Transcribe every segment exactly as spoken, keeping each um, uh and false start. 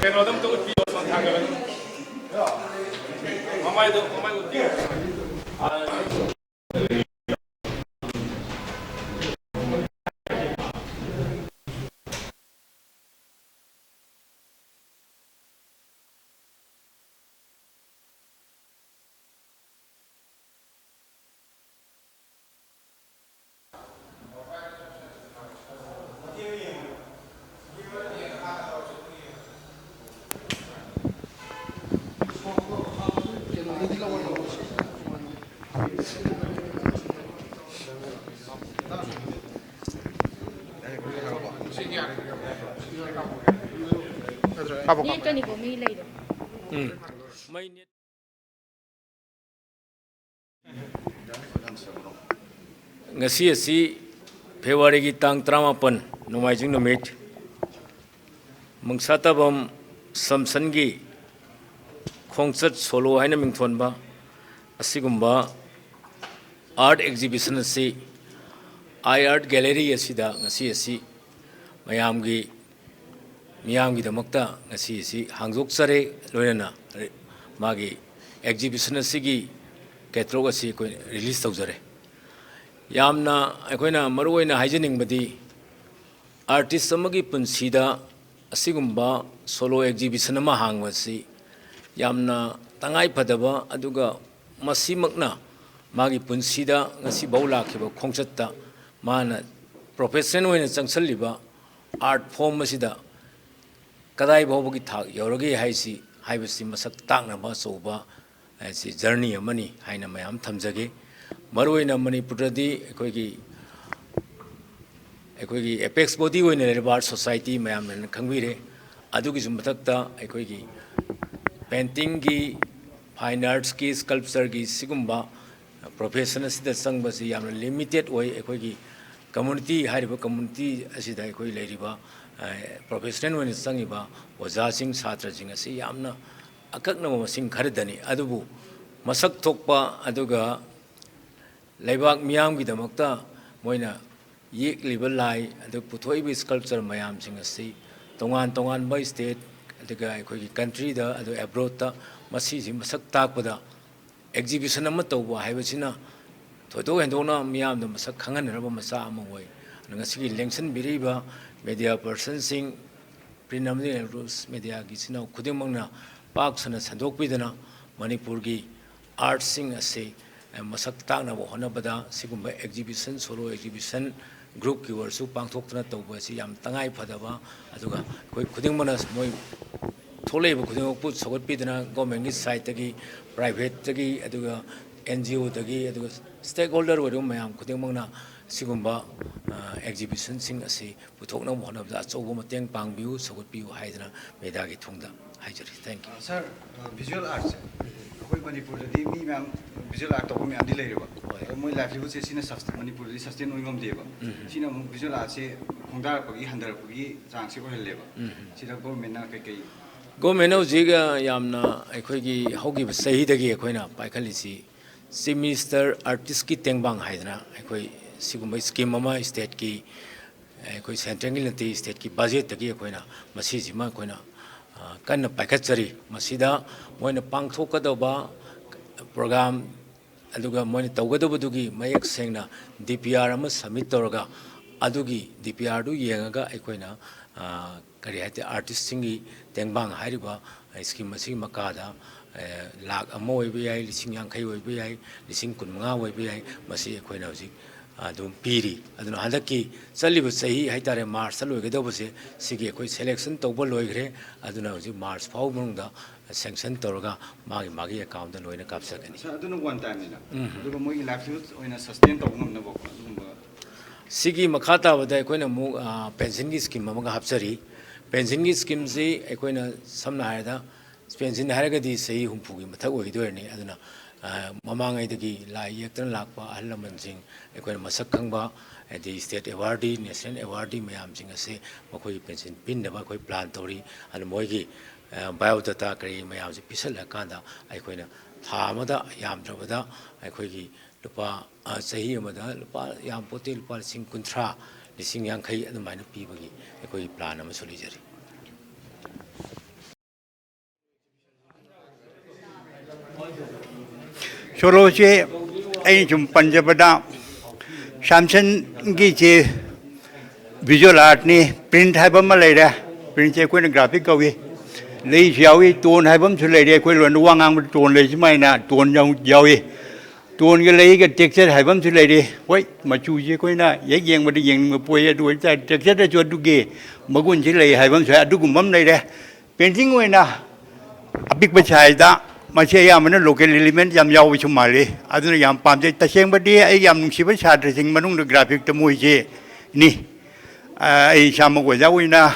ꯀꯩꯅꯣꯗꯝꯇ ꯎꯠꯄꯤꯌꯣ, ꯁꯣꯝ ꯊꯥꯡꯒꯠꯂꯒ꯫ ꯃꯃꯥꯏꯗꯣ, ꯃꯃꯥꯏ ꯎꯠꯄꯤꯌꯣ꯫ ꯅꯦꯠꯀꯅꯤꯀꯣ, ꯃꯤ ꯂꯩꯔꯦ꯫ ꯎꯝ꯫ ꯃꯩ ꯅꯦꯠ ꯉꯁꯤ ꯑꯁꯤ ꯐꯦꯕ꯭ꯔꯨꯋꯥꯔꯤꯒꯤ ꯇꯥꯡ ꯇꯔꯥꯃꯥꯄꯟ, ꯅꯣꯡꯃꯥꯏꯖꯤꯡ ꯅꯨꯃꯤꯠ, ꯃꯪꯁꯥꯇꯥꯕꯝ ꯁꯝꯁꯟꯒꯤ ꯈꯣꯡꯆꯠ ꯁꯣꯂꯣ ꯍꯥꯏꯅ ꯃꯤꯡꯊꯣꯟꯕ ꯑꯁꯤꯒꯨꯝꯕ art exhibition ꯑꯁꯤ ꯑꯥꯏ ꯑꯥꯔꯠ ꯒꯦꯂꯔꯤ ꯑꯁꯤꯗ ꯉꯁꯤ ꯑꯁꯤ ꯃꯌꯥꯝꯒꯤ, ꯃꯤꯌꯥꯝꯒꯤꯗꯃꯛꯇ ꯉꯁꯤ ꯑꯁꯤ ꯍꯥꯡꯗꯣꯛꯆꯔꯦ, ꯂꯣꯏꯅꯅ ꯃꯥꯒꯤ ꯑꯦꯛꯖꯤꯕꯤꯁꯟ ꯑꯁꯤꯒꯤ ꯀꯦꯇꯂꯣꯛ ꯑꯁꯤ ꯑꯩꯈꯣꯏ ꯔꯤꯂꯤꯁ ꯇꯧꯖꯔꯦ꯫ ꯌꯥꯝꯅ ꯑꯩꯈꯣꯏꯅ ꯃꯔꯨꯑꯣꯏꯅ ꯍꯥꯏꯖꯅꯤꯡꯕꯗꯤ, ꯑꯥꯔꯇꯤꯁ ꯑꯃꯒꯤ ꯄꯨꯟꯁꯤꯗ ꯑꯁꯤꯒꯨꯝꯕ ꯁꯣꯂꯣ ꯑꯦꯛꯖꯤꯕꯤꯁꯟ ꯑꯃ ꯍꯥꯡꯕꯁꯤ ꯌꯥꯝꯅ ꯇꯉꯥꯏ ꯐꯗꯕ, ꯑꯗꯨꯒ ꯃꯁꯤꯃꯛꯅ ꯃꯥꯒꯤ ꯄꯨꯟꯁꯤꯗ ꯉꯁꯤꯐꯥꯎ ꯂꯥꯛꯈꯤꯕ ꯈꯣꯡꯆꯠꯇ ꯃꯥꯅ ꯄ꯭ꯔꯣꯐꯦꯁꯟ ꯑꯣꯏꯅ ꯆꯪꯁꯤꯜꯂꯤꯕ ꯑꯥꯔꯠ ꯐꯣꯝ ꯑꯁꯤꯗ ꯀꯗꯥꯏ ꯐꯥꯎꯕꯒꯤ ꯊꯥꯛ ꯌꯧꯔꯒꯦ ꯍꯥꯏꯁꯤ, ꯍꯥꯏꯕꯁꯤ ꯃꯁꯛ ꯇꯥꯛꯅꯕ ꯑꯆꯧꯕ ꯍꯥꯏꯁꯤ ꯖꯔꯅꯤ ꯑꯃꯅꯤ ꯍꯥꯏꯅ ꯃꯌꯥꯝ ꯊꯝꯖꯒꯦ꯫ ꯃꯔꯨꯑꯣꯏꯅ ꯃꯅꯤꯄꯨꯔꯗꯗꯤ ꯑꯩꯈꯣꯏꯒꯤ, ꯑꯩꯈꯣꯏꯒꯤ ꯑꯦꯄꯦꯛꯁ ꯕꯣꯗꯤ ꯑꯣꯏꯅ ꯂꯩꯔꯤꯕ ꯑꯥꯔꯠ ꯁꯣꯁꯥꯏꯇꯤ ꯃꯌꯥꯝꯅ ꯈꯪꯕꯤꯔꯦ꯫ ꯑꯗꯨꯒꯤꯁꯨ ꯃꯊꯛꯇ ꯑꯩꯈꯣꯏꯒꯤ ꯄꯦꯟꯇꯤꯡꯒꯤ, ꯐꯥꯏꯟ ꯑꯥꯔꯠꯁꯀꯤ, ꯁ꯭ꯀꯜꯞꯆꯔꯒꯤ ꯁꯤꯒꯨꯝꯕ ꯄ꯭ꯔꯣꯐꯦꯁꯟ ꯑꯁꯤꯗ ꯆꯪꯕꯁꯤ ꯌꯥꯝꯅ ꯂꯤꯃꯤꯇꯦꯠ ꯑꯣꯏ꯫ ꯑꯩꯈꯣꯏꯒꯤ ꯀꯝꯃꯨꯅꯤꯇꯤ, ꯍꯥꯏꯔꯤꯕ ꯀꯝꯃꯨꯅꯤꯇꯤ ꯑꯁꯤꯗ ꯑꯩꯈꯣꯏ ꯂꯩꯔꯤꯕ, ꯑ, ꯄ꯭ꯔꯣꯐꯦꯁꯅꯦꯜ ꯑꯣꯏꯅ ꯆꯪꯉꯤꯕ ꯑꯣꯖꯥꯁꯤꯡ, ꯁꯥꯇ꯭ꯔꯁꯤꯡ ꯑꯁꯤ ꯌꯥꯝꯅ ꯑꯀꯛꯅꯕ ꯃꯁꯤꯡ ꯈꯔꯗꯅꯤ꯫ ꯑꯗꯨꯕꯨ ꯃꯁꯛ ꯊꯣꯛꯄ, ꯑꯗꯨꯒ ꯂꯩꯕꯥꯛ ꯃꯤꯌꯥꯝꯒꯤꯗꯃꯛꯇ ꯃꯣꯏꯅ ꯌꯦꯛꯂꯤꯕ ꯂꯥꯏ, ꯑꯗꯨ ꯄꯨꯊꯣꯛꯏꯕ ꯁ꯭ꯀꯜꯞꯆꯔ ꯃꯌꯥꯝꯁꯤꯡ ꯑꯁꯤ ꯇꯣꯉꯥꯟ ꯇꯣꯉꯥꯟꯕ ꯁ꯭ꯇꯦꯠ, ꯑꯗꯨꯒ ꯑꯩꯈꯣꯏꯒꯤ ꯀꯟꯇ꯭ꯔꯤꯗ, ꯑꯗꯨ ꯑꯦꯕ꯭ꯔꯣꯗꯇ ꯃꯁꯤꯁꯤ ꯃꯁꯛ ꯇꯥꯛꯄꯗ, ꯑꯦꯛꯖꯤꯕꯤꯁꯟ ꯑꯃ ꯇꯧꯕ ꯍꯥꯏꯕꯁꯤꯅ ꯊꯣꯏꯗꯣꯛ ꯍꯦꯟꯗꯣꯛꯅ ꯃꯤꯌꯥꯝꯗ ꯃꯁꯛ ꯈꯪꯍꯟꯅꯅꯕ ꯃꯆꯥꯛ ꯑꯃ ꯑꯣꯏ꯫ ꯑꯗꯨꯅ ꯉꯁꯤꯒꯤ ꯂꯦꯡꯁꯤꯟꯕꯤꯔꯤꯕ ꯃꯦꯗꯤꯌꯥ ꯄꯔꯁꯟꯁꯤꯡ, ꯄ꯭ꯔꯤꯟ ꯑꯃꯗꯤ ꯏꯂꯦꯛꯇ꯭ꯔꯣꯅꯤꯛꯁ ꯃꯦꯗꯤꯌꯥꯒꯤ ꯏꯆꯤꯟ ꯏꯅꯥꯎ ꯈꯨꯗꯤꯡꯃꯛꯅ ꯄꯥꯛ ꯁꯟꯅ ꯁꯟꯗꯣꯛꯄꯤꯗꯨꯅ ꯃꯅꯤꯄꯨꯔꯒꯤ ꯑꯥꯔꯠꯁꯤꯡ ꯑꯁꯤ ꯃꯁꯛ ꯇꯥꯛꯅꯕ ꯍꯣꯠꯅꯕꯗ ꯁꯤꯒꯨꯝꯕ ꯑꯦꯛꯖꯤꯕꯤꯁꯟ, ꯁꯣꯂꯣ ꯑꯦꯛꯖꯤꯕꯤꯁꯟ, ꯒ꯭ꯔꯨꯞꯀꯤ ꯑꯣꯏꯔꯁꯨ ꯄꯥꯡꯊꯣꯛꯇꯨꯅ ꯇꯧꯕ ꯑꯁꯤ ꯌꯥꯝ ꯇꯉꯥꯏ ꯐꯗꯕ, ꯑꯗꯨꯒ ꯑꯩꯈꯣꯏ ꯈꯨꯗꯤꯡꯃꯛꯅ ꯃꯣꯏ ꯊꯣꯛꯂꯛꯏꯕ ꯈꯨꯗꯤꯡꯃꯛꯄꯨ ꯁꯧꯒꯠꯄꯤꯗꯨꯅ ꯒꯣꯔꯃꯦꯟꯒꯤ ꯁꯥꯏꯠꯇꯒꯤ, ꯄ꯭ꯔꯥꯏꯚꯦꯠꯇꯒꯤ, ꯑꯗꯨꯒ ꯑꯦꯟ ꯖꯤ ꯑꯣꯗꯒꯤ, ꯑꯗꯨꯒ ꯁ꯭ꯇꯦꯛ ꯍꯣꯜꯗꯔ ꯑꯣꯏꯔꯤꯕ ꯃꯌꯥꯝ ꯈꯨꯗꯤꯡꯃꯛꯅ ꯁꯤꯒꯨꯝꯕ, ꯑ, ꯑꯦꯛꯖꯤꯕꯤꯁꯟꯁꯤꯡ ꯑꯁꯤ ꯄꯨꯊꯣꯛꯅꯕ ꯍꯣꯠꯅꯕꯗ ꯑꯆꯧꯕ ꯃꯇꯦꯡ ꯄꯥꯡꯕꯤꯌꯨ, ꯁꯧꯒꯠꯄꯤꯌꯨ ꯍꯥꯏꯗꯅ ꯃꯦꯗꯤꯌꯥꯒꯤ ꯊꯣꯡꯗ ꯍꯥꯏꯖꯔꯤ꯫ Thank you꯫ ꯑ, ꯁꯥꯔ, ꯑ, ꯚꯤꯖꯨꯋꯦꯜ ꯑꯥꯔꯠꯁꯦ ꯑꯩꯈꯣꯏ ꯃꯅꯤꯄꯨꯔꯗꯗꯤ ꯃꯤ ꯃꯌꯥꯝ ꯚꯤꯖꯨꯋꯦꯜ ꯑꯥꯔꯠ ꯇꯧꯕ ꯃꯌꯥꯝꯗꯤ ꯂꯩꯔꯦꯕ꯫ ꯍꯣꯏ꯫ ꯑꯗꯣ ꯃꯣꯏ ꯂꯥꯏꯚꯂꯤꯍꯨꯗꯁꯦ ꯁꯤꯅ ꯁꯁ-, ꯃꯅꯤꯄꯨꯔꯗꯗꯤ ꯁꯁꯇꯦꯟ ꯑꯣꯏ ꯉꯝꯗꯦꯕ꯫ ꯎꯝ꯫ ꯁꯤꯅ ꯑꯃꯨꯛ ꯚꯤꯖꯨꯋꯦꯜ ꯑꯥꯔꯠꯁꯦ ꯈꯣꯡꯗꯥꯔꯛꯄꯒꯤ, ꯍꯟꯊꯔꯛꯄꯒꯤ ꯆꯥꯡꯁꯦ ꯑꯣꯏꯍꯜꯂꯦꯕ꯫ ꯎꯝ꯫ ꯁꯤꯗ ꯒꯣꯔꯃꯦꯟꯅ ꯀꯩꯀꯩ? ꯒꯣꯔꯃꯦꯟꯅ ꯍꯧꯖꯤꯛ, ꯑ, ꯌꯥꯝꯅ ꯑꯩꯈꯣꯏꯒꯤ ꯍꯧꯈꯤꯕ ꯆꯍꯤꯗꯒꯤ ꯑꯩꯈꯣꯏꯅ ꯄꯥꯏꯈꯠꯂꯤꯁꯤ ꯆꯤꯐ ꯃꯤꯅꯤꯁꯇꯔ ꯑꯥꯔꯇꯤꯁꯀꯤ ꯇꯦꯡꯕꯥꯡ ꯍꯥꯏꯗꯅ ꯑꯩꯈꯣꯏ ꯁꯤꯒꯨꯝꯕ ꯁ꯭ꯀꯤꯝ ꯑꯃ ꯁ꯭ꯇꯦꯠꯀꯤ, ꯑꯩꯈꯣꯏ ꯁꯦꯟꯇ꯭ꯔꯦꯜꯒꯤ ꯅꯠꯇꯦ, ꯁ꯭ꯇꯦꯠꯀꯤ ꯕꯖꯦꯠꯇꯒꯤ ꯑꯩꯈꯣꯏꯅ ꯃꯁꯤꯁꯤꯃ ꯑꯩꯈꯣꯏꯅ, ꯑ, ꯀꯟꯅ ꯄꯥꯏꯈꯠꯆꯔꯤ꯫ ꯃꯁꯤꯗ ꯃꯣꯏꯅ ꯄꯥꯡꯊꯣꯛꯀꯗꯧꯕ ꯄ꯭ꯔꯣꯒ꯭ꯔꯥꯝ, ꯑꯗꯨꯒ ꯃꯣꯏꯅ ꯇꯧꯒꯗꯕꯗꯨꯒꯤ ꯃꯌꯦꯛ ꯁꯦꯡꯅ ꯗꯤ ꯄꯤ ꯑꯥꯔ ꯑꯃ ꯁꯕꯃꯤꯠ ꯇꯧꯔꯒ, ꯑꯗꯨꯒꯤ ꯗꯤ ꯄꯤ ꯑꯥꯔꯗꯨ ꯌꯦꯡꯉꯒ ꯑꯩꯈꯣꯏꯅ, ꯑ, ꯀꯔꯤ ꯍꯥꯏ ꯇꯥꯔꯦ, ꯑꯥꯔꯇꯤꯁꯁꯤꯡꯒꯤ ꯇꯦꯡꯕꯥꯡ ꯍꯥꯏꯔꯤꯕ ꯁ꯭ꯀꯤꯝ ꯑꯁꯤꯒꯤ ꯃꯈꯥꯗ, ꯑ, ꯂꯥꯈ ꯑꯃ ꯑꯣꯏꯕ ꯌꯥꯏ, ꯂꯤꯁꯤꯡ ꯌꯥꯡꯈꯩ ꯑꯣꯏꯕ ꯌꯥꯏ, ꯂꯤꯁꯤꯡ ꯀꯨꯟꯃꯉꯥ ꯑꯣꯏꯕ ꯌꯥꯏ, ꯃꯁꯤ ꯑꯩꯈꯣꯏꯅ ꯍꯧꯖꯤꯛ ꯑꯗꯨꯝ ꯄꯤꯔꯤ꯫ ꯑꯗꯨꯅ ꯍꯟꯗꯛꯀꯤ ꯆꯠꯂꯤꯕ ꯆꯍꯤ ꯍꯥꯏ ꯇꯥꯔꯦ, ꯃꯥꯔꯆꯇ ꯂꯣꯏꯒꯗꯧꯕꯁꯦ, ꯁꯤꯒꯤ ꯑꯩꯈꯣꯏ ꯁꯦꯂꯦꯛꯁꯟ ꯇꯧꯕ ꯂꯣꯏꯈ꯭ꯔꯦ꯫ ꯑꯗꯨꯅ ꯍꯧꯖꯤꯛ ꯃꯥꯔꯆ ꯐꯥꯎꯕ ꯃꯅꯨꯡꯗ ꯁꯦꯡꯁꯟ ꯇꯧꯔꯒ ꯃꯥꯒꯤ ꯃꯥꯒꯤ ꯑꯦꯀꯥꯎꯟꯗ ꯂꯣꯏꯅ ꯀꯥꯞꯆꯒꯅꯤ꯫ ꯁꯥꯔ, ꯑꯗꯨꯅ ꯋꯥꯟ ꯇꯥꯏꯝꯅꯤꯅ? ꯎꯝ꯫ ꯑꯗꯨꯒ ꯃꯣꯏꯒꯤ ꯂꯥꯏꯚꯂꯤꯍꯨꯗ ꯑꯣꯏꯅ ꯁꯁꯇꯦꯟ ꯇꯧꯕ ꯉꯝꯅꯕꯀꯣ, ꯑꯗꯨꯒꯨꯝꯕ? ꯁꯤꯒꯤ ꯃꯈꯥ ꯇꯥꯕꯗ ꯑꯩꯈꯣꯏꯅ ꯑꯃꯨꯛ, ꯑ, ꯄꯦꯟꯁꯤꯟꯒꯤ ꯁ꯭ꯀꯤꯝ ꯑꯃꯒ ꯍꯥꯞꯆꯔꯤ꯫ ꯄꯦꯟꯁꯤꯟꯒꯤ ꯁ꯭ꯀꯤꯝꯁꯤ ꯑꯩꯈꯣꯏꯅ ꯁꯝꯅ ꯍꯥꯏꯔꯕꯗ, ꯄꯦꯟꯁꯤꯟ ꯍꯥꯏꯔꯒꯗꯤ ꯆꯍꯤ ꯍꯨꯝꯐꯨꯒꯤ ꯃꯊꯛ ꯑꯣꯏꯒꯗꯣꯏꯔꯅꯤ꯫ ꯑꯗꯨꯅ, ꯑ, ꯃꯃꯥꯡꯉꯩꯗꯒꯤ ꯂꯥꯏ ꯌꯦꯛꯇꯅ ꯂꯥꯛꯄ ꯑꯍꯜ ꯂꯃꯟꯁꯤꯡ, ꯑꯩꯈꯣꯏꯅ ꯃꯁꯛ ꯈꯪꯕ, ꯍꯥꯏꯗꯤ ꯁ꯭ꯇꯦꯠ ꯑꯦꯋꯥꯔꯗꯤ, ꯅꯦꯁꯅꯦꯜ ꯑꯦꯋꯥꯔꯗꯤ ꯃꯌꯥꯝꯁꯤꯡ ꯑꯁꯦ ꯃꯈꯣꯏꯒꯤ ꯄꯦꯟꯁꯤꯟ ꯄꯤꯅꯕ ꯑꯩꯈꯣꯏ ꯄ꯭ꯂꯥꯟ ꯇꯧꯔꯤ꯫ ꯑꯗꯨ ꯃꯣꯏꯒꯤ, ꯑ, ꯕꯥꯏꯑꯣꯗꯥꯇꯥ ꯀꯔꯤ ꯃꯌꯥꯝꯁꯦ ꯄꯤꯁꯜꯂꯀꯥꯟꯗ ꯑꯩꯈꯣꯏꯅ ꯊꯥ ꯑꯃꯗ ꯌꯥꯝꯗ꯭ꯔꯕꯗ ꯑꯩꯈꯣꯏꯒꯤ ꯂꯨꯄꯥ, ꯑ, ꯆꯍꯤ ꯑꯃꯗ ꯂꯨꯄꯥ ꯌꯥꯝ ꯄꯣꯠꯇꯦ, ꯂꯨꯄꯥ ꯂꯤꯁꯤꯡ ꯀꯨꯟꯊ꯭ꯔꯥ, ꯂꯤꯁꯤꯡ ꯌꯥꯡꯈꯩ ꯑꯗꯨꯃꯥꯏꯅ ꯄꯤꯕꯒꯤ ꯑꯩꯈꯣꯏꯒꯤ ꯄ꯭ꯂꯥꯟ ꯑꯃꯁꯨ ꯂꯩꯖꯔꯤ꯫ ꯁꯣꯂꯣꯁꯦ ꯑꯩꯅ ꯁꯨꯝ ꯄꯟꯖꯕꯗ, ꯁꯥꯝꯁꯟꯒꯤꯁꯦ ꯚꯤꯖꯨꯋꯦꯜ ꯑꯥꯔꯠꯅꯤ꯫ ꯄ꯭ꯔꯤꯟꯠ ꯍꯥꯏꯕ ꯑꯃ ꯂꯩꯔꯦ, ꯄ꯭ꯔꯤꯟꯠꯁꯦ ꯑꯩꯈꯣꯏꯅ ꯒ꯭ꯔꯥꯐꯤꯛ ꯀꯧꯏ꯫ ꯂꯩꯁꯨ ꯌꯥꯎꯏ, ꯇꯣꯟ ꯍꯥꯏꯕ ꯑꯃꯁꯨ ꯂꯩꯔꯦ꯫ ꯑꯩꯈꯣꯏ ꯂꯣꯟꯗ ꯋꯥ ꯉꯥꯡꯕꯗ ꯇꯣꯟ ꯂꯩ, ꯁꯨꯃꯥꯏꯅ ꯇꯣꯟ ꯌꯥꯎ-, ꯌꯥꯎꯏ꯫ ꯇꯣꯟꯒ ꯂꯩꯒ ꯇꯦꯛꯁꯆꯔ ꯍꯥꯏꯕ ꯑꯃꯁꯨ ꯂꯩꯔꯤ꯫ ꯍꯣꯏ, ꯃꯆꯨꯁꯦ ꯑꯩꯈꯣꯏꯅ ꯍꯦꯛ ꯌꯦꯡꯕꯗ ꯌꯦꯡꯅꯤꯡꯕ ꯄꯣꯛꯏ, ꯑꯗꯨ ꯑꯣꯏꯕ ꯇꯥꯔꯗꯤ ꯇꯦꯛꯁꯆꯔꯗꯁꯨ ꯑꯗꯨꯒꯤ ꯃꯒꯨꯟꯁꯤ ꯂꯩ ꯍꯥꯏꯕ ꯑꯃꯁꯨ ꯍꯥꯏ, ꯑꯗꯨꯒꯨꯝꯕ ꯑꯃ ꯂꯩꯔꯦ꯫ ꯄꯦꯟꯇꯤꯡ ꯑꯣꯏꯅ ꯑꯄꯤꯛꯄ ꯁꯥꯏꯖꯇ, ꯃꯁꯤ ꯑꯌꯥꯝꯕꯅ ꯂꯣꯀꯦꯜ ꯏꯂꯤꯃꯦꯟ ꯌꯥꯝ ꯌꯥꯎꯕꯁꯨ ꯃꯥꯜꯂꯤ, ꯑꯗꯨꯅ ꯌꯥꯝ ꯄꯥꯝꯖꯩ꯫ ꯇꯁꯦꯡꯕꯗꯤ ꯑꯩ ꯌꯥꯝ ꯅꯨꯡꯁꯤꯕ ꯁꯥꯇ꯭ꯔꯁꯤꯡ ꯃꯅꯨꯡꯗ ꯒ꯭ꯔꯥꯐꯤꯛꯇ ꯃꯣꯏꯁꯦ ꯅꯤ꯫ ꯑ, ꯑꯩ ꯏꯁꯥꯃꯛ ꯑꯣꯖꯥ ꯑꯣꯏꯅ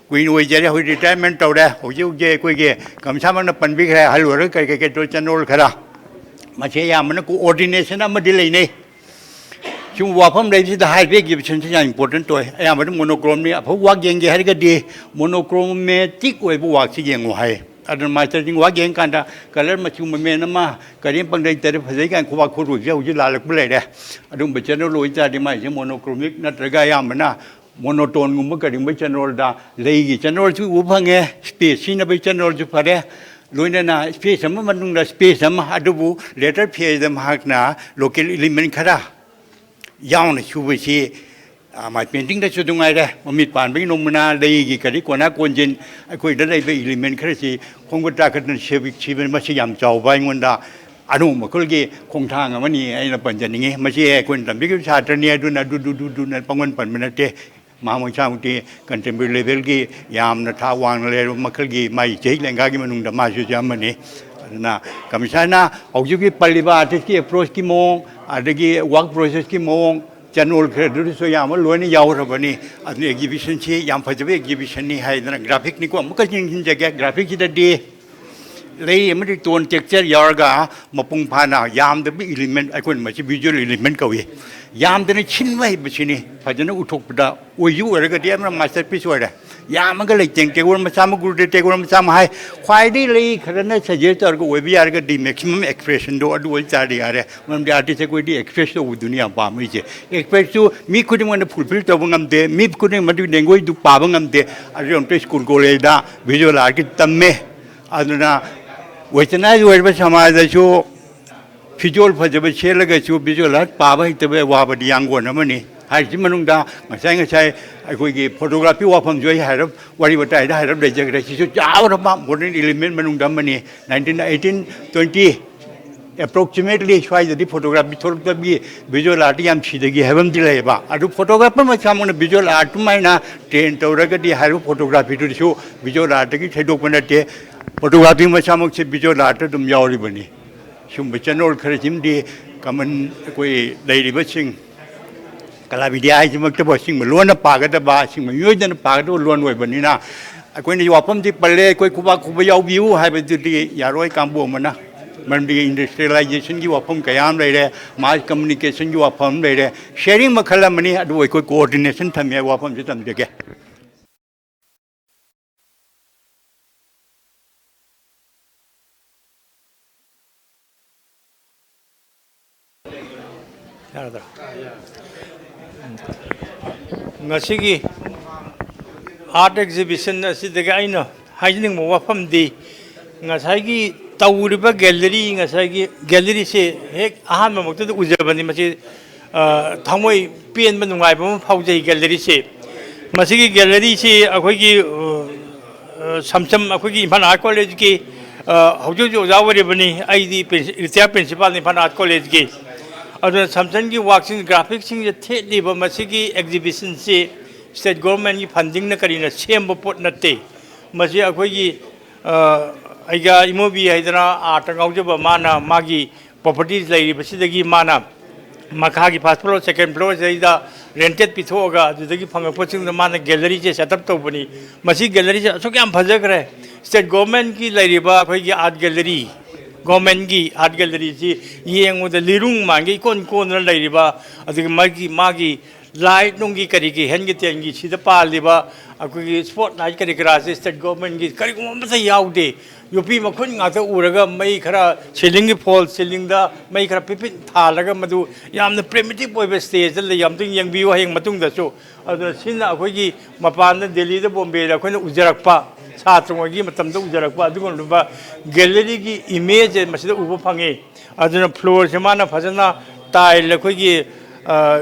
ꯀꯨꯏꯅ ꯑꯣꯏꯖꯔꯦ, ꯍꯧꯖꯤꯛ ꯔꯤꯇꯥꯌꯔꯃꯦꯟ ꯇꯧꯔꯦ꯫ ꯍꯧꯖꯤꯛ ꯍꯧꯖꯤꯛ ꯑꯩꯈꯣꯏꯒꯤ ꯀꯝꯁꯥꯃꯛꯅ ꯄꯟꯕꯤꯈ꯭ꯔꯦ, ꯑꯍꯜ ꯑꯣꯏꯔꯒ ꯀꯔꯤ ꯀꯔꯤ ꯀꯔꯤ ꯇꯧ ꯆꯠꯅꯣꯜ ꯈꯔ꯫ ꯃꯁꯤ ꯑꯌꯥꯝꯕꯅ ꯀꯣꯑꯣꯔꯗꯤꯅꯦꯁꯟ ꯑꯃꯗꯤ ꯂꯩꯅꯩ꯫ ꯁꯤꯒꯨꯝꯕ ꯋꯥꯐꯝ ꯂꯩꯕꯁꯤꯗ ꯍꯥꯏꯕ ꯑꯦꯛꯖꯤꯕꯤꯁꯟꯁꯤ ꯌꯥꯝ ꯏꯝꯄꯣꯔꯇꯦꯟ ꯑꯣꯏ꯫ ꯑꯌꯥꯝꯕꯅ ꯃꯣꯅꯣꯀ꯭ꯔꯣꯝꯅꯤ꯫ ꯑꯐꯕ ꯋꯥꯛ ꯌꯦꯡꯒꯦ ꯍꯥꯏꯔꯒꯗꯤ ꯃꯣꯅꯣꯀ꯭ꯔꯣꯃꯦꯇꯤꯛ ꯑꯣꯏꯕ ꯋꯥꯛꯁꯤ ꯌꯦꯡꯉꯨ ꯍꯥꯏ꯫ ꯑꯗꯨꯅ ꯃꯥꯁꯇꯔꯁꯤꯡ ꯋꯥ ꯌꯦꯡꯀꯥꯟꯗ ꯀꯂꯔ ꯃꯆꯨ ꯃꯃꯦꯟ ꯑꯃ ꯀꯔꯤꯝ ꯄꯪꯗꯩ ꯇꯔꯦ ꯐꯖꯩ ꯀꯥꯏꯅ ꯈꯨꯕꯥꯛ ꯈꯨꯔꯨꯁꯦ ꯍꯧꯖꯤꯛ ꯂꯥꯜꯂꯛꯄ ꯂꯩꯔꯦ꯫ ꯑꯗꯨꯒꯨꯝꯕ ꯆꯦꯅꯦꯜ ꯑꯣꯏꯇꯥꯔꯗꯤ ꯃꯥꯏꯁꯦ ꯃꯣꯅꯣꯀ꯭ꯔꯣꯃꯤꯛ ꯅꯠꯇ꯭ꯔꯒ ꯑꯌꯥꯝꯕꯅ ꯃꯣꯅꯣꯇꯣꯟꯒꯨꯝꯕ ꯀꯔꯤꯒꯨꯝꯕ ꯆꯦꯅꯦꯜꯗ ꯂꯩꯒꯤ ꯆꯦꯅꯦꯜꯁꯨ ꯎꯕ ꯐꯪꯉꯦ, ꯁ꯭ꯄꯦꯁ ꯁꯤꯖꯤꯟꯅꯕꯒꯤ ꯆꯦꯅꯦꯜꯁꯨ ꯐꯔꯦ, ꯂꯣꯏꯅꯅ ꯁ꯭ꯄꯦꯁ ꯑꯃ ꯃꯅꯨꯡꯗ ꯁ꯭ꯄꯦꯁ ꯑꯃ, ꯑꯗꯨꯕꯨ ꯂꯦꯇꯔ ꯐꯦꯁꯇ ꯃꯍꯥꯛꯅ ꯂꯣꯀꯦꯜ ꯏꯂꯤꯃꯦꯟ ꯈꯔ ꯌꯥꯎꯅ ꯁꯨꯕꯁꯤ, ꯑ, ꯃꯥꯏ ꯄꯦꯟꯇꯤꯡꯗꯁꯨ ꯑꯗꯨꯝ ꯉꯥꯏꯔꯦ, ꯃꯃꯤꯠ ꯄꯥꯟꯕꯒꯤ ꯅꯣꯡꯃꯅ ꯂꯩꯒꯤ ꯀꯔꯤ ꯀꯣꯟꯅ ꯀꯣꯟꯖꯤꯟ ꯑꯩꯈꯣꯏꯗ ꯂꯩꯕ ꯏꯂꯤꯃꯦꯟ ꯈꯔꯁꯤ ꯈꯣꯝꯒꯠ ꯇꯥꯈꯠꯇꯅ ꯁꯦꯕꯤꯛ ꯁꯤꯕ, ꯃꯁꯤ ꯌꯥꯝ ꯆꯥꯎꯕ ꯑꯩꯉꯣꯟꯗ ꯑꯅꯧꯕ ꯃꯈꯜꯒꯤ ꯈꯣꯡꯊꯥꯡ ꯑꯃꯅꯤ ꯑꯩꯅ ꯄꯟꯖꯅꯤꯡꯉꯤ꯫ ꯃꯁꯤ ꯑꯩꯈꯣꯏꯅ ꯇꯝꯕꯤꯈꯤꯕ ꯁꯥꯇ꯭ꯔꯅꯤ, ꯑꯗꯨꯅ ꯑꯗꯨ, ꯗꯨ, ꯗꯨ, ꯗꯨꯅ ꯄꯪꯑꯣꯟ ꯄꯟꯕ ꯅꯠꯇꯦ꯫ ꯃꯍꯥꯛ ꯃꯁꯥꯃꯛꯇꯤ ꯀꯟꯇꯦꯝꯄꯣꯔꯔꯤ ꯂꯦꯚꯦꯜꯒꯤ ꯌꯥꯝꯅ ꯊꯥꯛ ꯋꯥꯡꯅ ꯂꯩꯔꯕ ꯃꯈꯜꯒꯤ ꯃꯥꯒꯤ ꯆꯍꯤ ꯂꯦꯡꯒꯥꯒꯤ ꯃꯅꯨꯡꯗ ꯃꯥꯁꯨ ꯑꯃꯅꯤ꯫ ꯑꯗꯨꯅ ꯀꯃꯤꯁꯅꯔꯅ ꯍꯧꯖꯤꯛꯀꯤ ꯄꯜꯂꯤꯕ ꯑꯥꯔꯇꯤꯁꯀꯤ ꯑꯦꯄ꯭ꯔꯣꯆꯀꯤ ꯃꯑꯣꯡ, ꯑꯗꯒꯤ ꯋꯥꯔꯛ ꯄ꯭ꯔꯣꯁꯦꯁꯀꯤ ꯃꯑꯣꯡ, ꯆꯦꯅꯦꯜ ꯈꯔꯗꯨꯗꯁꯨ ꯑꯌꯥꯝꯕ ꯂꯣꯏꯅ ꯌꯥꯎꯔꯕꯅꯤ꯫ ꯑꯗꯨꯅ ꯑꯦꯛꯖꯤꯕꯤꯁꯟꯁꯤ ꯌꯥꯝ ꯐꯖꯕ ꯑꯦꯛꯖꯤꯕꯤꯁꯟꯅꯤ ꯍꯥꯏꯗꯅ ꯒ꯭ꯔꯥꯐꯤꯛꯅꯤꯀꯣ, ꯑꯃꯨꯛꯀ ꯌꯦꯡꯁꯤꯟꯖꯒꯦ꯫ ꯒ꯭ꯔꯥꯐꯤꯛꯁꯤꯗꯗꯤ ꯂꯩ ꯑꯃꯗꯤ ꯇꯣꯟ ꯇꯦꯛꯆꯔ ꯌꯥꯎꯔꯒ ꯃꯄꯨꯡ ꯐꯥꯅ ꯌꯥꯝꯗꯕ ꯏꯂꯤꯃꯦꯟ, ꯑꯩꯈꯣꯏꯅ ꯃꯁꯤ ꯚꯤꯖꯨꯋꯦꯜ ꯏꯂꯤꯃꯦꯟ ꯀꯧꯏ꯫ ꯌꯥꯝꯗꯅ ꯁꯤꯟꯕ ꯍꯩꯕꯁꯤꯅꯤ ꯐꯖꯅ ꯎꯠꯊꯣꯛꯄꯗ ꯑꯣꯏꯁꯨ ꯑꯣꯏꯔꯒꯗꯤ ꯌꯥꯝꯅ ꯃꯥꯁꯇꯔ ꯄꯤꯁ ꯑꯣꯏꯔꯦ꯫ ꯌꯥꯝꯃꯒ ꯂꯩꯇꯦꯡ ꯇꯦꯒꯣꯔ ꯃꯆꯥ ꯑꯃ, ꯒꯨꯔꯨꯗꯦꯕ ꯇꯦꯒꯣꯔ ꯃꯆꯥ ꯑꯃ ꯍꯥꯏ, ꯈ꯭ꯋꯥꯏꯗꯒꯤ ꯂꯩ ꯈꯔꯅ ꯁꯖꯦꯁ ꯇꯧꯔꯒ ꯑꯣꯏꯕ ꯌꯥꯔꯒꯗꯤ ꯃꯦꯛꯁꯤꯃꯝ ꯑꯦꯛꯁꯄ꯭ꯔꯦꯁꯟꯗꯣ ꯑꯗꯨ ꯑꯣꯏꯇꯥꯔꯗꯤ ꯌꯥꯔꯦ꯫ ꯃꯔꯝꯗꯤ ꯑꯥꯔꯇꯤꯁ ꯑꯩꯈꯣꯏꯗꯤ ꯑꯦꯛꯁꯄ꯭ꯔꯦꯁ ꯇꯧꯕꯗꯨꯅꯤ ꯌꯥꯝ ꯄꯥꯝꯃꯤꯁꯦ꯫ ꯑꯦꯛꯁꯄ꯭ꯔꯦꯁꯇꯨ ꯃꯤ ꯈꯨꯗꯤꯡꯃꯛꯅ ꯐꯨꯜꯐꯤꯜ ꯇꯧꯕ ꯉꯝꯗꯦ, ꯃꯤ ꯈꯨꯗꯤꯡꯃꯛ ꯃꯗꯨꯒꯤ ꯂꯦꯡꯒ꯭ꯋꯦꯖꯇꯨ ꯄꯥꯕ ꯉꯝꯗꯦ꯫ ꯑꯗꯨ ꯑꯝꯇ ꯁ꯭ꯀꯨꯜ ꯀꯣꯂꯦꯖꯇ ꯚꯤꯖꯨꯋꯦꯜ ꯑꯥꯔꯠꯀꯤ ꯇꯝꯃꯦ꯫ ꯑꯗꯨꯅ ꯋꯦꯁꯇꯔꯅꯥꯏꯖ ꯑꯣꯏꯔꯕ ꯁꯃꯥꯖꯗꯁꯨ ꯐꯤꯖꯣꯜ ꯐꯖꯕ ꯁꯦꯠꯂꯒꯁꯨ ꯚꯤꯖꯨꯋꯦꯜ ꯑꯥꯔꯠ ꯄꯥꯕ ꯍꯩꯇꯕ ꯑꯋꯥꯕꯗꯤ ꯌꯥꯡꯒꯣꯟ ꯑꯃꯅꯤ꯫ ꯍꯥꯏꯔꯤꯁꯤ ꯃꯅꯨꯡꯗ ꯉꯁꯥꯏ ꯉꯁꯥꯏ ꯑꯩꯈꯣꯏꯒꯤ ꯐꯣꯇꯣꯒ꯭ꯔꯥꯐꯤ ꯋꯥꯐꯝꯁꯨ ꯑꯩ ꯍꯥꯏꯔꯞ ꯋꯥꯔꯤ ꯋꯥꯇꯥꯏꯗ ꯍꯥꯏꯔꯞ ꯂꯩꯖꯈ꯭ꯔꯦ꯫ ꯁꯤꯁꯨ ꯆꯥꯎꯔꯕ ꯃꯣꯗꯔꯟ ꯏꯂꯤꯃꯦꯟ ꯃꯅꯨꯡꯗ ꯑꯃꯅꯤ꯫ ꯅꯥꯏꯟꯇꯤꯟ, ꯑꯩꯠꯇꯤꯟ ꯇ꯭ꯋꯦꯟꯇꯤ ꯑꯦꯄ꯭ꯔꯣꯛꯁꯤꯃꯦꯠꯂꯤ ꯁ꯭ꯋꯥꯏꯗꯗꯤ ꯐꯣꯇꯣꯒ꯭ꯔꯥꯐꯤ ꯊꯣꯛꯂꯛꯇꯕꯒꯤ ꯚꯤꯖꯨꯋꯦꯜ ꯑꯥꯔꯠꯇꯤ ꯌꯥꯝ ꯁꯤꯗꯒꯤ ꯍꯥꯏꯕ ꯑꯃꯗꯤ ꯂꯩꯌꯦꯕ꯫ ꯑꯗꯨ ꯐꯣꯇꯣꯒ꯭ꯔꯥꯐꯔ ꯃꯁꯥꯃꯛꯅ ꯚꯤꯖꯨꯋꯦꯜ ꯑꯥꯔꯠ ꯑꯗꯨꯃꯥꯏꯅ ꯇ꯭ꯔꯦꯟ ꯇꯧꯔꯒꯗꯤ ꯍꯥꯏꯔꯤꯕ ꯐꯣꯇꯣꯒ꯭ꯔꯥꯐꯤꯗꯨꯁꯨ ꯚꯤꯖꯨꯋꯦꯜ ꯑꯥꯔꯠꯇꯒꯤ ꯊꯩꯗꯣꯛꯄ ꯅꯠꯇꯦ꯫ ꯐꯣꯇꯣꯒ꯭ꯔꯥꯐꯤ ꯃꯁꯥꯃꯛꯁꯦ ꯚꯤꯖꯨꯋꯦꯜ ꯑꯥꯔꯠꯇ ꯑꯗꯨꯝ ꯌꯥꯎꯔꯤꯕꯅꯤ꯫ ꯁꯨꯝꯕ ꯆꯦꯅꯦꯜ ꯈꯔꯁꯤꯃꯗꯤ ꯀꯃꯟ ꯑꯩꯈꯣꯏ ꯂꯩꯔꯤꯕꯁꯤꯡ ꯀꯂꯥ ꯕꯤꯗ꯭ꯌꯥ ꯍꯥꯏꯁꯤꯃꯛꯇꯕꯨ ꯑꯁꯤꯒꯨꯝꯕ ꯂꯣꯟꯅ ꯄꯥꯒꯗꯕ, ꯑꯁꯤꯒꯨꯝꯕ ꯃꯤꯑꯣꯏꯗꯅ ꯄꯥꯒꯗꯕ ꯂꯣꯟ ꯑꯣꯏꯕꯅꯤꯅ ꯑꯩꯈꯣꯏꯅ ꯋꯥꯐꯝꯗꯤ ꯄꯜꯂꯦ, ꯑꯩꯈꯣꯏ ꯈꯨꯕꯥꯛ ꯈꯨꯕ ꯌꯥꯎꯕꯤꯌꯨ ꯍꯥꯏꯕꯗꯨꯗꯤ ꯌꯥꯔꯣꯏ ꯀꯥꯡꯕꯨ ꯑꯃꯅ꯫ ꯃꯔꯝꯗꯤ ꯏꯟꯗꯁꯇ꯭ꯔꯤꯌꯦꯂꯥꯏꯖꯦꯁꯟꯒꯤ ꯋꯥꯐꯝ ꯀꯌꯥ ꯑꯃ ꯂꯩꯔꯦ, ꯃꯥꯁ ꯀꯝꯃꯨꯅꯤꯀꯦꯁꯟꯒꯤ ꯋꯥꯐꯝ ꯑꯃ ꯂꯩꯔꯦ, ꯁꯦꯌꯔꯤꯡ ꯃꯈꯜ ꯑꯃꯅꯤ, ꯑꯗꯨꯕꯨ ꯑꯩꯈꯣꯏ ꯀꯣꯑꯣꯔꯗꯤꯅꯦꯁꯟ ꯊꯝꯃꯤ ꯍꯥꯏꯕ ꯋꯥꯐꯝꯁꯤ ꯊꯝꯖꯒꯦ꯫ ꯉꯁꯤꯒꯤ ꯑꯥꯔꯠ ꯑꯦꯛꯖꯤꯕꯤꯁꯟ ꯑꯁꯤꯗꯒꯤ ꯑꯩꯅ ꯍꯥꯏꯖꯅꯤꯡꯕ ꯋꯥꯐꯝꯗꯤ, ꯉꯁꯥꯏꯒꯤ ꯇꯧꯔꯤꯕ ꯒꯦꯂꯔꯤ, ꯉꯁꯥꯏꯒꯤ ꯒꯦꯂꯔꯤꯁꯦ ꯍꯦꯛ ꯑꯍꯥꯟꯕꯃꯛꯇꯗ ꯎꯖꯕꯅꯤ꯫ ꯃꯁꯤ, ꯑ, ꯊꯃꯣꯏ ꯄꯦꯟꯕ, ꯅꯨꯡꯉꯥꯏꯕ ꯑꯃ ꯐꯥꯎꯖꯩ ꯒꯦꯂꯔꯤꯁꯦ꯫ ꯃꯁꯤꯒꯤ ꯒꯦꯂꯔꯤꯁꯤ ꯑꯩꯈꯣꯏꯒꯤ, ꯑ, ꯑ, ꯁꯝꯁꯝ, ꯑꯩꯈꯣꯏꯒꯤ ꯏꯝꯐꯥꯜ ꯑꯥꯔꯠ ꯀꯣꯂꯦꯖꯀꯤ, ꯑ, ꯍꯧꯖꯤꯛ ꯍꯧꯖꯤꯛ ꯑꯣꯖꯥ ꯑꯣꯏꯔꯤꯕꯅꯤ꯫ ꯑꯩꯗꯤ ꯄ꯭ꯔꯤꯟꯁꯤ-, ꯔꯤꯇꯥꯌꯔ ꯄ꯭ꯔꯤꯟꯁꯤꯄꯥꯜꯅꯤ ꯏꯝꯐꯥꯜ ꯑꯥꯔꯠ ꯀꯣꯂꯦꯖꯀꯤ꯫ ꯑꯗꯨꯅ ꯁꯝꯁꯝꯒꯤ ꯋꯥꯛꯁꯤꯡ, ꯒ꯭ꯔꯥꯐꯤꯛꯁꯤꯡꯁꯦ ꯊꯦꯠꯂꯤꯕ ꯃꯁꯤꯒꯤ ꯑꯦꯛꯖꯤꯕꯤꯁꯟꯁꯤ ꯁ꯭ꯇꯦꯠ ꯒꯣꯔꯃꯦꯟꯒꯤ ꯐꯟꯗꯤꯡꯅ ꯀꯔꯤꯅ ꯁꯦꯝꯕ ꯄꯣꯠ ꯅꯠꯇꯦ꯫ ꯃꯁꯤ ꯑꯩꯈꯣꯏꯒꯤ, ꯑ, ꯑꯩꯒ ꯏꯃꯣꯕꯤ ꯍꯥꯏꯗꯅ ꯑꯥꯔꯠꯇ ꯉꯥꯎꯖꯕ ꯃꯥꯅ ꯃꯥꯒꯤ ꯄ꯭ꯔꯣꯄꯔꯇꯤꯁ ꯂꯩꯔꯤꯕꯁꯤꯗꯒꯤ ꯃꯥꯅ ꯃꯈꯥꯒꯤ ꯐꯥꯔꯁ ꯐ꯭ꯂꯣꯔ, ꯁꯦꯀꯦꯟ ꯐ꯭ꯂꯣꯔꯁꯤꯗꯩꯗ ꯔꯦꯟꯇꯦꯠ ꯄꯤꯊꯣꯛꯑꯒ ꯑꯗꯨꯗꯒꯤ ꯐꯪꯉꯛꯄꯁꯤꯡꯗ ꯃꯥꯅ ꯒꯦꯂꯔꯤꯁꯦ ꯁꯦꯠ ꯑꯞ ꯇꯧꯕꯅꯤ꯫ ꯃꯁꯤ ꯒꯦꯂꯔꯤꯁꯦ ꯑꯁꯨꯛ ꯌꯥꯝ ꯐꯖꯈ꯭ꯔꯦ꯫ ꯁ꯭ꯇꯦꯠ ꯒꯣꯔꯃꯦꯟꯒꯤ ꯂꯩꯔꯤꯕ ꯑꯩꯈꯣꯏꯒꯤ ꯑꯥꯔꯠ ꯒꯦꯂꯔꯤ, ꯒꯣꯔꯃꯦꯟꯒꯤ ꯑꯥꯔꯠ ꯒꯦꯂꯔꯤꯁꯤ ꯌꯦꯡꯕꯗ ꯂꯤꯔꯨꯡ ꯃꯥꯟꯒꯩ ꯏꯀꯣꯟ ꯀꯣꯟꯗꯅ ꯂꯩꯔꯤꯕ, ꯑꯗꯨꯒ ꯃꯥꯒꯤ, ꯃꯥꯒꯤ ꯂꯥꯏꯠ ꯅꯨꯡꯒꯤ ꯀꯔꯤꯒꯤ ꯍꯦꯟꯒꯤ ꯇꯦꯟꯒꯤ ꯁꯤꯗ ꯄꯥꯜꯂꯤꯕ ꯑꯩꯈꯣꯏꯒꯤ ꯁ꯭ꯄꯣꯠ ꯂꯥꯏꯠ ꯀꯔꯤ ꯀꯔꯥꯁꯦ ꯁ꯭ꯇꯦꯠ ꯒꯣꯔꯃꯦꯟꯒꯤ ꯀꯔꯤꯒꯨꯝꯕ ꯑꯃꯠꯇ ꯌꯥꯎꯗꯦ꯫ ꯌꯣꯠꯄꯤ ꯃꯈꯨꯟ ꯉꯥꯛꯇ ꯎꯔꯒ ꯃꯩ ꯈꯔ ꯁꯤꯂꯤꯡꯒꯤ ꯐꯣꯜ ꯁꯤꯂꯤꯡꯗ ꯃꯩ ꯈꯔ ꯄꯤꯄꯤꯠ ꯊꯥꯜꯂꯒ ꯃꯗꯨ ꯌꯥꯝꯅ ꯄ꯭ꯔꯤꯃꯤꯇꯤꯞ ꯑꯣꯏꯕ ꯁ꯭ꯇꯦꯖꯇ ꯂꯩ꯫ ꯑꯝꯇꯪ ꯌꯦꯡꯕꯤꯌꯨ ꯍꯌꯦꯡ ꯃꯇꯨꯡꯗꯁꯨ꯫ ꯑꯗꯨꯅ ꯁꯤꯅ ꯑꯩꯈꯣꯏꯒꯤ ꯃꯄꯥꯟꯗ ꯗꯦꯜꯂꯤꯗ, ꯕꯣꯝꯕꯦꯗ ꯑꯩꯈꯣꯏꯅ ꯎꯖꯔꯛꯄ, ꯁꯥꯇ꯭ꯔꯉꯩꯒꯤ ꯃꯇꯝꯗ ꯎꯖꯔꯛꯄ ꯑꯗꯨꯒꯨꯝꯂꯕ ꯒꯦꯂꯔꯤꯒꯤ ꯏꯃꯦꯖ ꯃꯁꯤꯗ ꯎꯕ ꯐꯪꯉꯤ꯫ ꯑꯗꯨꯅ ꯐ꯭ꯂꯣꯔꯁꯦ ꯃꯥꯅ ꯐꯖꯅ ꯇꯥꯏꯜ ꯑꯩꯈꯣꯏꯒꯤ, ꯑ,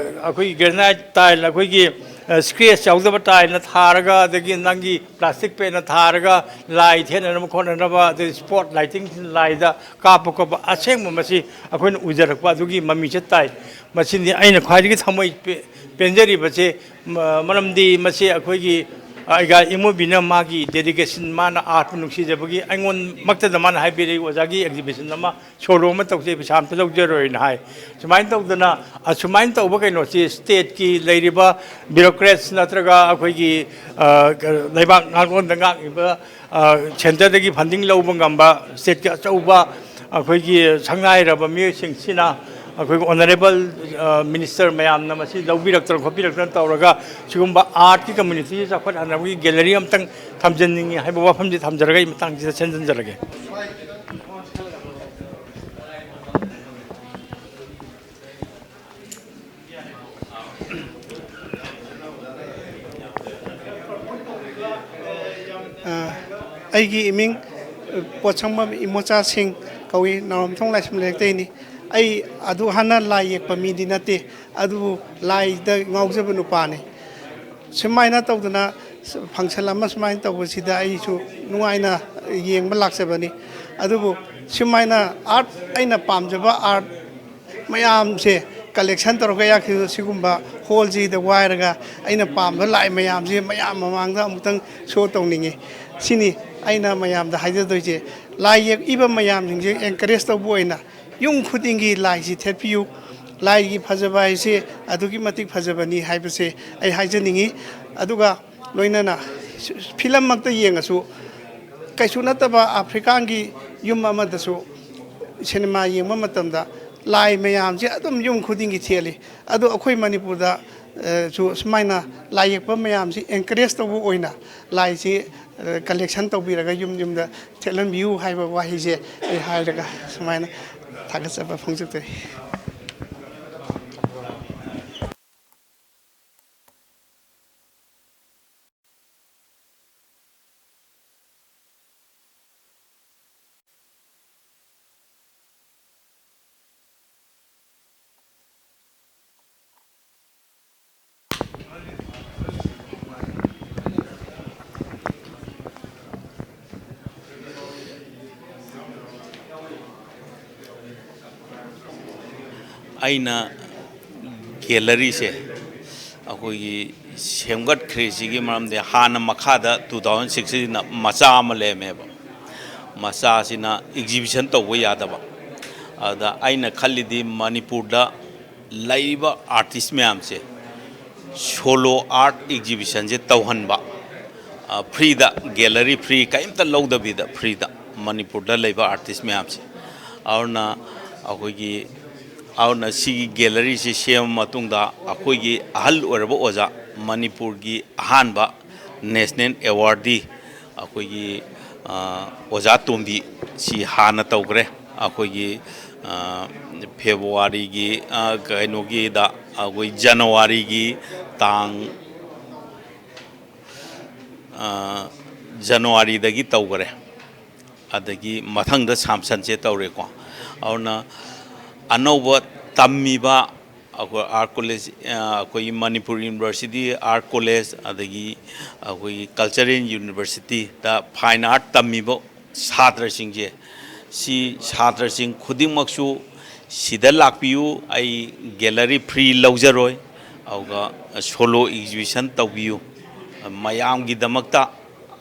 ꯑꯩꯈꯣꯏꯒꯤ ꯒ꯭ꯔꯦꯅꯥꯏꯠ ꯇꯥꯏꯜ, ꯑꯩꯈꯣꯏꯒꯤ, ꯑ, ꯁ꯭ꯀ꯭ꯔꯦꯆ ꯌꯥꯎꯗꯕ ꯇꯥꯏꯜꯅ ꯊꯥꯔꯒ, ꯑꯗꯒꯤ ꯅꯪꯒꯤ ꯄ꯭ꯂꯥꯁꯇꯤꯛ ꯄꯦꯟꯅ ꯊꯥꯔꯒ, ꯂꯥꯏ ꯊꯦꯠꯅꯅꯕ ꯈꯣꯠꯅꯅꯕ, ꯑꯗꯩ ꯁ꯭ꯄꯣꯠ ꯂꯥꯏꯇꯤꯡꯁꯤꯅ ꯂꯥꯏꯗ ꯀꯥꯞꯄ ꯈꯣꯠꯄ, ꯑꯁꯦꯡꯕ ꯃꯁꯤ ꯑꯩꯈꯣꯏꯅ ꯎꯖꯔꯛꯄ ꯑꯗꯨꯒꯤ ꯃꯃꯤꯁꯦ ꯇꯥꯏ꯫ ꯃꯁꯤꯅꯤ ꯑꯩꯅ ꯈ꯭ꯋꯥꯏꯗꯒꯤ ꯊꯃꯣꯏ ꯄꯦ-, ꯄꯦꯟꯖꯔꯤꯕꯁꯦ꯫ ꯃ-, ꯃꯔꯝꯗꯤ ꯃꯁꯤ ꯑꯩꯈꯣꯏꯒꯤ, ꯑ, ꯑꯩꯒ ꯏꯃꯣꯕꯤꯅ ꯃꯥꯒꯤ ꯗꯦꯗꯤꯀꯦꯁꯟ, ꯃꯥꯅ ꯑꯥꯔꯠꯄꯨ ꯅꯨꯡꯁꯤꯖꯕꯒꯤ ꯑꯩꯉꯣꯟꯃꯛꯇꯗ ꯃꯥꯅ ꯍꯥꯏꯕꯤꯔꯛꯏ, "ꯑꯣꯖꯥꯒꯤ ꯑꯦꯛꯖꯤꯕꯤꯁꯟ ꯑꯃ, ꯁꯣ ꯔꯨꯝ ꯑꯃ ꯇꯧꯁꯦ, ꯄꯩꯁꯥ ꯑꯝꯇ ꯂꯧꯖꯔꯣꯏꯅ" ꯍꯥꯏ꯫ ꯁꯨꯃꯥꯏꯅ ꯇꯧꯗꯅ, ꯑꯁꯨꯃꯥꯏꯅ ꯇꯧꯕ ꯀꯩꯅꯣꯁꯤ ꯁ꯭ꯇꯦꯠꯀꯤ ꯂꯩꯔꯤꯕ ꯕ꯭ꯌꯨꯔꯣꯀ꯭ꯔꯦꯠꯁ ꯅꯠꯇ꯭ꯔꯒ ꯑꯩꯈꯣꯏꯒꯤ, ꯑ, ꯂꯩꯕꯥꯛ ꯉꯥꯛꯂꯣꯟꯗ ꯉꯥꯛꯂꯤꯕ, ꯑ, ꯁꯦꯟꯇꯔꯗꯒꯤ ꯐꯟꯗꯤꯡ ꯂꯧꯕ ꯉꯝꯕ ꯁ꯭ꯇꯦꯠꯀꯤ ꯑꯆꯧꯕ ꯑꯩꯈꯣꯏꯒꯤ ꯁꯛꯅꯥꯏꯔꯕ ꯃꯤꯑꯣꯏꯁꯤꯡꯁꯤꯅ ꯑꯩꯈꯣꯏꯒꯤ ꯑꯣꯅꯔꯦꯕꯜ, ꯑ, ꯃꯤꯅꯤꯁꯇꯔ ꯃꯌꯥꯝꯅ ꯃꯁꯤ ꯂꯧꯕꯤꯔꯛꯇꯅ ꯈꯣꯠꯄꯤꯔꯛꯇꯅ ꯇꯧꯔꯒ ꯁꯤꯒꯨꯝꯕ ꯑꯥꯔꯠꯀꯤ ꯀꯝꯃ꯭ꯌꯨꯅꯤꯇꯤꯁꯤ ꯆꯥꯎꯈꯠꯍꯟꯅꯕꯒꯤ ꯒꯦꯂꯔꯤ ꯑꯃꯇꯪ ꯊꯝꯖꯅꯤꯡꯉꯤ ꯍꯥꯏꯕ ꯋꯥꯐꯝꯁꯤ ꯊꯝꯖꯔꯒ ꯑꯩ ꯃꯇꯥꯡꯁꯤꯗ ꯁꯦꯝꯖꯤꯟꯖꯔꯒꯦ꯫ ꯑꯩꯒꯤ ꯏꯃꯤꯡ, ꯑ, ꯄꯣꯠꯁꯪꯕꯝ ꯏꯃꯣꯆꯥ ꯁꯤꯡ ꯀꯧꯏ, ꯅꯥꯎꯔꯦꯝꯊꯣꯡ ꯂꯥꯏꯁ꯭ꯔꯝ ꯂꯩꯔꯛꯇꯩꯅꯤ꯫ ꯑꯩ ꯑꯗꯨ ꯍꯥꯟꯅ ꯂꯥꯏ ꯌꯦꯛꯄ ꯃꯤꯗꯤ ꯅꯠꯇꯦ, ꯑꯗꯨꯕꯨ ꯂꯥꯏꯗ ꯉꯥꯎꯖꯕ ꯅꯨꯄꯥꯅꯤ꯫ ꯁꯨꯃꯥꯏꯅ ꯇꯧꯗꯅ function ꯑꯃ ꯁꯨꯃꯥꯏꯅ ꯇꯧꯕꯁꯤꯗ ꯑꯩꯁꯨ ꯅꯨꯡꯉꯥꯏꯅ ꯌꯦꯡꯕ ꯂꯥꯛꯆꯕꯅꯤ꯫ ꯑꯗꯨꯕꯨ ꯁꯨꯃꯥꯏꯅ art, ꯑꯩꯅ ꯄꯥꯝꯖꯕ art ꯃꯌꯥꯝꯁꯦ collection ꯇꯧꯔꯒ ꯌꯥꯈꯤꯕ ꯁꯤꯒꯨꯝꯕ hallꯁꯤꯗ ꯋꯥꯏꯔꯒ ꯑꯩꯅ ꯄꯥꯝꯕ ꯂꯥꯏ ꯃꯌꯥꯝꯁꯦ ꯃꯌꯥꯝ ꯃꯃꯥꯡꯗ ꯑꯃꯨꯛꯇꯪ show ꯇꯧꯅꯤꯡꯉꯤ꯫ ꯁꯤꯅꯤ ꯑꯩꯅ ꯃꯌꯥꯝꯗ ꯍꯥꯏꯖꯗꯣꯏꯁꯦ꯫ ꯂꯥꯏ ꯌꯦꯛꯏꯕ ꯃꯌꯥꯝꯁꯤꯡꯁꯦ encourage ꯇꯧꯕ ꯑꯣꯏꯅ ꯌꯨꯝ ꯈꯨꯗꯤꯡꯒꯤ ꯂꯥꯏꯁꯤ ꯊꯦꯠꯄꯤꯌꯨ꯫ ꯂꯥꯏꯒꯤ ꯐꯖꯕ ꯍꯥꯏꯁꯦ ꯑꯗꯨꯛꯀꯤ ꯃꯇꯤꯛ ꯐꯖꯕꯅꯤ ꯍꯥꯏꯕꯁꯦ ꯑꯩ ꯍꯥꯏꯖꯅꯤꯡꯉꯤ꯫ ꯑꯗꯨꯒ ꯂꯣꯏꯅꯅ film ꯃꯛꯇ ꯌꯦꯡꯉꯁꯨ, ꯀꯩꯁꯨ ꯅꯠꯇꯕ ꯑꯐ꯭ꯔꯤꯀꯥꯟꯒꯤ ꯌꯨꯝ ꯑꯃꯗꯁꯨ ꯁꯤꯅꯦꯃꯥ ꯌꯦꯡꯕ ꯃꯇꯝꯗ ꯂꯥꯏ ꯃꯌꯥꯝꯁꯦ ꯑꯗꯨꯝ ꯌꯨꯝ ꯈꯨꯗꯤꯡꯒꯤ ꯊꯦꯠꯂꯤ꯫ ꯑꯗꯣ ꯑꯩꯈꯣꯏ ꯃꯅꯤꯄꯨꯔꯗ, ꯑ, ꯁꯨ ꯁꯨꯃꯥꯏꯅ ꯂꯥꯏ ꯌꯦꯛꯄ ꯃꯌꯥꯝꯁꯤ encourage ꯇꯧꯕ ꯑꯣꯏꯅ ꯂꯥꯏꯁꯤ, ꯑ, collection ꯇꯧꯕꯤꯔꯒ ꯌꯨꯝ ꯌꯨꯝꯗ ꯊꯦꯠꯍꯟꯕꯤꯌꯨ ꯍꯥꯏꯕ ꯋꯥꯍꯩꯁꯦ ꯑꯩ ꯍꯥꯏꯔꯒ ꯁꯨꯃꯥꯏꯅ ꯊꯥꯒꯠꯆꯕ ꯐꯣꯡꯗꯣꯛꯆꯔꯤ꯫ ꯑꯩꯅ galleryꯁꯦ ꯑꯩꯈꯣꯏꯒꯤ ꯁꯦꯝꯒꯠꯈ꯭ꯔꯤꯁꯤꯒꯤ ꯃꯔꯝꯗꯤ, ꯍꯥꯟꯅ ꯃꯈꯥꯗ two thousand sixꯇ ꯃꯆꯥ ꯑꯃ ꯂꯩꯔꯝꯃꯦꯕ꯫ ꯃꯆꯥꯁꯤꯅ exhibition ꯇꯧꯕ ꯌꯥꯗꯕ꯫ ꯑꯗ ꯑꯩꯅ ꯈꯜꯂꯤꯗꯤ ꯃꯅꯤꯄꯨꯔꯗ ꯂꯩꯔꯤꯕ artist ꯃꯌꯥꯝꯁꯦ solo art exhibitionꯁꯦ ꯇꯧꯍꯟꯕ, ꯑ, freeꯗ, gallery free ꯀꯔꯤꯝꯇ ꯂꯧꯗꯕꯤꯗ freeꯗ ꯃꯅꯤꯄꯨꯔꯗ ꯂꯩꯕ artist ꯃꯌꯥꯝꯁꯦ꯫ ꯑꯗꯨꯅ ꯑꯩꯈꯣꯏꯒꯤ, ꯑꯗꯨꯅ ꯁꯤꯒꯤ galleryꯁꯤ ꯁꯦꯝꯃ ꯃꯇꯨꯡꯗ ꯑꯩꯈꯣꯏꯒꯤ ꯑꯍꯜ ꯑꯣꯏꯔꯕ ꯑꯣꯖꯥ, ꯃꯅꯤꯄꯨꯔꯒꯤ ꯑꯍꯥꯟꯕ national awardee ꯑꯩꯈꯣꯏꯒꯤ, ꯑ, ꯑꯣꯖꯥ ꯇꯣꯝꯕꯤ, ꯁꯤ ꯍꯥꯟꯅ ꯇꯧꯈ꯭ꯔꯦ꯫ ꯑꯩꯈꯣꯏꯒꯤ, ꯑ, ꯐꯦꯕ꯭ꯔꯨꯋꯥꯔꯤꯒꯤ, ꯑ, ꯀꯩꯅꯣꯒꯤꯗ, ꯑꯩꯈꯣꯏ ꯖꯅꯋꯥꯔꯤꯒꯤ ꯇꯥꯡ, ꯑ, ꯖꯅꯋꯥꯔꯤꯗꯒꯤ ꯇꯧꯈꯔꯦ꯫ ꯑꯗꯒꯤ ꯃꯊꯪꯗ ꯁꯥꯝꯁꯟꯁꯦ ꯇꯧꯔꯦꯀꯣ꯫ ꯑꯗꯨꯅ ꯑꯅꯧꯕ ꯇꯝꯃꯤꯕ ꯑꯩꯈꯣꯏ ꯑꯥꯔꯠ ꯀꯣꯂꯦꯖ, ꯑꯩꯈꯣꯏꯒꯤ ꯃꯅꯤꯄꯨꯔ ꯌꯨꯅꯤꯚꯔꯁꯤꯇꯤ ꯑꯥꯔꯠ ꯀꯣꯂꯦꯖ, ꯑꯗꯒꯤ ꯑꯩꯈꯣꯏꯒꯤ ꯀꯜꯆꯔꯦꯜ ꯌꯨꯅꯤꯚꯔꯁꯤꯇꯤꯗ ꯐꯥꯏꯟ ꯑꯥꯔꯠ ꯇꯝꯃꯤꯕ ꯁꯥꯇ꯭ꯔꯁꯤꯡꯁꯦ, ꯁꯤ ꯁꯥꯇ꯭ꯔꯁꯤꯡ ꯈꯨꯗꯤꯡꯃꯛꯁꯨ ꯁꯤꯗ ꯂꯥꯛꯄꯤꯌꯨ꯫ ꯑꯩ ꯒꯦꯂꯔꯤ ꯐ꯭ꯔꯤ ꯂꯧꯖꯔꯣꯏ꯫ ꯑꯗꯨꯒ ꯁꯣꯂꯣ ꯑꯦꯛꯖꯤꯕꯤꯁꯟ ꯇꯧꯕꯤꯌꯨ꯫ ꯃꯌꯥꯝꯒꯤꯗꯃꯛꯇ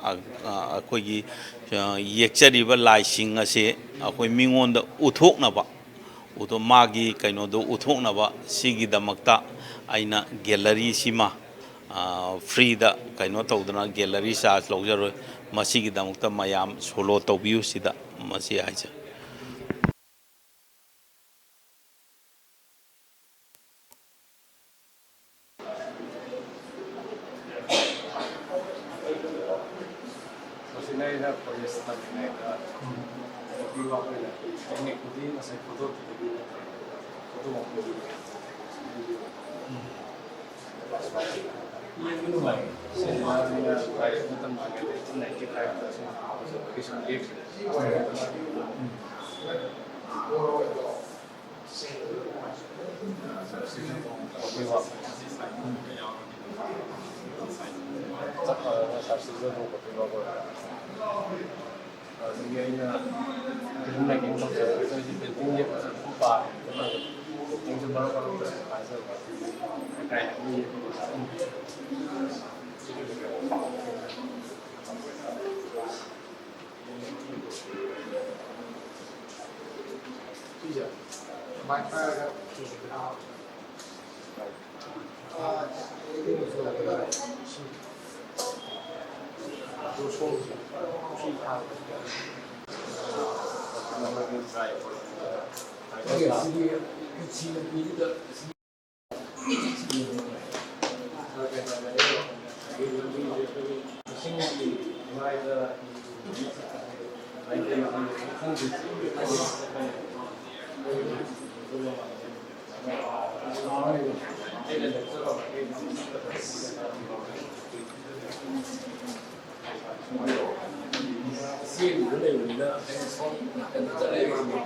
ꯑ, ꯑ, ꯑꯩꯈꯣꯏꯒꯤ, ꯑ, ꯌꯦꯛꯆꯔꯤꯕ ꯂꯥꯏꯁꯤꯡ ꯑꯁꯦ ꯑꯩꯈꯣꯏ ꯃꯤꯉꯣꯟꯗ ꯎꯠꯊꯣꯛꯅꯕ, ꯎꯠꯊꯣꯛ-, ꯃꯥꯒꯤ ꯀꯩꯅꯣꯗꯣ ꯎꯠꯊꯣꯛꯅꯕ, ꯁꯤꯒꯤꯗꯃꯛꯇ ꯑꯩꯅ ꯒꯦꯂꯔꯤꯁꯤꯃ, ꯑ, ꯐ꯭ꯔꯤꯗ ꯀꯩꯅꯣ ꯇꯧꯗꯅ, ꯒꯦꯂꯔꯤ ꯆꯥꯔꯖ ꯂꯧꯖꯔꯣꯏ꯫ ꯃꯁꯤꯒꯤꯗꯃꯛꯇ ꯃꯌꯥꯝ ꯁꯣꯂꯣ ꯇꯧꯕꯤꯌꯨ ꯁꯤꯗ, ꯃꯁꯤ ꯍꯥꯏꯖꯩ꯫ ꯃꯁꯤꯅ ꯑꯩꯅ ꯀꯣꯂꯦꯖ ꯇꯝꯂꯤꯉꯩꯗ ꯅꯨꯄꯤ ꯋꯥ ꯑꯩꯈꯣꯏꯅ ꯇꯦꯛꯅꯤꯛꯄꯨꯗꯤ ꯉꯁꯥꯏ ꯐꯣꯇꯣ ꯊꯤꯕꯒꯤ ꯅꯠꯇ꯭ꯔꯦ, ꯐꯣꯇꯣ ꯃꯈꯣꯏꯒꯤ ꯌꯦꯡꯕ ꯅꯨꯡꯉꯥꯏ꯫ ꯁꯤꯅꯦꯃꯥꯁꯤꯅ ꯂꯥꯏꯔꯤꯛ ꯃꯇꯝ ꯃꯥꯡꯉꯦ, ꯑꯩꯠꯇꯤꯟ ꯅꯥꯏꯟꯇꯤ ꯐꯥꯏꯚꯇ ꯁꯨꯝ ꯐꯖꯕꯒꯤ ꯁꯨꯝ ꯌꯦꯛꯈꯤꯕ꯫ ꯑꯗꯨꯒꯤ ꯑꯩꯅ ꯐꯤꯂꯝ ꯃꯦꯀꯤꯡ ꯇꯧꯖꯔꯒꯁꯨ ꯑꯩꯁꯦ ꯄꯦꯟꯇꯤꯡ ꯌꯦꯛꯄꯁꯨ ꯑꯗꯨꯝ ꯄꯥꯝꯃꯦ꯫ ꯑꯗꯨꯅ ꯄꯦꯟꯇꯤꯡꯁꯨ ꯃꯔꯛ ꯃꯔꯛꯇ ꯁꯨꯝ ꯍꯥꯏꯖꯕ ꯑꯗꯨꯒꯤ ꯀꯩ ꯍꯥꯏꯅꯤ, ꯌꯦꯛꯄꯗꯣ ꯑꯗꯨꯝ ꯁꯤꯁꯦ ꯁꯨꯃꯥꯏꯅ ꯄꯥꯏꯔꯒ ꯁꯤꯁꯦ ꯀꯩꯅꯣ ꯂꯩꯕꯅꯤꯅ ꯑꯩꯅ ꯁꯣꯝ ꯅꯥꯀꯟꯗ ꯆꯠꯂꯒ ꯌꯦꯡꯕ꯫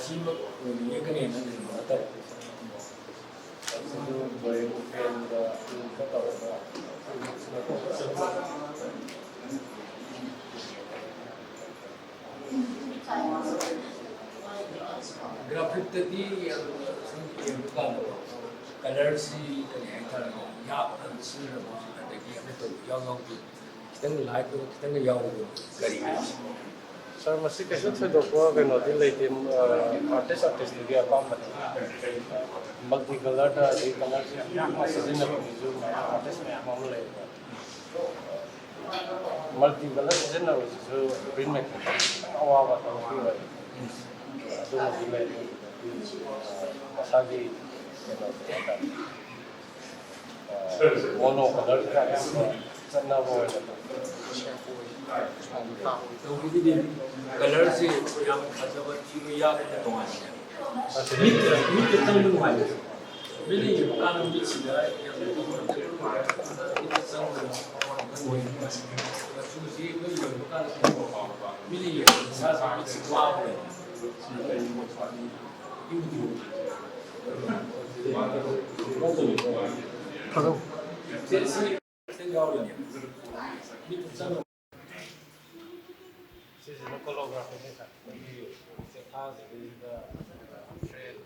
ꯁꯤꯃꯛ ꯑꯣꯏꯅ ꯌꯦꯛꯀꯅꯦꯅ ꯂꯩꯕ ꯅꯠꯇꯕ꯫ ꯑꯗꯨ ꯗ꯭ꯔꯣꯌꯤꯡ ꯄꯦꯟꯗ ꯇꯧꯔꯒ ꯒ꯭ꯔꯥꯐꯤꯛꯇꯗꯤ ꯌꯥꯝꯅ ꯁꯨꯝ ꯌꯦꯡꯕ ꯀꯥꯟꯗ ꯀꯂꯔꯁꯤ ꯀꯔꯤ ꯍꯥꯏꯇꯥꯔꯦ, ꯌꯥꯝꯅ ꯁꯤꯖꯤꯟꯅꯕ ꯑꯗꯒꯤ ꯑꯃ ꯇꯧꯕ ꯏꯌꯥꯎ ꯌꯥꯎꯗꯦ꯫ ꯈꯤꯇꯪ ꯂꯥꯏꯠ ꯑꯣꯏꯕ, ꯈꯤꯇꯪꯒ ꯌꯥꯎꯕꯗꯣ ꯀꯔꯤꯒꯤꯅꯣ? ꯁꯥꯔ, ꯃꯁꯤ ꯀꯩꯁꯨ ꯊꯣꯏꯗꯣꯛꯄ ꯀꯩꯅꯣꯗꯤ ꯂꯩꯇꯦ꯫ ꯑꯥꯔꯇꯤꯁ ꯑꯥꯔꯇꯤꯁꯇꯨꯒꯤ ꯑꯄꯥꯝꯕꯅꯤ꯫ ꯃꯜꯇꯤ ꯀꯂꯔꯗ ꯑꯗꯩ ꯀꯂꯔꯁꯦ ꯌꯥꯝ ꯌꯥꯝꯅ ꯁꯤꯖꯤꯟꯅꯕ ꯃꯤꯁꯨ ꯑꯥꯔꯇꯤꯁ ꯃꯌꯥꯝ ꯑꯃ ꯂꯩꯌꯦꯕ꯫ ꯃꯜꯇꯤ ꯀꯂꯔ ꯁꯤꯖꯤꯟꯅꯕꯁꯤꯁꯨ ꯄ꯭ꯔꯤꯟ ꯃꯦꯀꯤꯡꯗ ꯈꯤꯇꯪ ꯑꯋꯥꯕ ꯊꯕꯛꯇꯤ ꯑꯣꯏ꯫ ꯑꯗꯨꯃꯗꯤ ꯂꯩ꯫ ꯃꯁꯥꯒꯤ ꯀꯩꯅꯣꯗꯣ ꯍꯥꯏꯇꯥꯔꯦ꯫ ꯃꯣꯅꯣ ꯀꯂꯔꯁꯤꯅ ꯑꯌꯥꯝꯕ ꯆꯠꯅꯕ ꯑꯣꯏꯅ ꯇꯧꯕ꯫ ꯇꯧꯕꯒꯤꯗꯤ ꯀꯂꯔꯁꯦ ꯌꯥꯝ ꯐꯖꯕ ꯊꯤꯕ ꯌꯥꯛꯄꯗ ꯇꯣꯉꯥꯟꯕꯅꯦ꯫ ꯃꯤꯠꯇ, ꯃꯤꯠꯇ ꯆꯪꯕ ꯅꯨꯡꯉꯥꯏꯕ꯫ ꯃꯤꯠꯅ ꯌꯦꯡꯕ ꯀꯥꯟꯗ ꯃꯤꯠꯁꯤꯗ ꯌꯥꯝꯅ ꯃꯤꯠꯇ ꯆꯪꯕꯗ ꯑꯣꯏ꯫ ꯃꯆꯨꯁꯤ ꯑꯩꯈꯣꯏ ꯌꯦꯡꯕ ꯀꯥꯟꯗ ꯃꯤꯠꯅ ꯌꯦꯡꯕꯗ ꯏꯁꯥꯁꯦ ꯃꯤꯠꯁꯦ ꯋꯥꯕ ꯂꯩ꯫ ꯁꯤꯅ ꯀꯔꯤ ꯄꯣꯠ ꯐꯅꯤ? ꯏꯪꯕꯗꯤ ꯑꯣꯏꯗꯦ꯫ ꯊꯥꯗꯧ꯫ ꯁꯤꯁꯤꯅ ꯀꯣꯂꯣꯒ꯭ꯔꯥꯐꯤꯅꯤ ꯁꯥꯔ꯫ ꯑꯩꯈꯣꯏꯒꯤ ꯆꯦꯊꯥꯁꯤꯗꯩꯁꯤꯗ ꯐ꯭ꯔꯦꯝ,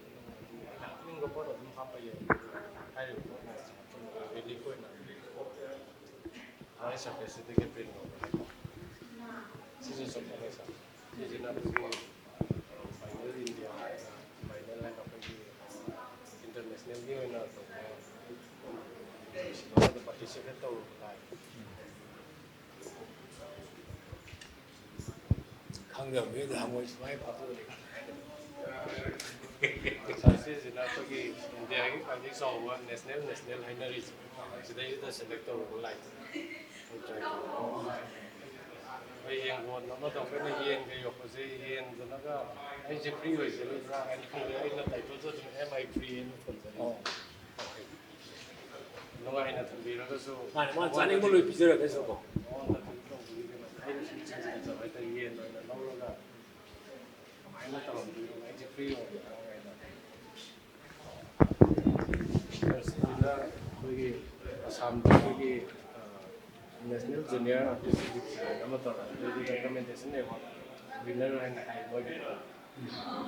ꯑꯩꯅ ꯍꯥꯞꯅꯤꯡꯕ ꯄꯣꯠ ꯑꯗꯨꯝ ꯍꯥꯞꯄ ꯌꯥꯏ꯫ ꯍꯥꯏꯔꯤꯕ ꯄꯣꯠ ꯃꯌꯥꯝꯁꯦ ꯍꯥꯞꯆꯤꯜꯂꯒ ꯔꯤꯂꯤꯐ ꯑꯣꯏꯅ ꯋꯥꯏꯠ ꯁꯔꯐꯦꯁꯁꯤꯗꯒꯤ ꯄ꯭ꯔꯤꯟ ꯇꯧꯕ ꯍꯥꯏꯇꯥꯔꯦ꯫ ꯁꯤꯁꯨ ꯆꯨꯝꯕꯅꯦ ꯁꯥꯔ꯫ ꯁꯤꯁꯤꯅ ꯑꯩꯈꯣꯏꯒꯤ ꯐꯥꯏꯅꯦꯜ ꯏꯟꯗꯤꯌꯥ ꯍꯥꯏꯅ, ꯐꯥꯏꯅꯦꯜ ꯍꯥꯏꯅ ꯑꯩꯈꯣꯏꯒꯤ ꯏꯟꯇꯔꯅꯦꯁꯅꯦꯜꯒꯤ ꯑꯣꯏꯅ ꯇꯧꯕ ꯁꯤꯗ ꯄꯥꯔꯇꯤꯁꯤꯄꯦꯠ ꯇꯧꯔꯨꯕ ꯂꯥꯏ꯫ ꯈꯪꯗꯕ ꯃꯤꯑꯣꯏꯗ ꯍꯪꯉꯣꯏ ꯁꯨꯃꯥꯏꯅ ꯐꯥꯊꯣꯛꯑꯗꯤ ꯀꯃꯥꯏꯅ ꯍꯥꯏꯗꯣꯏꯅꯣ? ꯁꯥꯔ, ꯁꯤꯁꯤꯅ ꯑꯩꯈꯣꯏꯒꯤ ꯏꯟꯗꯤꯌꯥꯒꯤ ꯈ꯭ꯋꯥꯏꯗꯒꯤ ꯆꯥꯎꯕ ꯅꯦꯁꯅꯦꯜ, ꯅꯦꯁꯅꯦꯜ ꯍꯥꯏꯅꯔꯤꯁꯦ꯫ ꯁꯤꯗꯩꯁꯤꯗ ꯁꯦꯂꯦꯛ ꯇꯧꯔꯨꯕ ꯂꯥꯏꯟ꯫ ꯑꯩꯈꯣꯏ ꯌꯦꯡꯒꯣꯟ ꯑꯃꯗ ꯑꯩꯈꯣꯏꯅ ꯌꯦꯟꯒ ꯌꯣꯛꯄꯁꯦ, ꯌꯦꯟꯗꯨꯅꯒ "ꯑꯩꯁꯦ ꯐ꯭ꯔꯤ ꯑꯣꯏꯖꯔꯤꯕ꯭ꯔꯥ?" ꯍꯥꯏꯅ ꯈꯜꯂꯦ꯫ ꯑꯩꯅ ꯇꯥꯏꯇꯜꯁꯨ ꯑꯗꯨꯝ "ꯑꯦꯝ ꯑꯥꯏ ꯐ꯭ꯔꯤ?" ꯍꯥꯏꯅ ꯊꯣꯟꯖꯔꯤꯅꯦ꯫ ꯑꯣ꯫ ꯅꯨꯡꯉꯥꯏꯅ ꯊꯝꯕꯤꯔꯒꯁꯨ ꯃꯥꯅꯦ, ꯃꯥꯅ ꯆꯥꯅꯤꯡꯕ ꯂꯣꯏ ꯄꯤꯖꯔꯒꯁꯨ ꯀꯣ꯫ ꯃꯉꯣꯟꯗ ꯀꯩꯅꯣ ꯇꯧꯕꯒꯤ ꯀꯩꯅꯣꯁꯦ ꯑꯩꯅ ꯁꯨꯝ ꯁꯦꯟꯅꯖꯕ ꯍꯥꯏꯇꯥꯔꯦ, ꯌꯦꯟ ꯑꯣꯏꯅ ꯂꯧꯔꯒ ꯀꯃꯥꯏꯅ ꯇꯧꯔꯝꯗꯣꯏꯅꯣ? ꯑꯩꯁꯦ ꯐ꯭ꯔꯤ ꯑꯣꯏꯕ ꯍꯥꯏꯅ꯫ ꯁꯤꯁꯤꯅ ꯑꯩꯈꯣꯏꯒꯤ ꯑꯁꯥꯝꯗ ꯑꯩꯈꯣꯏꯒꯤ, ꯑ, ꯅꯦꯁꯅꯦꯜ ꯖꯨꯅꯤꯌꯔ ꯑꯥꯔꯇꯤꯁ ꯑꯃ ꯇꯧꯔꯒ ꯑꯗꯨꯒꯤ ꯔꯤꯀꯃꯦꯟꯗꯦꯁꯟ ꯑꯦꯋꯥꯔꯗ ꯋꯤꯟꯅꯔ ꯍꯥꯏꯅ ꯍꯥꯏ ꯃꯣꯏꯒꯤ꯫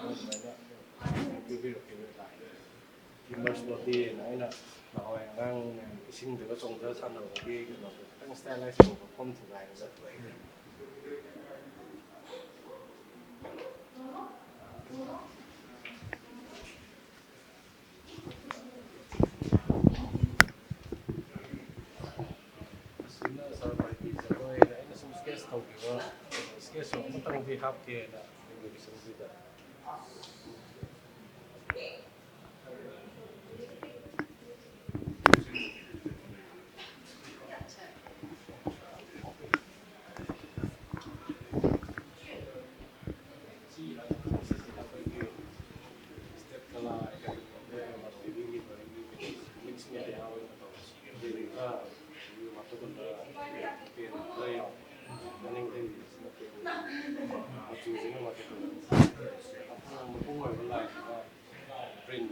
ꯑꯗꯨꯃꯥꯏꯅ ꯄꯤꯕꯤꯔꯛꯈꯤꯕ ꯂꯥꯏ꯫ ꯏꯃꯔꯁ ꯕꯣꯗꯤꯅ ꯑꯩꯅ ꯅꯍꯥꯟꯋꯥꯏ ꯑꯉꯥꯡ ꯃꯌꯥꯝ ꯏꯁꯤꯡꯗꯒ ꯆꯣꯡꯊ ꯁꯥꯟꯅꯕꯒꯤ ꯀꯩꯅꯣꯗꯣ ꯈꯤꯇꯪ ꯁ꯭ꯇꯥꯏꯂꯥꯏꯁ ꯇꯧꯕ ꯃꯐꯝ ꯊꯨꯒꯥꯏꯔꯒ ꯊꯣꯛꯑꯦ꯫ ꯑꯁꯤꯅ ꯁꯥꯔ ꯃꯥꯏꯀꯤ ꯖꯒꯣꯏ ꯑꯩꯅ ꯁꯨꯝ ꯁ꯭ꯀꯦꯠꯁ ꯇꯧꯈꯤꯕ, ꯁ꯭ꯀꯦꯠꯁ ꯑꯃꯇꯪꯗꯤ ꯍꯥꯞꯀꯦꯅ ꯑꯦꯛꯖꯤꯕꯤꯁꯟꯁꯤꯗ꯫ ꯁꯤ ꯑꯩꯈꯣꯏꯒꯤ state Kala academy of drama ꯇꯤꯚꯤꯒꯤ ꯃꯤꯛꯁ ꯃꯦꯗꯤꯌꯥ ꯑꯣꯏꯅ ꯇꯧꯕ꯫ ꯑꯗꯨꯗꯨꯒ ꯋꯥꯇꯔ ꯀꯂꯔ ꯄꯦꯟ ꯈꯔ ꯌꯥꯎꯋꯦ꯫ ꯃꯅꯤꯡꯗꯒꯤꯁꯤꯅ ꯄꯦꯟ ꯃꯆꯨꯁꯤꯅ ꯋꯥꯇꯔ ꯀꯂꯔ꯫ ꯃꯄꯨꯡ ꯑꯣꯏꯕ ꯂꯥꯏꯁꯤꯅ ꯄ꯭ꯔꯤꯟ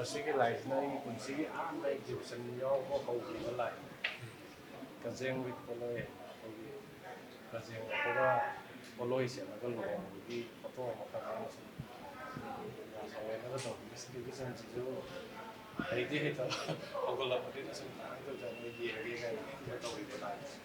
ꯁꯤꯒꯤ ꯂꯥꯏꯁꯤꯅ ꯑꯩꯒꯤ ꯄꯨꯟꯁꯤꯒꯤ ꯑꯍꯥꯟꯕ exhibition ꯌꯥꯎꯕ ꯍꯧꯈꯤꯕ ꯂꯥꯏ꯫ ꯀꯖꯦꯡ with ꯄꯣꯠꯂꯣꯏ ꯍꯥꯏꯅ ꯑꯩꯈꯣꯏꯒꯤ ꯀꯖꯦꯡ ꯎꯞꯄꯒ ꯄꯣꯠꯂꯣꯏ ꯁꯦꯠꯂꯒ ꯂꯨꯍꯣꯡꯕꯒꯤ ꯐꯣꯇꯣ ꯑꯃꯈꯛ ꯑꯩꯅ ꯁꯨꯝ ꯌꯥꯝ ꯆꯥꯎꯔꯦꯅꯒ ꯇꯧꯕꯒꯤ exhibition ꯁꯤꯁꯨ ꯍꯩꯗꯤ ꯍꯩꯇꯕ ꯍꯧꯒꯠꯂꯛꯄꯅꯤꯅ ꯁꯨꯝ ꯀꯃꯥꯏꯅ ꯇꯧꯖꯥꯠꯅꯣ ꯌꯦꯡꯉꯒꯦ ꯀꯥꯏꯅ ꯈꯟꯕ ꯇꯧꯔꯤꯕ ꯂꯥꯏꯁꯦ꯫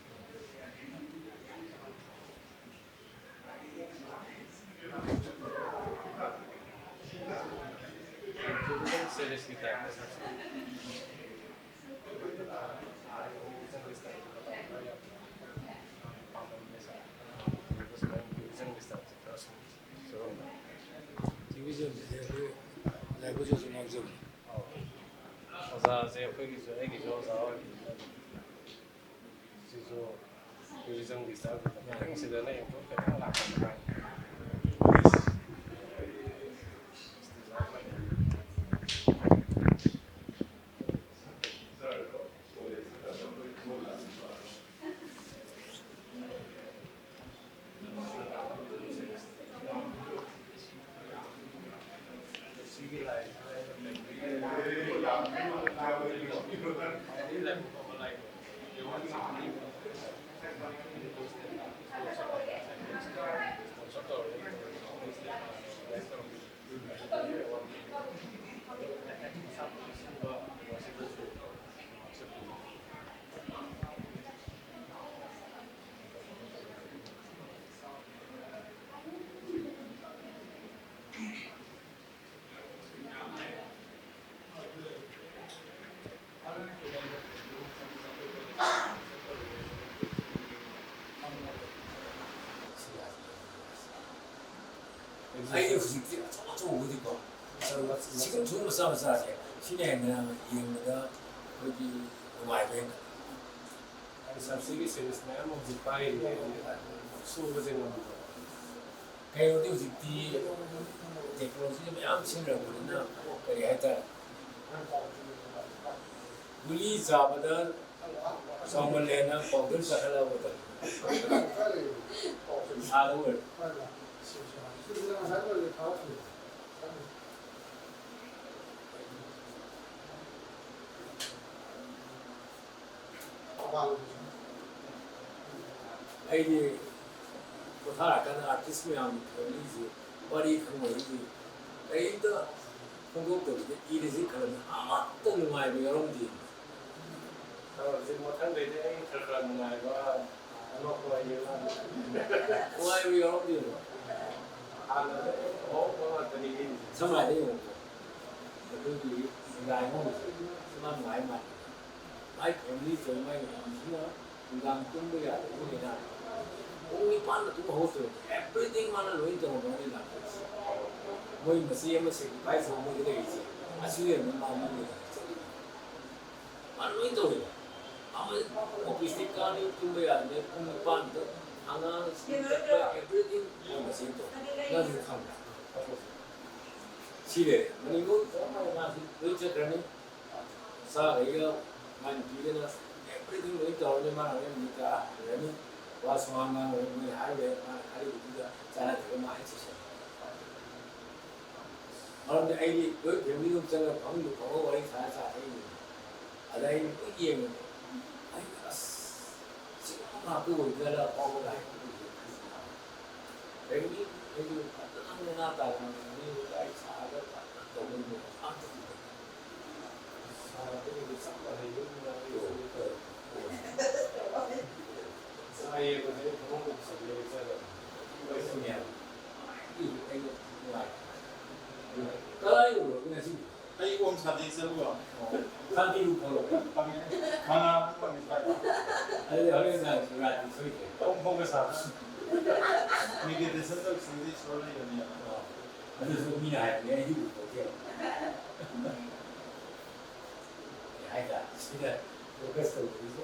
ꯑꯣꯖꯥꯁꯦ ꯑꯩꯈꯣꯏꯒꯤꯁꯨ, ꯑꯩꯒꯤꯁꯨ ꯑꯣꯖꯥ ꯑꯣꯏꯕꯅꯤꯅ ꯑꯗꯨꯝ ꯁꯤꯁꯨ tourism ꯒꯤ ꯆꯥꯡꯗꯨꯗ ꯈꯤꯇꯪ ꯁꯤꯗꯅ improve ꯈꯤꯇꯪ ꯂꯥꯛꯀꯗ꯭ꯔꯥ? ꯑꯩ ꯍꯧꯖꯤꯛꯇꯤ ꯑꯆꯧ ꯑꯆꯧꯕꯗꯤꯀꯣ, ꯁꯤꯒꯨꯝ ꯁꯤꯒꯨꯝ ꯃꯆꯥ ꯃꯆꯥꯁꯦ, ꯁꯤꯅ ꯍꯦꯟꯅ ꯌꯦꯡꯕꯗ ꯑꯩꯈꯣꯏꯒꯤ ꯅꯨꯡꯉꯥꯏꯕ ꯍꯦꯟꯒꯠꯂꯦ꯫ ꯑꯩ ꯁꯕꯁꯤꯒꯤ series ꯃꯌꯥꯝ ꯍꯧꯖꯤꯛ ꯄꯥꯏꯔꯤ, ꯁꯨꯕꯁꯦ ꯉꯝꯗ꯭ꯔꯦ꯫ ꯀꯩꯅꯣꯗꯤ ꯍꯧꯖꯤꯛꯇꯤ technology ꯗ ꯃꯌꯥꯝ ꯁꯤꯖꯤꯟꯅꯔꯛꯄꯅꯤꯅ, ꯀꯔꯤ ꯍꯥꯏꯇꯥꯔꯦ, ꯒꯨꯂꯤ ꯆꯥꯕꯗ ꯆꯥꯎꯃꯜꯂꯦꯅ powder ꯆꯥꯈꯠꯂꯛꯑꯕ ꯃꯇꯝ꯫ ꯏꯁꯥꯗ ꯑꯣꯏꯔꯣ꯫ ꯑꯩꯗꯤ ꯄꯣꯊꯥꯔꯀꯥꯟꯗ ꯑꯥꯔꯇꯤꯁ ꯃꯌꯥꯝꯒꯤ ꯐꯦꯃꯤꯂꯤꯁꯤ ꯋꯥꯔꯤ ꯈꯪꯕꯒꯤ ꯀꯔꯤꯝꯇ ꯐꯣꯡꯗꯣꯛꯇꯕꯤꯗ ꯏꯔꯤꯁꯤ ꯈꯔ ꯑꯃꯠꯇ ꯅꯨꯡꯉꯥꯏꯕ ꯌꯥꯎꯔꯝꯗꯦ꯫ ꯇꯧꯔꯁꯤ, ꯃꯊꯪꯗꯩꯗꯤ ꯑꯩ ꯈꯔ ꯈꯔ ꯅꯨꯡꯉꯥꯏꯕ ꯑꯅꯣꯛꯄ ꯋꯥꯔꯤ ꯑꯃ ꯅꯨꯡꯉꯥꯏꯕ ꯌꯥꯎꯔꯝꯗꯦꯕ꯫ ꯍꯥꯟꯅꯗꯤ ꯑꯍꯧꯕ ꯉꯥꯛꯇꯅꯤ ꯏꯔꯤꯁꯦ꯫ ꯁꯝꯅ ꯍꯥꯏꯔꯕꯗ ꯌꯦꯡꯉꯨꯀꯣ, ꯑꯩꯈꯣꯏꯒꯤ ꯁꯤꯡꯒꯥꯏ ꯑꯃ ꯁꯤ ꯃꯥ ꯅꯨꯡꯉꯥꯏ ꯃꯥꯜꯂꯦ꯫ ꯃꯥꯏ ꯐꯦꯃꯤꯂꯤ ꯇꯧꯔꯤ ꯃꯥꯏ ꯃꯌꯥꯝꯁꯤꯅ ꯅꯨꯡꯗꯥꯡ ꯇꯨꯝꯕ ꯌꯥꯗꯕꯅꯤꯅ ꯄꯨꯡ ꯅꯤꯄꯥꯟꯗ ꯑꯗꯨꯝ ꯍꯧꯒꯠꯇꯣꯏꯅꯤ꯫ Everything ꯃꯥꯅ ꯂꯣꯏ ꯇꯧꯔꯝꯃꯅꯤ ꯂꯥꯛꯇꯣꯏꯁꯦ꯫ ꯃꯣꯏ ꯃꯆꯦ ꯑꯃ sacrifice ꯇꯧꯕ ꯃꯣꯏꯗ ꯂꯩꯔꯤꯁꯦ꯫ ꯑꯁꯤ ꯂꯩꯔꯝꯃꯤ ꯃꯥ ꯃꯤ ꯂꯩꯔꯝꯃꯤ ꯆꯠꯂꯤꯅꯤ꯫ ꯃꯥꯅ ꯂꯣꯏ ꯇꯧꯔꯤꯕ꯫ ꯑꯃ ꯑꯣꯐꯤꯁꯇꯤ ꯀꯥꯅꯤ ꯇꯨꯝꯕ ꯌꯥꯗꯕꯅꯤ ꯄꯨꯡ ꯅꯤꯄꯥꯟꯗ ꯑꯉꯥꯡ ꯁ꯭ꯀꯨꯜ ꯆꯠꯄ everything ꯃꯣꯏ ꯃꯆꯦ ꯇꯧ꯫ ꯅꯪꯁꯨ ꯈꯪꯕ꯭ꯔꯥ? ꯁꯤ ꯂꯩꯔꯦ꯫ ꯃꯅꯤꯄꯨꯔ ꯃꯥꯁꯤ ꯂꯣꯏ ꯆꯠꯈ꯭ꯔꯅꯤ꯫ ꯃꯆꯥꯈꯩꯒ ꯃꯥꯏ ꯅꯨꯄꯤꯒꯅ everything ꯂꯣꯏ ꯇꯧꯔꯅꯤ꯫ ꯃꯥꯅ ꯍꯣꯔꯦꯟ ꯃꯤꯠ ꯇꯔꯥ ꯍꯟꯈ꯭ꯔꯅꯤ꯫ ꯋꯥ ꯁꯨꯉꯥꯡ ꯉꯥꯡꯉꯔꯣꯏ꯫ ꯃꯣꯏꯅ ꯍꯥꯏꯔꯤꯕ ꯃꯥꯅ ꯍꯥꯏꯔꯤꯕꯗꯨꯗ ꯆꯥꯟꯅꯗ꯭ꯔꯒ ꯃꯥ ꯍꯦꯛ ꯆꯠꯁꯤꯟ꯫ ꯃꯔꯝꯗꯤ ꯑꯩꯗꯤ ꯂꯣꯏ ꯐꯦꯃꯤꯂꯤ ꯑꯗꯨꯝ ꯆꯪꯉꯒ ꯐꯃꯨꯡꯗ ꯐꯝꯃꯒ ꯋꯥꯔꯤ ꯁꯥꯔ ꯆꯥ ꯊꯛꯏꯅꯦ꯫ ꯑꯗ ꯑꯩ ꯂꯣꯏ ꯌꯦꯡꯉꯦ꯫ ꯑꯩ ꯑꯁ ꯁꯤꯒꯨꯝꯕ ꯉꯥꯛꯇ ꯑꯣꯏꯕꯖꯥꯠꯂ ꯑꯐꯥꯎꯕ ꯂꯥꯏ ꯈꯨꯔꯨꯝꯕꯁꯦ ꯈꯜꯂꯤ꯫ ꯐꯦꯃꯤꯂꯤ ꯑꯩꯁꯨ ꯐꯖꯅ ꯅꯦꯅꯥ ꯇꯥꯅ ꯐꯦꯃꯤꯂꯤ ꯋꯥꯔꯤ ꯁꯥꯔꯒ ꯐꯖꯅ ꯇꯧꯕꯒꯤ ꯃꯑꯣꯡ ꯑꯝꯇ ꯎꯗꯦ꯫ ꯑꯩ ꯑꯣꯝ ꯁꯥꯟꯇꯤ ꯆꯠꯂꯨꯕ꯫ ꯁꯥꯟꯇꯤ ꯐꯪꯉꯦ꯫ ꯃꯉꯥ ꯐꯪꯉꯦ ꯁ꯭ꯋꯥꯏꯗ꯫ ꯑꯗꯨꯗꯤ ꯍꯣꯔꯦꯟ ꯅꯨꯡꯗꯥꯡ ꯁꯤꯕꯔꯥꯇ꯭ꯔꯤ ꯁꯣꯏꯗ꯭ꯔꯦ꯫ ꯑꯣꯝ ꯐꯥꯎꯒ ꯁꯥꯕ꯫ Meditation ꯇꯧꯁꯤꯗꯤ ꯏꯁꯣꯔ ꯂꯩꯕꯅꯦꯕ꯫ ꯑꯗꯨꯁꯨ ꯃꯤꯅ ꯍꯥꯏꯕꯅꯦ, ꯑꯩꯗꯤ ꯎꯄꯣꯠꯇꯦꯕ꯫ ꯍꯥꯏꯇꯥꯔꯦ꯫ ꯁꯤꯗ focus ꯇꯧꯕꯒꯤꯁꯨ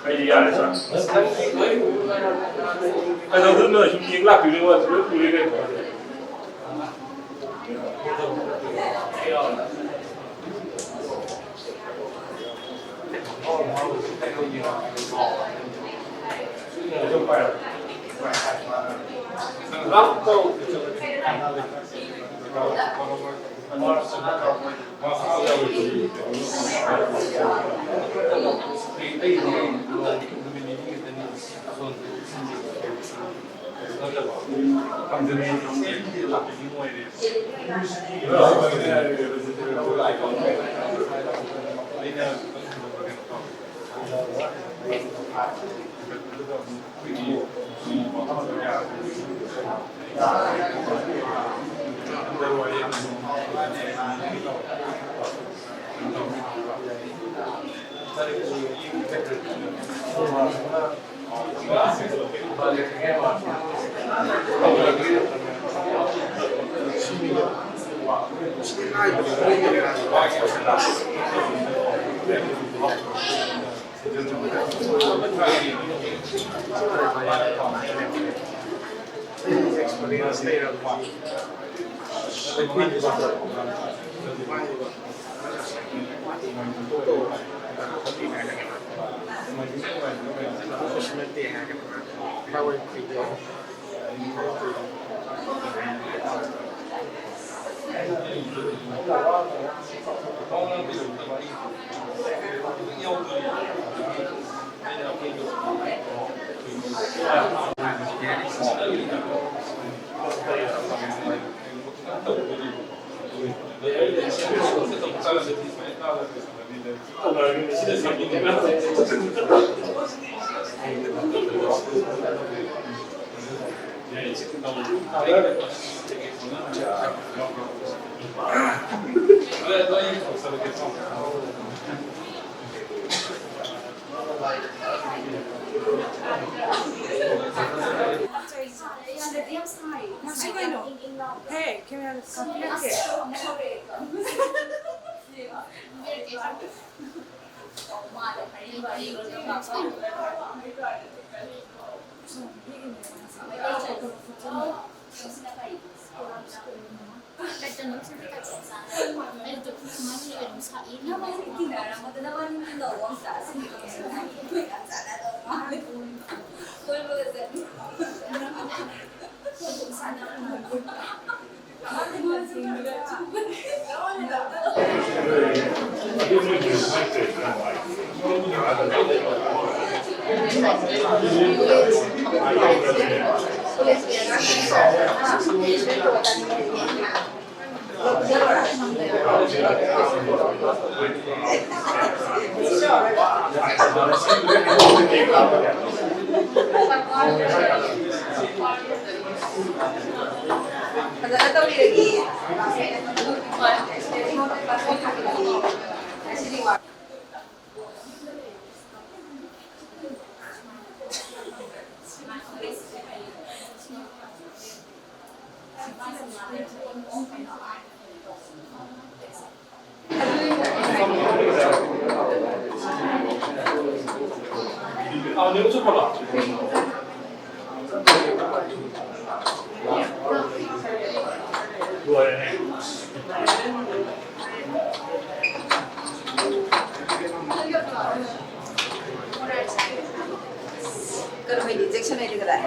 ꯑꯩꯗꯤ ꯌꯥꯔꯦ, ꯁꯥꯔ꯫ ꯀꯩꯗꯧꯗꯣꯏꯅꯣ? ꯁꯨꯝ ꯌꯦꯡ ꯂꯥꯛꯄꯤꯔꯣ, ꯑꯗꯨ ꯂꯣꯏ ꯄꯨꯔꯦ ꯀꯩꯅꯣ꯫ Hey, can we have a cupcake? ꯐꯖꯅ ꯇꯧꯕꯤꯔꯒꯦ꯫ ꯉꯁꯤꯗꯤ ꯋꯥ- ꯀꯩꯅꯣ ꯍꯥꯏꯗꯤ injection ꯍꯥꯏꯗꯤ ꯀꯗꯥꯏ?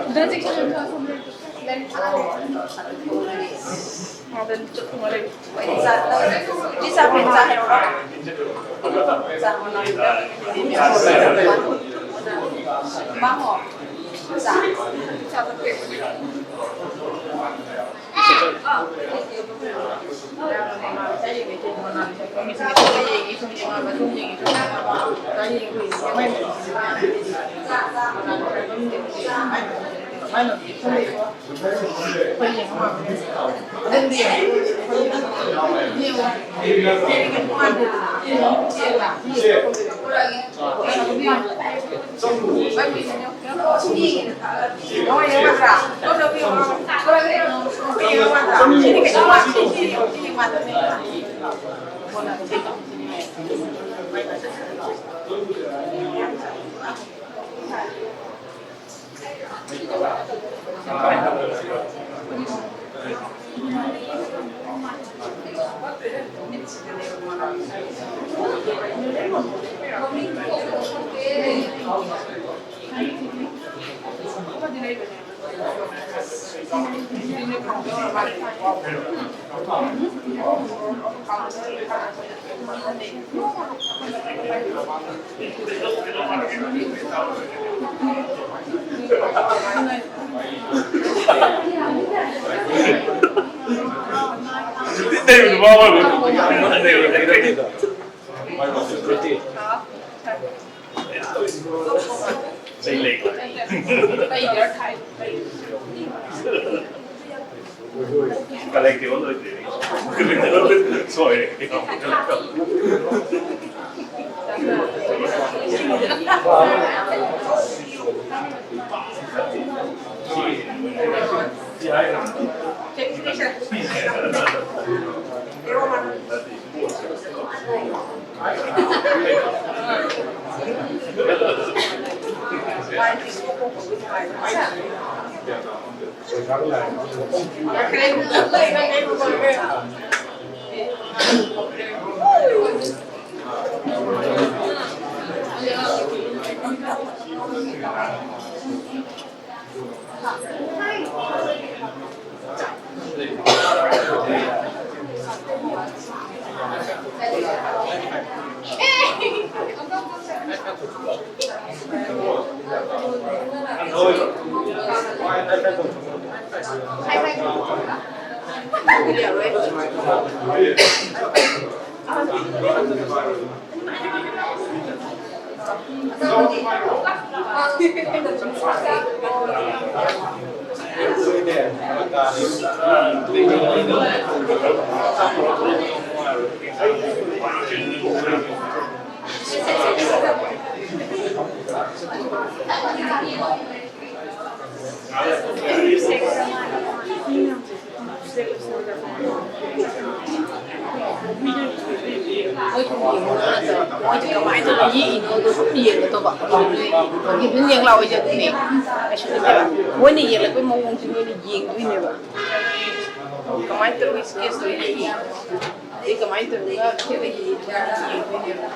Collectible ꯑꯣꯏꯗꯣꯏꯅꯤ꯫ ꯁꯣꯏꯔꯦ꯫ ꯃꯣꯏ ꯁꯨꯝ ꯌꯦꯡꯉꯣ ꯅꯠꯇ꯭ꯔꯣ? ꯃꯣꯏꯁꯦ ꯀꯃꯥꯏꯅ ꯇꯧꯔ ꯌꯦꯛꯏꯅꯣꯗꯣ ꯁꯨꯝ ꯌꯦꯡꯒꯗꯧꯕ꯫ ꯑꯗꯨ ꯅꯣꯏ ꯍꯧꯖꯤꯛ ꯑꯗꯨꯝ ꯌꯦꯡ ꯂꯥꯛꯑꯣ, ꯑꯩꯁꯦ ꯑꯗꯨꯅꯦ꯫ ꯀꯩꯁꯨ ꯅꯠꯇꯦꯕ꯫ ꯃꯣꯏꯅ ꯌꯦꯛꯂꯛꯄꯩ ꯃꯑꯣꯡꯁꯦ ꯅꯣꯏꯅ ꯌꯦꯡꯗꯣꯏꯅꯦꯕ꯫ ꯀꯃꯥꯏꯅ ꯇꯧꯔꯒ sketch ꯇꯧꯔ ꯌꯦꯛꯏꯅꯣ? ꯑꯗꯩ ꯀꯃꯥꯏꯅ ꯇꯧꯔꯒ ꯈꯦꯠꯅ ꯌꯦꯛꯏꯅꯣ ꯌꯦꯡꯗꯣꯏꯅꯦꯕ꯫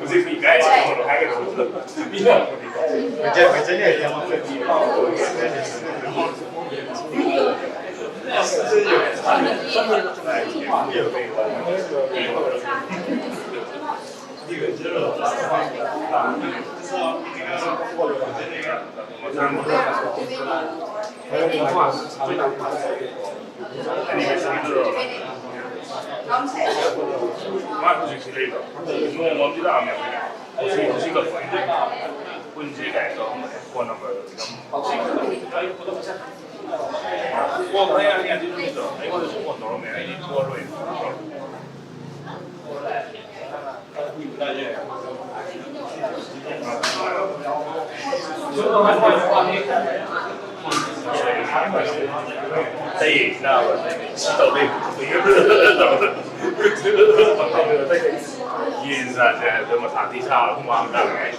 ꯍꯧꯖꯤꯛꯇꯤ ꯒꯥꯏꯁ ꯍꯥꯏꯒꯗꯧꯕ꯫ ꯃꯥ ꯍꯧꯖꯤꯛꯁꯤ ꯂꯩꯕ꯭ꯔꯣ? ꯅꯣꯡꯃ ꯑꯃꯗꯤ ꯂꯥꯛꯑꯝꯃꯦ ꯑꯩꯈꯣꯏꯅ꯫ ꯍꯧꯖꯤꯛ, ꯍꯧꯖꯤꯛ ꯂꯥꯛꯄ ꯑꯩꯈꯣꯏꯅ꯫ ꯄꯨꯟꯁꯦ ꯀꯥꯏꯅ ꯇꯧꯔꯝꯕꯅꯦ꯫ ꯐꯣꯟ ꯅꯝꯕꯔꯗꯣ ꯅꯝ-, ꯑꯣ, ꯍꯣꯏ, ꯌꯥꯅꯤ, ꯑꯗꯨ ꯅꯨꯃꯤꯠꯇꯣ ꯑꯩꯉꯣꯟꯗꯁꯨ ꯐꯣꯟ ꯇꯧꯔꯝꯃꯦ꯫ ꯑꯩꯗꯤ ꯊꯣꯛꯑꯔꯣꯏꯅ ꯇꯧꯔꯝꯃꯦ꯫ ꯌꯦꯟ ꯆꯥꯁꯦ ꯍꯥꯏꯕꯗ ꯃꯊꯥꯗꯤ ꯁꯥꯕ ꯍꯨꯃꯥꯡ ꯇꯥꯔꯦ꯫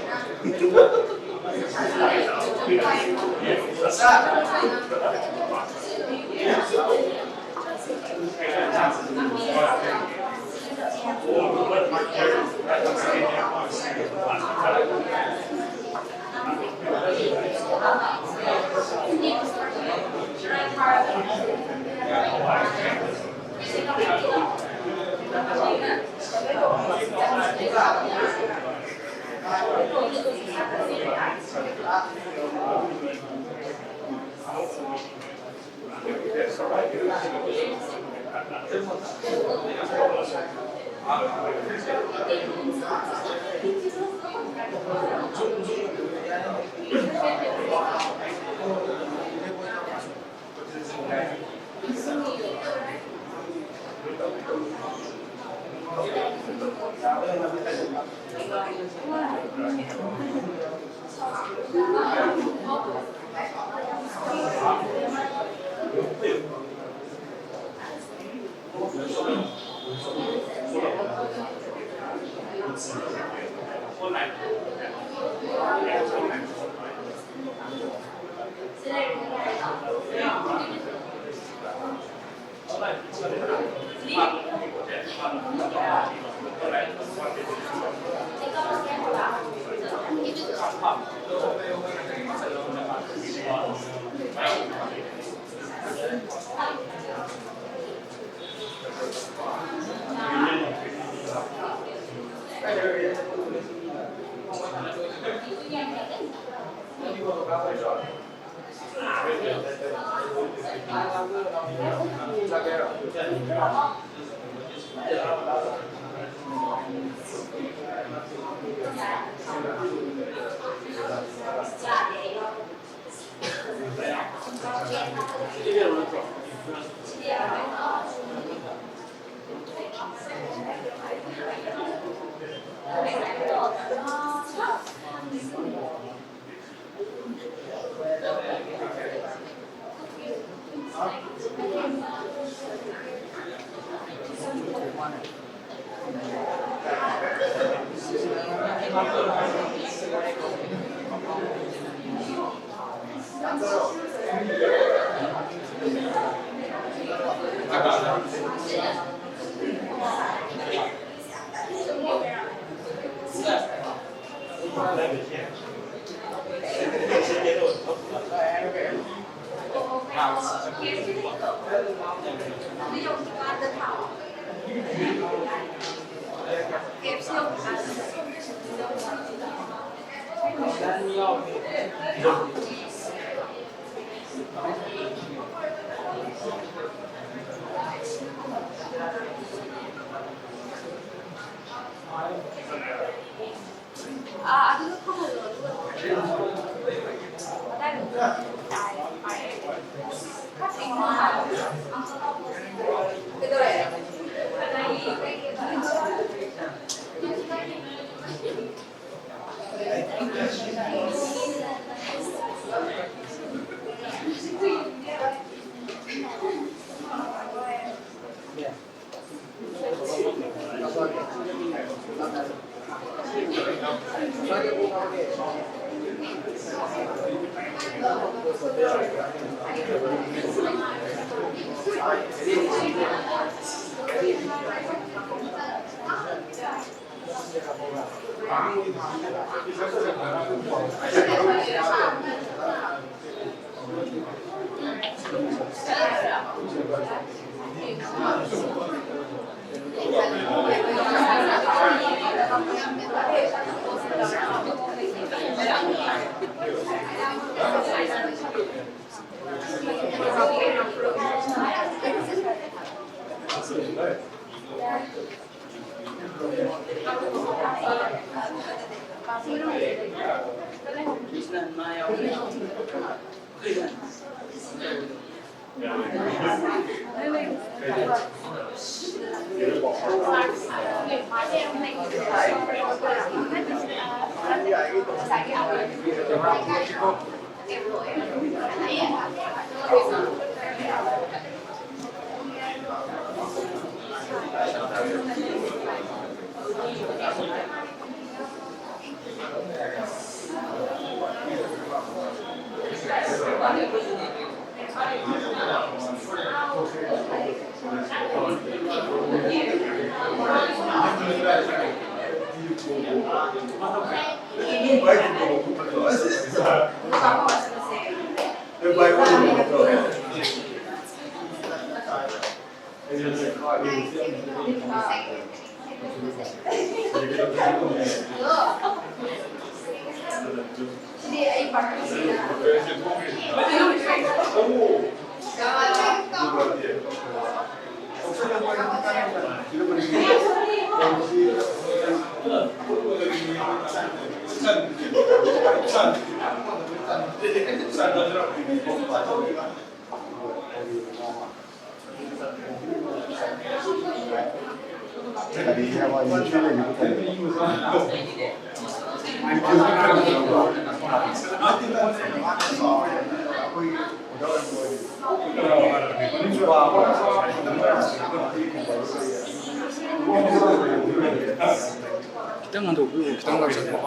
ꯈꯤꯇꯪ ꯍꯟꯗꯣꯛꯄꯤꯌꯨ, ꯈꯤꯇꯪ ꯂꯥꯛꯁꯟꯕꯤꯌꯨ꯫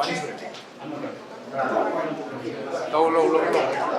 ꯂꯧ, ꯂꯧ, ꯂꯧ, ꯂꯧ꯫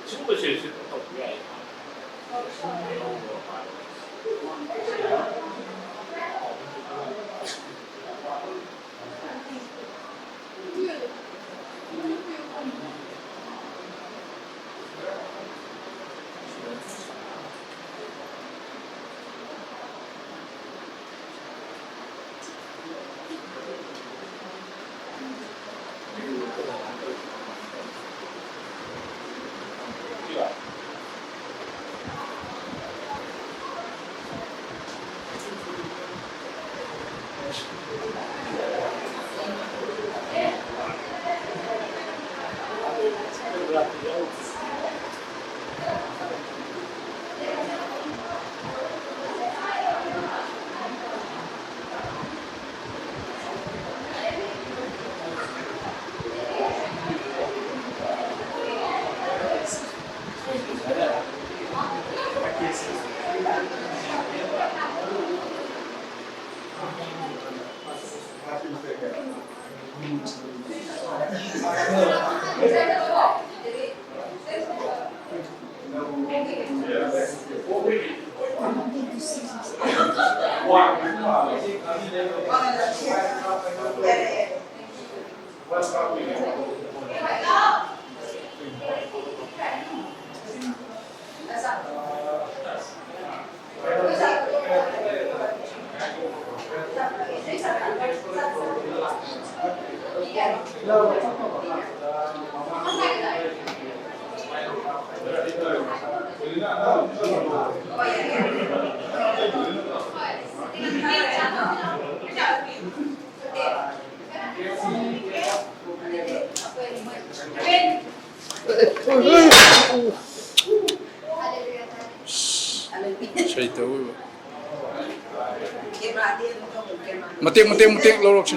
ꯁꯤꯒꯨꯝꯕꯁꯦ ꯁꯤ ꯇꯧꯕ ꯌꯥꯏ꯫ ꯃꯇꯦꯛ ꯃꯇꯦꯛ ꯃꯇꯦꯛ ꯂꯧꯔꯛꯁꯦ꯫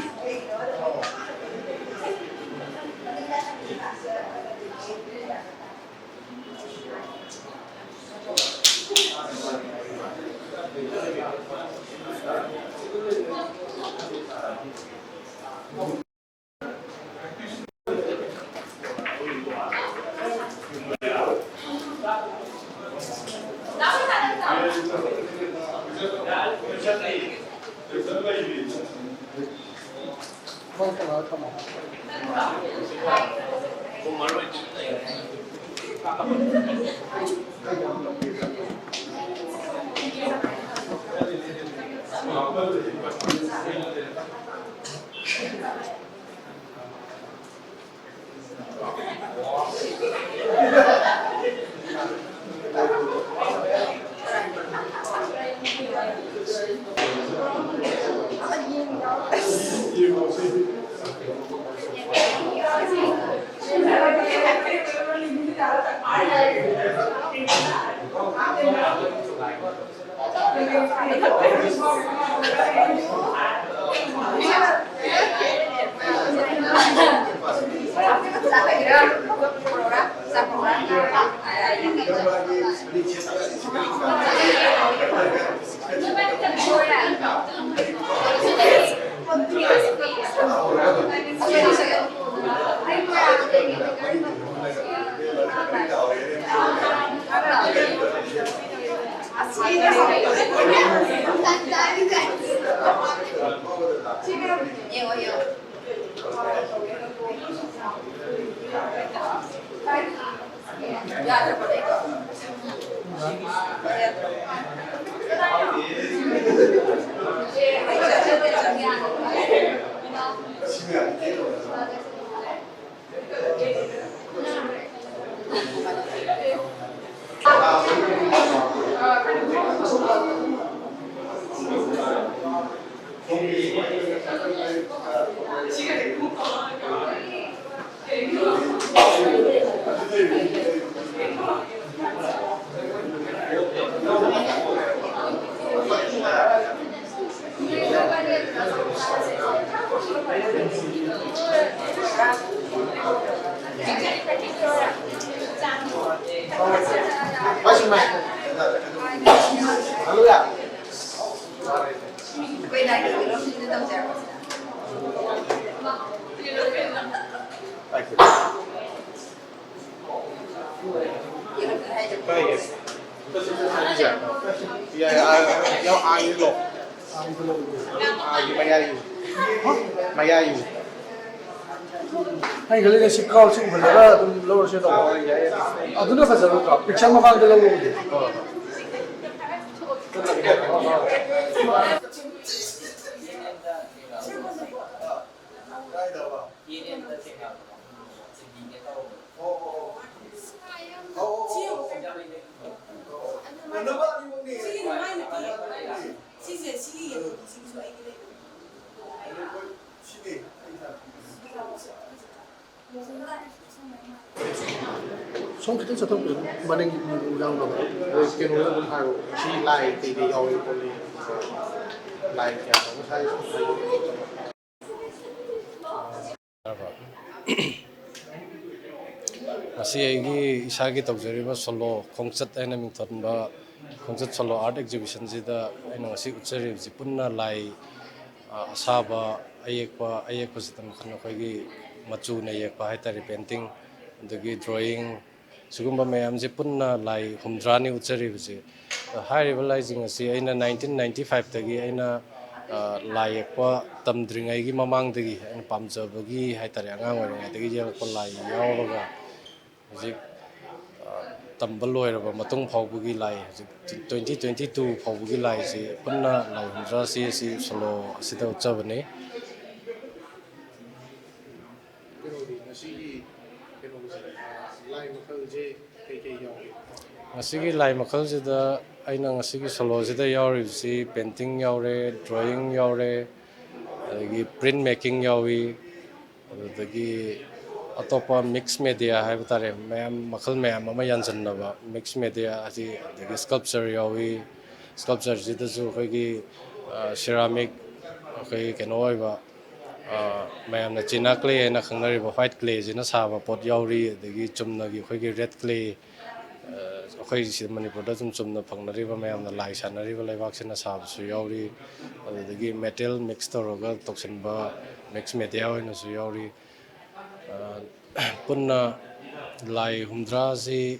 ꯌꯥꯏ, ꯑꯥ, ꯌꯥꯎ, ꯑꯥꯒꯤꯗꯣ꯫ ꯑꯥꯒꯤ ꯃꯌꯥꯏꯒꯤ꯫ ꯃꯌꯥꯏꯒꯤ꯫ ꯑꯩ ꯈꯜꯂꯤꯅꯦ ꯁꯤ ꯀꯥꯎ ꯁꯤ ꯎꯍꯜꯂꯒ ꯑꯗꯨꯝ ꯂꯧꯔꯁꯦ ꯇꯧꯕ꯫ ꯑꯗꯨꯅ ꯐꯖꯔꯣꯏꯗ꯭ꯔꯣ? Picture ꯃꯃꯥꯡꯗ ꯂꯧꯕꯕꯨꯗꯤ꯫ ꯁꯣꯝ ꯈꯤꯇꯪ ꯆꯠꯊꯣꯛꯄꯤꯌꯨ, ꯃꯅꯤꯡ ꯌꯥꯎꯅꯕ꯫ ꯑꯗꯨ ꯀꯩꯅꯣꯗ ꯑꯗꯨꯝ ꯍꯥꯏꯔꯣ, ꯁꯤ ꯂꯥꯏ ꯀꯩꯀꯩ ꯌꯥꯎꯏ ꯈꯣꯠꯂꯤ, ꯂꯥꯏ ꯀꯌꯥ ꯇꯧꯕ ꯁꯥꯏ? ꯉꯁꯤ ꯑꯩꯒꯤ ꯏꯁꯥꯒꯤ ꯇꯧꯖꯔꯤꯕ ꯁꯣꯂꯣ ꯈꯣꯡꯆꯠ ꯍꯥꯏꯅ ꯃꯤꯡꯊꯣꯟꯕ ꯈꯣꯡꯆꯠ ꯁꯣꯂꯣ ꯑꯥꯔꯠ ꯑꯦꯛꯖꯤꯕꯤꯁꯟꯁꯤꯗ ꯑꯩꯅ ꯉꯁꯤ ꯎꯠꯆꯔꯤꯕꯁꯤ ꯄꯨꯟꯅ ꯂꯥꯏ, ꯑ, ꯑꯁꯥꯕ ꯑꯌꯦꯛꯄ, ꯑꯌꯦꯛꯄꯁꯤꯗ ꯃꯈꯜ ꯑꯩꯈꯣꯏꯒꯤ ꯃꯆꯨꯅ ꯌꯦꯛꯄ ꯍꯥꯏꯇꯥꯔꯦ, ꯄꯦꯟꯇꯤꯡ, ꯑꯗꯒꯤ ꯗ꯭ꯔꯣꯌꯤꯡ, ꯁꯤꯒꯨꯝꯕ ꯃꯌꯥꯝꯁꯦ ꯄꯨꯟꯅ ꯂꯥꯏ ꯍꯨꯝꯗ꯭ꯔꯥꯅꯤ ꯎꯠꯆꯔꯤꯕꯁꯦ꯫ ꯍꯥꯏꯔꯤꯕ ꯂꯥꯏꯁꯤꯡ ꯑꯁꯤ ꯑꯩꯅ ꯅꯥꯏꯟꯇꯤꯟ ꯅꯥꯏꯟꯇꯤ ꯐꯥꯏꯚꯇꯒꯤ ꯑꯩꯅ, ꯑ, ꯂꯥꯏ ꯌꯦꯛꯄ ꯇꯝꯗ꯭ꯔꯤꯉꯩꯒꯤ ꯃꯃꯥꯡꯗꯒꯤ ꯑꯩꯅ ꯄꯥꯝꯖꯕꯒꯤ ꯍꯥꯏꯇꯥꯔꯦ, ꯑꯉꯥꯡ ꯑꯣꯏꯔꯤꯉꯩꯗꯒꯤ ꯌꯦꯛꯂꯛꯄ ꯂꯥꯏ ꯌꯥꯎꯔꯒ ꯍꯧꯖꯤꯛ, ꯑ, ꯇꯝꯕ ꯂꯣꯏꯔꯕ ꯃꯇꯨꯡ ꯐꯥꯎꯕꯒꯤ ꯂꯥꯏ, ꯍꯧꯖꯤꯛ ꯇ꯭ꯋꯦꯟꯇꯤ ꯇ꯭ꯋꯦꯟꯇꯤ ꯇꯨ ꯐꯥꯎꯕꯒꯤ ꯂꯥꯏꯁꯤ ꯄꯨꯟꯅ ꯂꯥꯏ ꯍꯨꯝꯗ꯭ꯔꯥꯁꯤ ꯑꯁꯤ ꯁꯣꯂꯣ ꯑꯁꯤꯗ ꯎꯠꯆꯕꯅꯤ꯫ ꯀꯩꯅꯣꯗꯤ ꯉꯁꯤꯒꯤ ꯀꯩꯅꯣꯁꯦ, ꯂꯥꯏ ꯃꯈꯜꯁꯦ ꯀꯩꯀꯩ ꯌꯥꯎꯒꯦ? ꯉꯁꯤꯒꯤ ꯂꯥꯏ ꯃꯈꯜꯁꯤꯗ ꯑꯩꯅ ꯉꯁꯤꯒꯤ ꯁꯣꯂꯣꯁꯤꯗ ꯌꯥꯎꯔꯤꯕꯁꯤ ꯄꯦꯟꯇꯤꯡ ꯌꯥꯎꯔꯦ, ꯗ꯭ꯔꯣꯌꯤꯡ ꯌꯥꯎꯔꯦ, ꯑꯗꯒꯤ ꯄ꯭ꯔꯤꯟ ꯃꯦꯀꯤꯡ ꯌꯥꯎꯏ, ꯑꯗꯨꯗꯒꯤ ꯑꯇꯣꯞꯄ ꯃꯤꯛꯁ ꯃꯦꯗꯤꯌꯥ ꯍꯥꯏꯕ ꯇꯥꯔꯦ, ꯃꯌꯥꯝ, ꯃꯈꯜ ꯃꯌꯥꯝ ꯑꯃ ꯌꯥꯟꯁꯤꯟꯅꯕ ꯃꯤꯛꯁ ꯃꯦꯗꯤꯌꯥ ꯑꯁꯤ, ꯑꯗꯒꯤ ꯁ꯭ꯀꯜꯞꯆꯔ ꯌꯥꯎꯏ꯫ ꯁ꯭ꯀꯜꯞꯆꯔꯁꯤꯗꯁꯨ ꯑꯩꯈꯣꯏꯒꯤ, ꯑ, ꯁꯤꯔꯥꯃꯤꯛ, ꯑꯩꯈꯣꯏꯒꯤ ꯀꯩꯅꯣ ꯑꯣꯏꯕ, ꯑ, ꯃꯌꯥꯝꯅ ꯆꯤꯅꯥ ꯀ꯭ꯂꯦ ꯍꯥꯏꯅ ꯈꯪꯅꯔꯤꯕ ꯋꯥꯏꯠ ꯀ꯭ꯂꯦꯁꯤꯅ ꯁꯥꯕ ꯄꯣꯠ ꯌꯥꯎꯔꯤ, ꯑꯗꯒꯤ ꯆꯨꯝꯅꯒꯤ ꯑꯩꯈꯣꯏꯒꯤ ꯔꯦꯠ ꯀ꯭ꯂꯦ, ꯑ, ꯑꯩꯈꯣꯏ ꯁꯤꯗ ꯃꯅꯤꯄꯨꯔꯗ ꯑꯗꯨꯝ ꯆꯨꯝꯅ ꯐꯪꯅꯔꯤꯕ ꯃꯌꯥꯝꯅ ꯂꯥꯏ ꯁꯥꯟꯅꯔꯤꯕ ꯂꯩꯕꯥꯛꯁꯤꯅ ꯁꯥꯕꯁꯨ ꯌꯥꯎꯔꯤ, ꯑꯗꯨꯗꯒꯤ ꯃꯦꯇꯦꯜ ꯃꯤꯛꯁ ꯇꯧꯔꯒ ꯇꯧꯁꯤꯟꯕ ꯃꯤꯛꯁ ꯃꯦꯗꯤꯌꯥ ꯑꯣꯏꯅꯁꯨ ꯌꯥꯎꯔꯤ꯫ ꯑ, ꯄꯨꯟꯅ ꯂꯥꯏ ꯍꯨꯝꯗ꯭ꯔꯥꯁꯤ,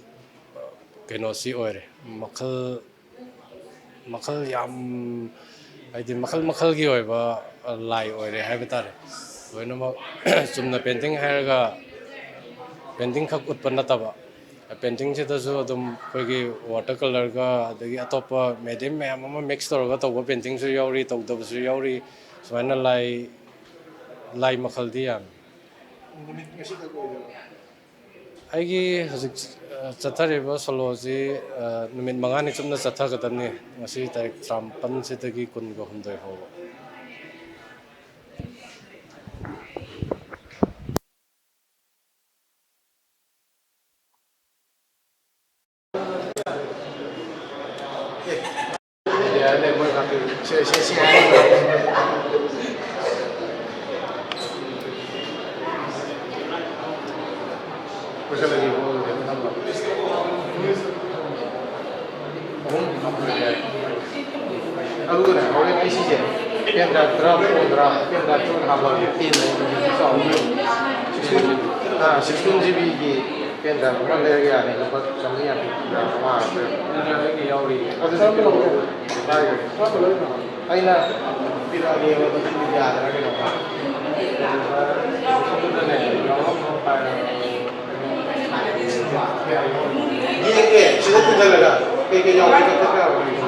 ꯑ, ꯀꯩꯅꯣꯁꯤ ꯑꯣꯏꯔꯦ, ꯃꯈꯜ ꯃꯈꯜ ꯌꯥꯝ, ꯍꯥꯏꯗꯤ ꯃꯈꯜ ꯃꯈꯜꯒꯤ ꯑꯣꯏꯕ ꯂꯥꯏ ꯑꯣꯏꯔꯦ ꯍꯥꯏꯕ ꯇꯥꯔꯦ꯫ ꯂꯣꯏꯅꯃꯛ ꯆꯨꯝꯅ ꯄꯦꯟꯇꯤꯡ ꯍꯥꯏꯔꯒ ꯄꯦꯟꯇꯤꯡ ꯈꯛ ꯎꯠꯄ ꯅꯠꯇꯕ, ꯄꯦꯟꯇꯤꯡꯁꯤꯗꯁꯨ ꯑꯗꯨꯝ ꯑꯩꯈꯣꯏꯒꯤ ꯋꯥꯇꯔ ꯀꯂꯔꯒ ꯑꯗꯒꯤ ꯑꯇꯣꯞꯄ ꯃꯦꯗꯤꯌꯝ ꯃꯌꯥꯝ ꯑꯃ ꯃꯤꯛꯁ ꯇꯧꯔꯒ ꯇꯧꯕ ꯄꯦꯟꯇꯤꯡꯁꯨ ꯌꯥꯎꯔꯤ, ꯇꯧꯗꯕꯁꯨ ꯌꯥꯎꯔꯤ꯫ ꯁꯨꯃꯥꯏꯅ ꯂꯥꯏ, ꯂꯥꯏ ꯃꯈꯜꯗꯤ ꯌꯥꯝꯃꯤ꯫ ꯅꯨꯃꯤꯠ ꯉꯁꯤꯈꯛ ꯑꯣꯏꯗꯣꯏꯔꯣ? ꯑꯩꯒꯤ ꯍꯧꯖꯤꯛ, ꯑ, ꯆꯠꯊꯔꯤꯕ ꯁꯣꯂꯣꯁꯤ, ꯑ, ꯅꯨꯃꯤꯠ ꯃꯉꯥꯅꯤ ꯆꯨꯞꯅ ꯆꯠꯊꯒꯗꯕꯅꯤ, ꯉꯁꯤ ꯇꯥꯔꯤꯛ ꯇꯔꯥꯃꯥꯄꯜꯁꯤꯗꯒꯤ ꯀꯨꯟꯒ ꯍꯨꯝꯗꯣꯏ ꯐꯥꯎꯕ꯫ ꯑꯗꯨꯒꯅꯦ, ꯍꯣꯔꯦꯟ ꯑꯩ ꯁꯤꯁꯦ ꯄꯦꯟ ꯗ꯭ꯔꯥꯏꯚ ꯇꯔꯥ, ꯐꯣꯟ ꯇꯔꯥ, ꯄꯦꯟ ꯗ꯭ꯔꯥꯏꯚ ꯇꯔꯥ ꯍꯥꯞꯄꯛꯑꯒꯦ꯫ ꯄꯦꯟ ꯗ꯭ꯔꯥꯏꯚ ꯆꯥꯎꯕ꯫ ꯁꯤꯛꯁꯇꯤꯟ, ꯑꯥ, ꯁꯤꯛꯁꯇꯤꯟ ꯖꯤ ꯕꯤꯒꯤ ꯄꯦꯟ ꯗ꯭ꯔꯥꯏꯚ ꯑꯃ ꯂꯩꯔꯒ ꯌꯥꯅꯤ꯫ ꯂꯨꯄꯥ ꯆꯥꯝꯃꯔꯤ ꯌꯥꯡꯈꯩ ꯄꯤꯕ ꯑꯃ ꯍꯥꯞꯄꯛꯑꯒꯦ꯫ ꯑꯗꯨꯗꯤ ꯀꯩꯅꯣ ꯄꯥꯏꯈ꯭ꯔꯒꯦ꯫ ꯑꯩꯅ ꯄꯤꯔꯛꯑꯒꯦꯕ, ꯑꯗꯨꯗꯤ ꯌꯥꯗ꯭ꯔꯥ ꯀꯩꯅꯣ? ꯌꯦꯡꯒꯦ, ꯁꯤꯗ ꯄꯨꯈꯠꯂꯒ ꯀꯩꯀꯩ ꯌꯥꯎꯒꯦ ꯀꯛꯊꯠꯄ ꯌꯥꯕ꯭ꯔꯥ ꯌꯦꯡꯒꯦ꯫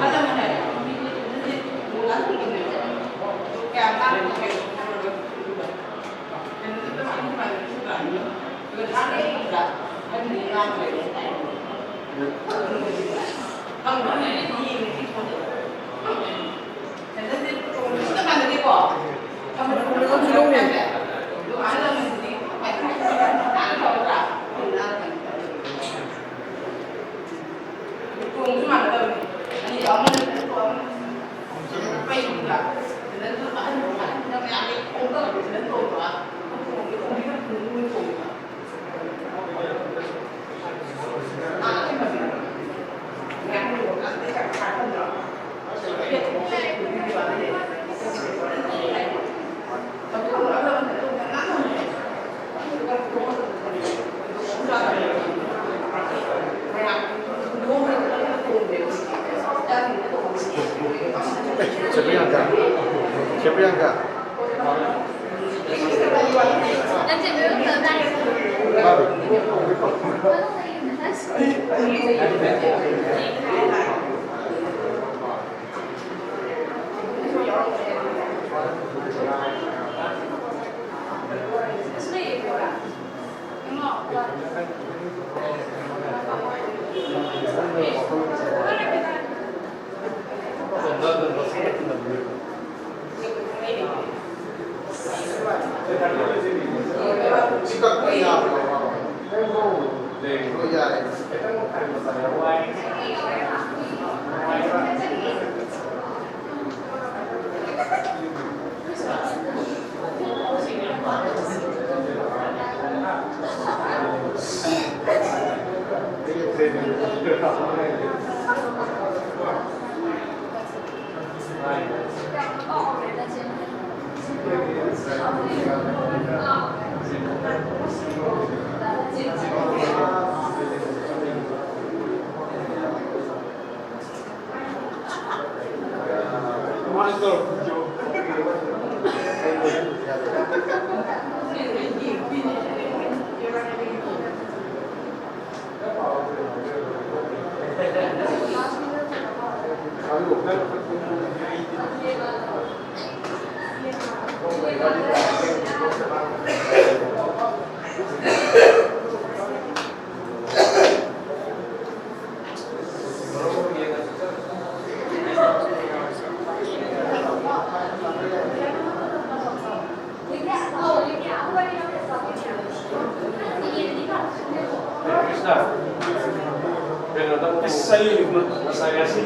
ꯑꯁ, ꯑꯩ ꯉꯁꯥꯏ ꯉꯁꯤ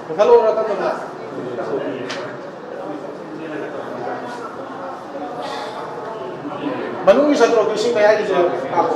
ꯄꯨꯈꯠꯂꯛꯑꯣꯔ ꯇꯞꯅ? ꯃꯅꯨꯡꯒꯤ ꯁꯇ꯭ꯔꯣꯛꯇꯨ ꯏꯁꯤꯡ ꯃꯌꯥꯏꯒꯤꯁꯦ ꯍꯥꯞꯄꯣ꯫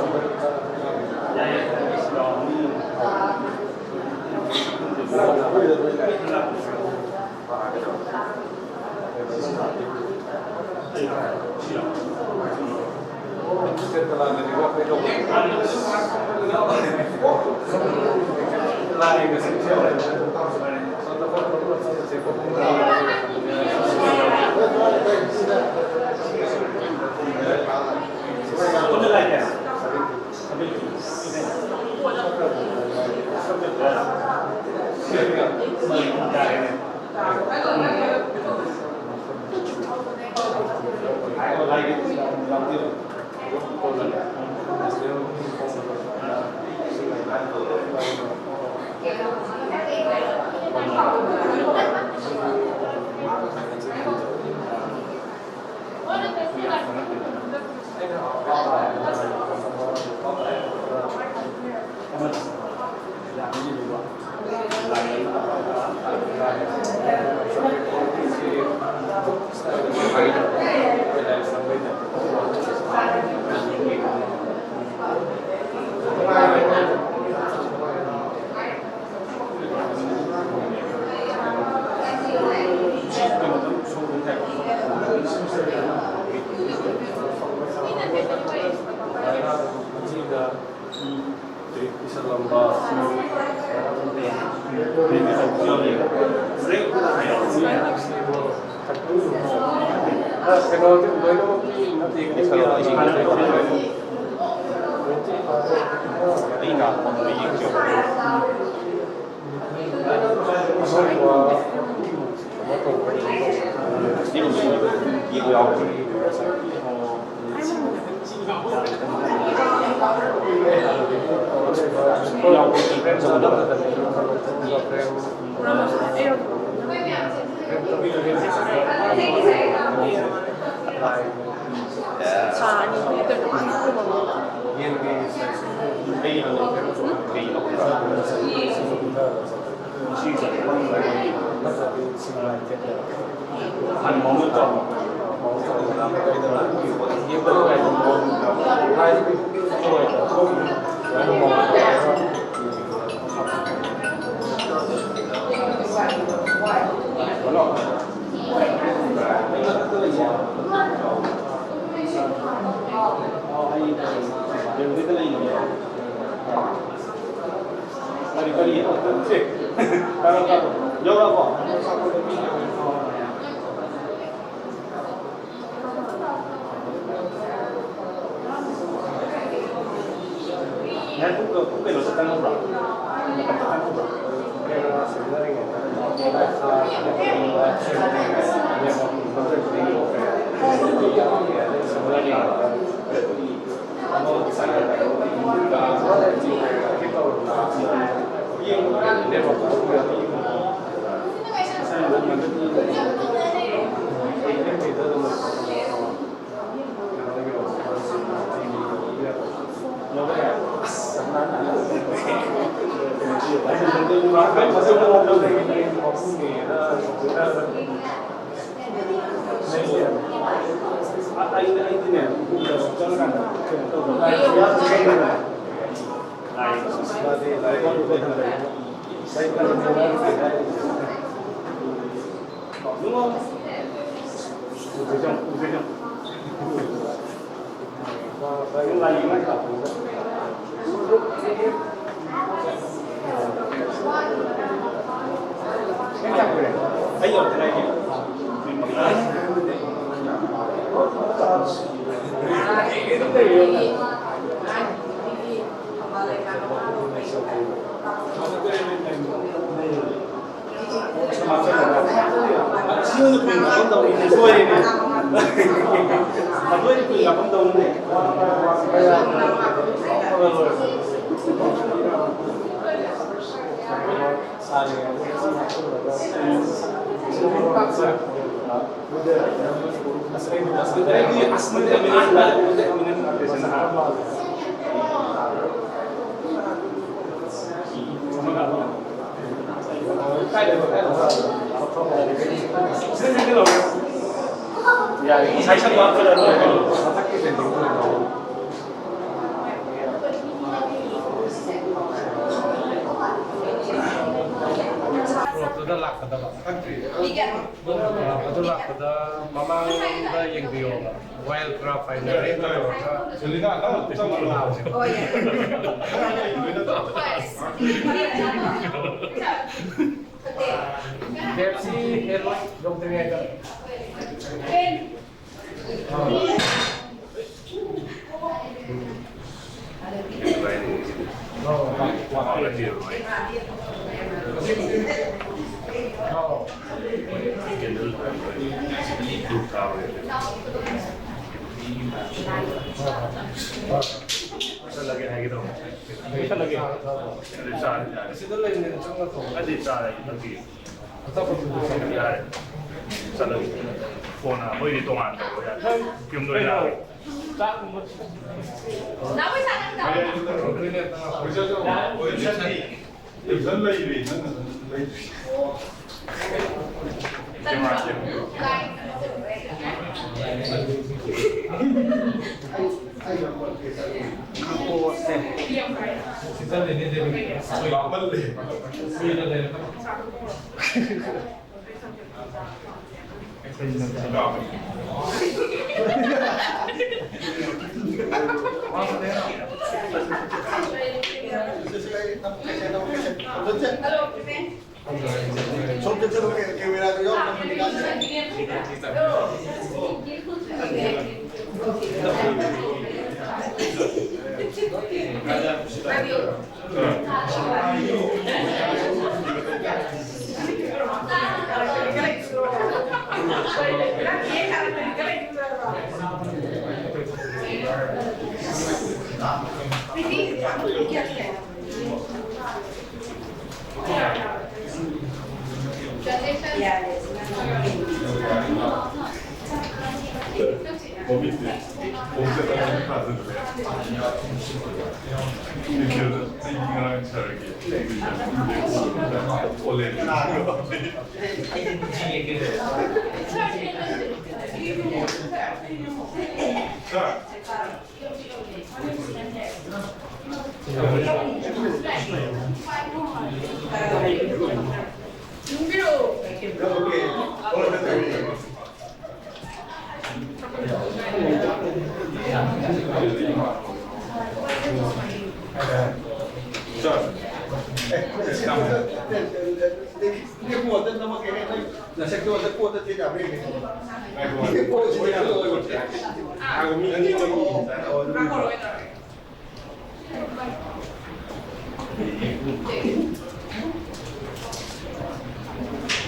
ꯀꯩꯅꯣꯗꯤ ꯂꯣꯏꯅꯃꯛꯇꯤ ꯅꯠꯇꯦ꯫ ꯀꯔꯤ ꯀꯔꯤ? ꯁꯦ, ꯇꯥꯔꯣ, ꯇꯥꯔꯣ꯫ ꯌꯧꯔꯛꯑꯕꯣ? ꯅꯪ ꯄꯨꯡ, ꯄꯨꯡ ꯀꯩꯅꯣ ꯆꯠꯇꯅꯕ꯭ꯔꯣ? ꯃꯇꯝ ꯆꯠꯇꯅꯕ꯭ꯔꯣ? ꯄꯣꯠꯇꯨꯗ ꯂꯥꯛꯀꯗꯕ꯫ ꯑꯗꯨ ꯂꯥꯛꯄꯗ ꯃꯃꯥꯡꯗ ꯌꯦꯡꯕꯤꯌꯣꯕ꯫ Wildcraft ꯍꯥꯏꯅ ꯔꯦꯠ ꯇꯧꯔꯒ ꯖꯨꯂꯤꯅꯥ, ꯅꯪ ꯑꯃꯨꯛ ꯆꯪꯉꯣ꯫ ꯍꯣꯏ, ꯌꯥꯏ꯫ ꯄꯦꯞꯁꯤ ꯍꯦꯜꯂꯣꯏ ꯌꯧꯗ꯭ꯔꯤꯉꯩꯗ꯫ ꯆꯠꯂꯒꯦ ꯍꯥꯏꯒꯦ ꯇꯧꯕ꯫ ꯆꯠꯂꯒꯦ꯫ ꯑꯗꯨ ꯆꯥꯔꯦ, ꯆꯥꯔꯦ꯫ ꯁꯤꯗ ꯂꯩꯕꯅꯤꯅ ꯆꯪꯉ ꯊꯣꯡꯉꯣ꯫ ꯑꯗꯨꯗꯤ ꯆꯥꯔꯦ, ꯊꯛꯄꯤꯌꯨ꯫ ꯑꯆꯥꯄꯣꯠꯇꯨꯗꯤ ꯆꯥꯔꯦ꯫ ꯌꯥꯔꯦ꯫ ꯆꯠꯂꯒꯦ꯫ ꯀꯣꯟꯅ ꯃꯣꯏꯗꯤ ꯇꯣꯉꯥꯟꯅ ꯇꯧꯕ ꯌꯥꯔꯦ꯫ ꯌꯨꯝꯗ ꯑꯣꯏꯅ ꯂꯥꯛꯑꯒꯦ꯫ ꯇꯦꯟꯁꯟ ꯂꯩꯔꯦ, ꯅꯪ ꯂꯩꯇ꯭ꯔꯤ꯫ ꯂꯥꯞꯃꯜꯂꯦ꯫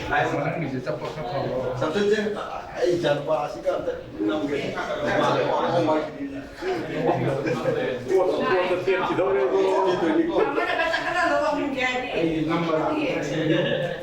ꯃꯊꯪꯒꯤꯁꯦ ꯆꯠꯄ ꯈꯔ ꯐꯕ꯫ ꯆꯠꯊꯠꯁꯦ꯫ ꯑꯩ ꯏꯆꯥꯅꯨꯄꯥ ꯑꯁꯤꯒ ꯑꯝꯇ ꯅꯝꯒꯦ꯫ ꯃꯥ ꯑꯍꯣꯡꯕ ꯍꯥꯏꯁꯤꯗꯤ꯫ ꯄꯣꯠꯇ, ꯄꯣꯠꯇ ꯇꯦꯛꯈꯤꯗꯧꯔꯦ꯫ ꯇꯦꯛꯇꯣꯏꯅꯤꯀꯣ꯫ ꯑꯩ ꯅꯝꯕ ꯂꯥꯛꯀꯦ꯫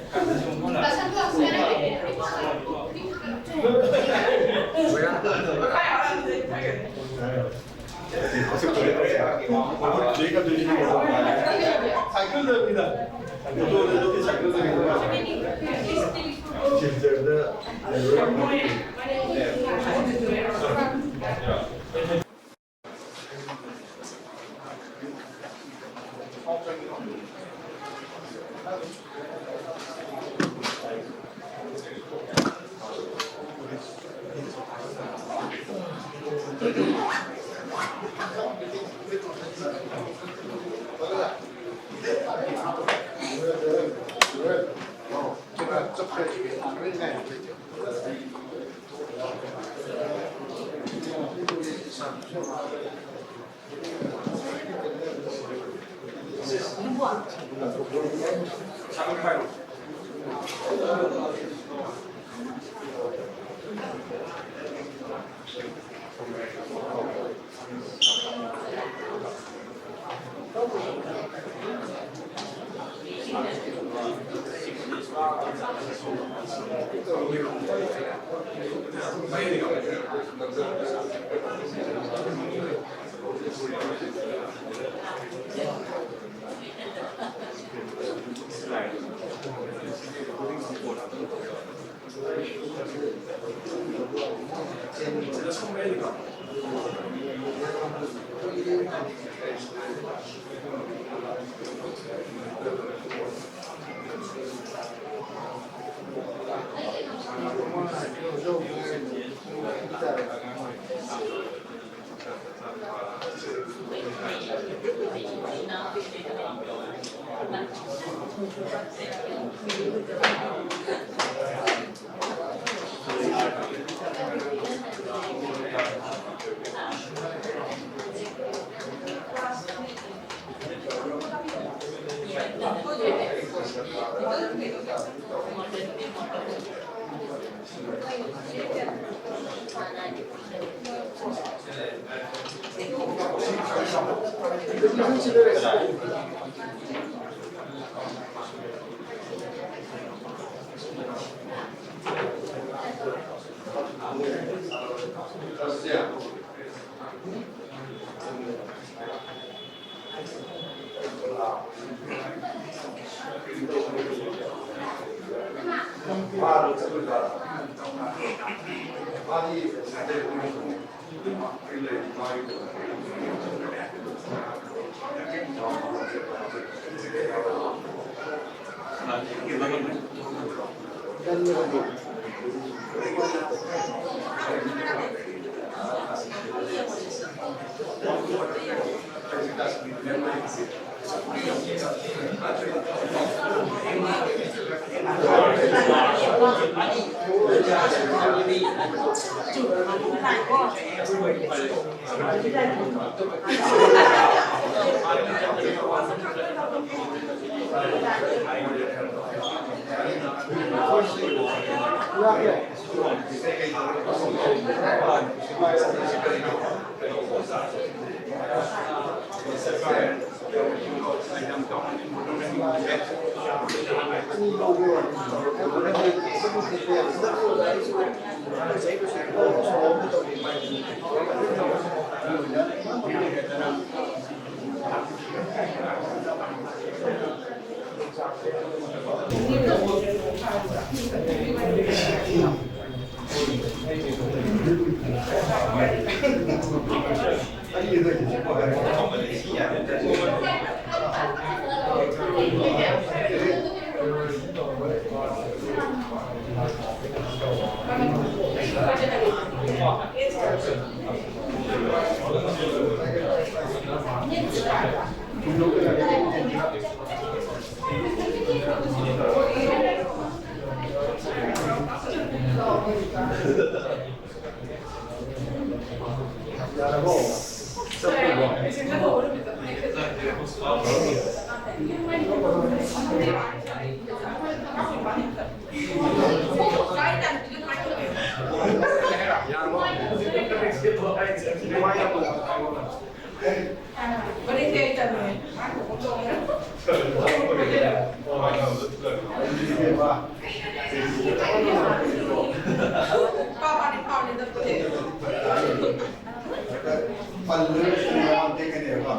ꯄꯜꯂꯣꯏ ꯃꯌꯥꯝ ꯇꯦꯛꯀꯅꯦꯕ꯫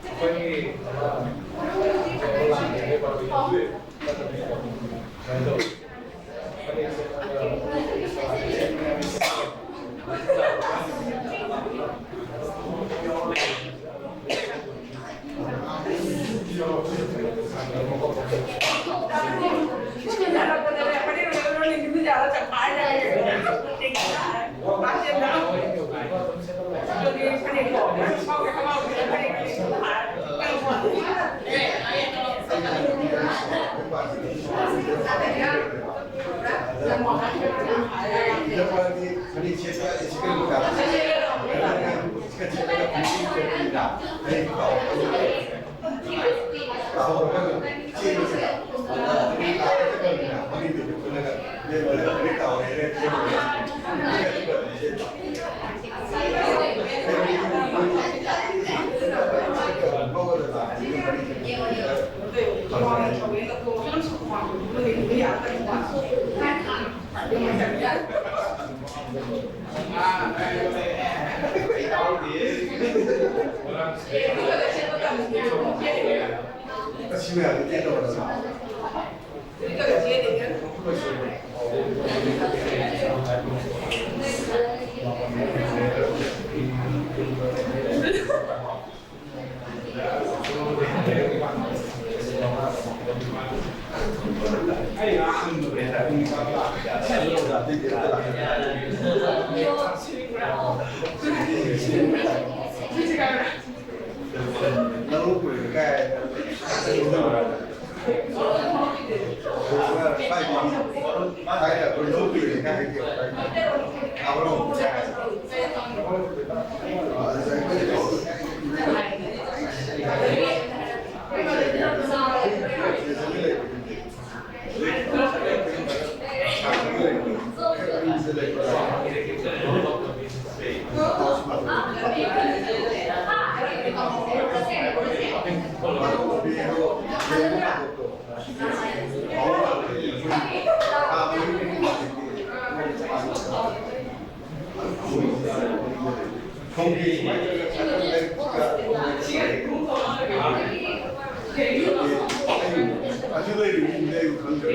ꯑꯩꯈꯣꯏꯒꯤ ꯁꯣꯝꯒꯤ ꯁꯨꯃꯥꯏꯅ ꯇꯧꯔꯒ ꯁꯥꯟꯅꯔꯒ ꯂꯩꯕꯁꯤꯗ ꯑꯗꯨ ꯂꯩꯔꯤꯕ ꯂꯩꯕ ꯈꯪꯗ꯭ꯔꯦ꯫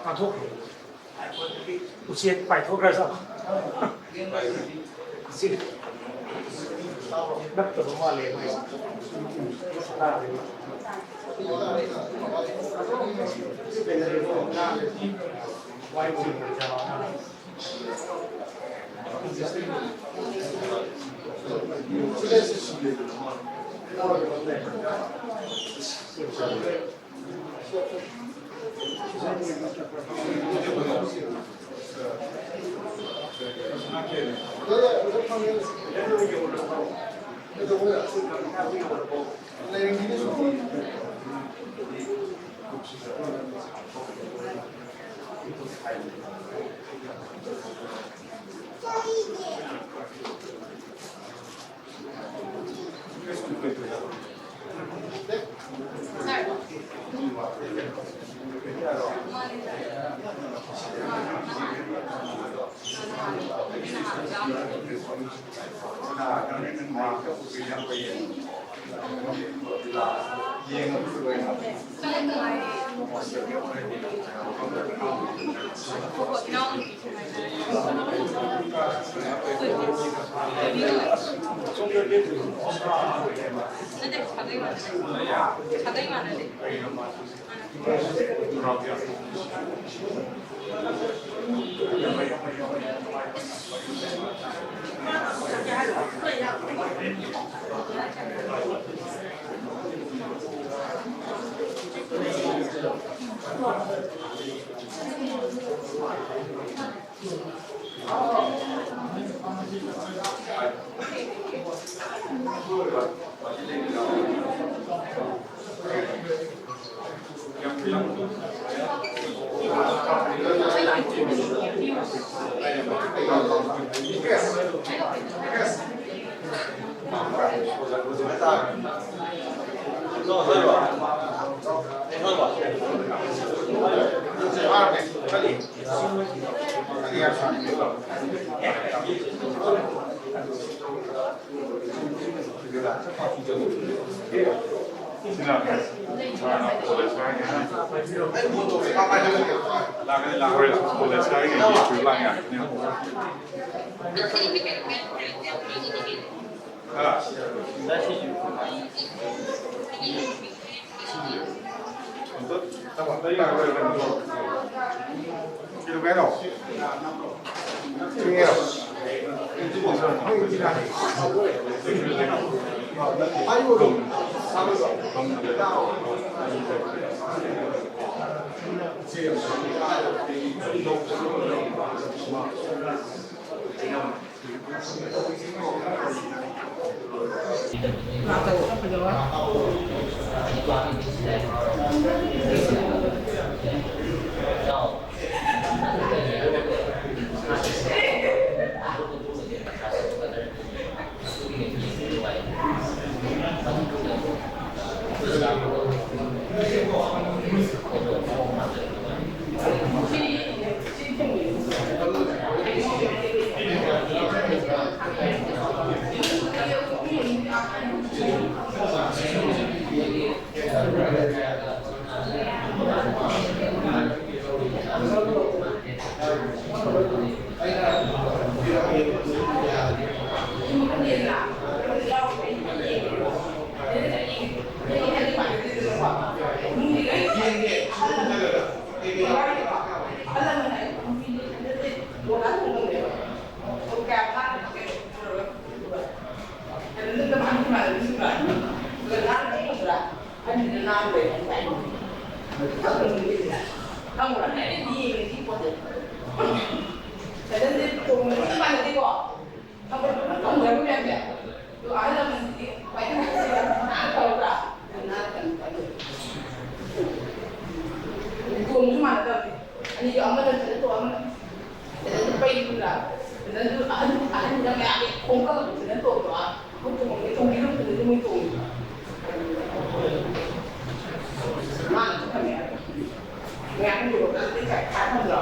ꯇꯥꯟꯊꯣꯛꯈ꯭ꯔꯦ꯫ ꯎꯆꯦꯛ ꯄꯥꯏꯊꯣꯛꯈ꯭ꯔꯖꯥꯠꯂꯣ? ꯎꯆꯦꯛ ꯅꯠꯇꯕ ꯃꯥꯜꯂꯦ ꯃꯣꯏꯁꯦ꯫ ꯇꯣꯡꯕꯁꯨ ꯃꯥꯟꯅꯗꯕꯅꯤ꯫ ꯑꯅꯤꯗꯣ ꯑꯃꯅ ꯐꯖꯅ ꯇꯣꯡ, ꯑꯃꯅ ꯐꯖꯅ ꯄꯩꯗꯅ, ꯐꯖꯅ ꯑꯍꯟ, ꯑꯍꯟꯅ ꯃꯌꯥꯝꯒꯤ ꯈꯣꯡꯀꯞ ꯐꯖꯅ ꯇꯣꯡꯗꯣ, ꯑꯩꯈꯣꯏ ꯇꯣꯡꯉꯦ, ꯇꯣꯡꯕꯤꯗꯕ ꯐꯖꯅ ꯃꯣꯏ ꯇꯣꯡꯉꯤ꯫ ꯃꯥꯅꯁꯨ ꯈꯪꯉꯦ꯫ ꯃꯌꯥꯝꯒꯤ ꯈꯣꯡꯀꯞ ꯐꯖꯅ ꯊꯝꯗ꯭ꯔꯣ?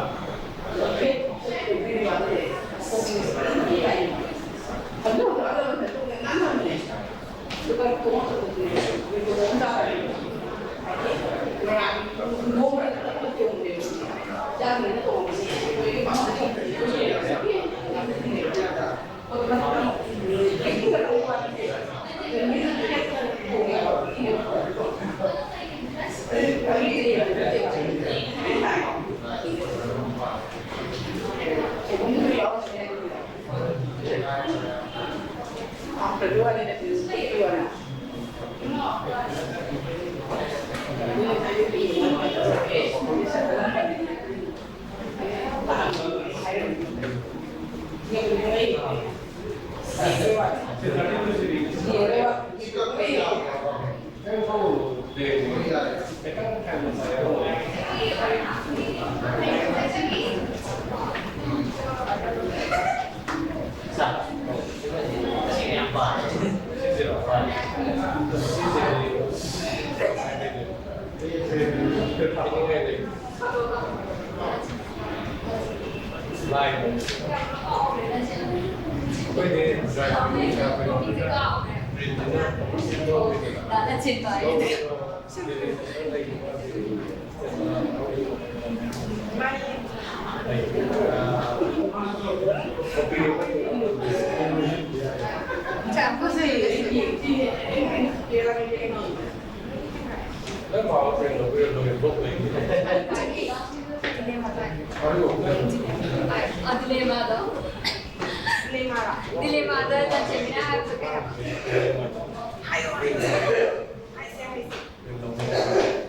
ꯗꯤꯂꯦꯃꯥꯗ ꯅꯠꯇꯦ, ꯃꯤꯅ ꯍꯥꯏꯕꯗꯣ ꯀꯩ ꯍꯥꯏꯕ? ꯍꯥꯏꯌꯣ, ꯍꯥꯏꯌꯣ꯫ ꯍꯥꯏꯁꯦ, ꯍꯥꯏꯁꯦ꯫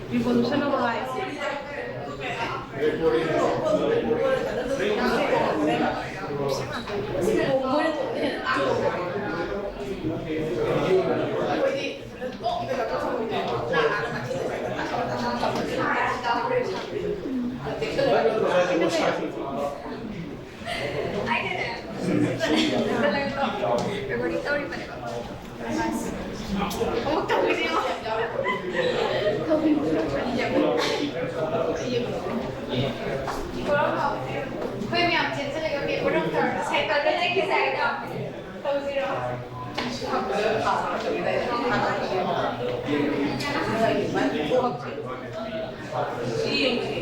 Revolution of Life. Recording ꯇꯧꯔꯤꯕꯅꯦꯕ꯫ ꯑꯃꯨꯛ ꯇꯧꯔꯤꯁꯦ ꯌꯦꯡꯉꯣ꯫ ꯑꯩꯈꯣꯏ ꯃꯌꯥꯝ ꯆꯦꯟꯁꯤꯜꯂꯒ paper ꯑꯃ ꯇꯧꯔꯒ cycle ꯗ ꯆꯠꯈꯤꯁꯦ ꯍꯥꯏꯗꯣ꯫ ꯇꯧꯁꯤꯔꯣ? ꯁꯤ ꯌꯦꯡꯁꯤ꯫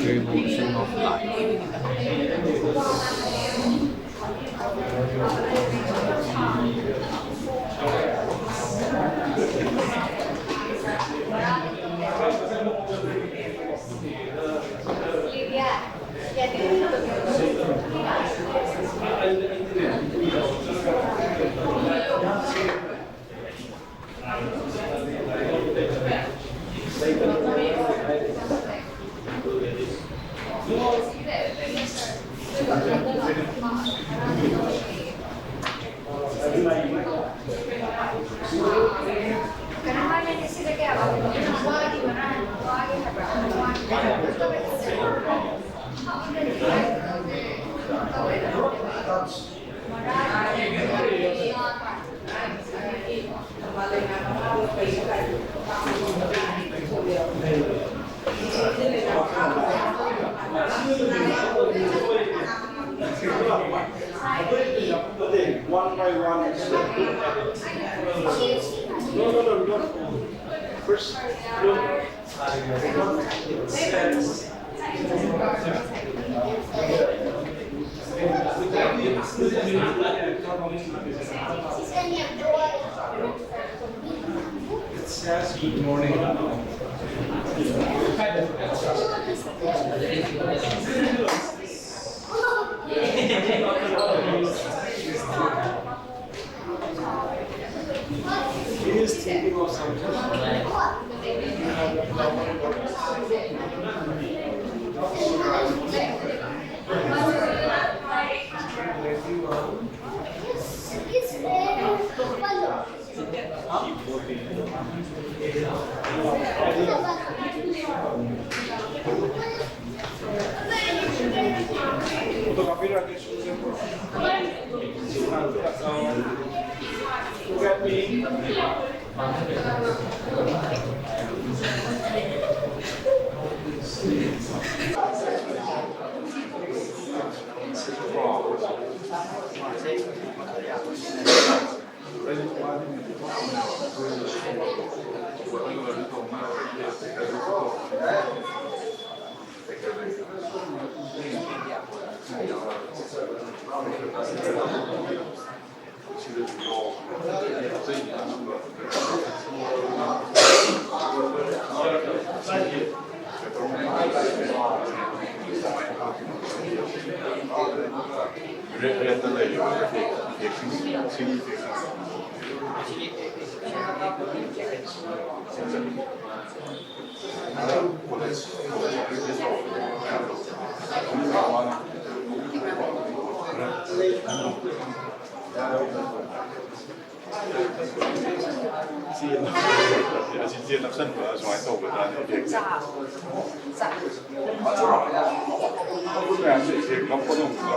Revolution of Light. One by one. No, no, no, no. First, no. It says good morning. He is thinking of something. Rate ꯔꯦꯠꯇ ꯂꯩꯔꯤꯕ ꯏꯐꯦꯛ, ꯏꯐꯦꯛꯁꯤꯡꯁꯤ, ꯁꯤꯒꯤ ꯏꯐꯦꯛꯁꯤꯡꯁꯤ꯫ ꯀꯣꯂꯦꯖ, ꯀꯣꯂꯦꯖ ꯑꯦꯄ꯭ꯂꯤꯀꯦꯁꯟ ꯇꯧꯕꯗꯣ ꯃꯌꯥꯝꯗꯣ꯫ ꯆꯦ, ꯑꯁꯤ ꯆꯦ ꯅꯞꯁꯟꯕ ꯁꯨꯃꯥꯏꯅ ꯇꯧꯒꯗ꯭ꯔꯥꯅꯦ ꯏꯐꯦꯛꯁꯦ? ꯃꯌꯥꯝꯁꯦ ꯏꯐꯦꯛ ꯅꯞꯄꯗꯧꯅ꯫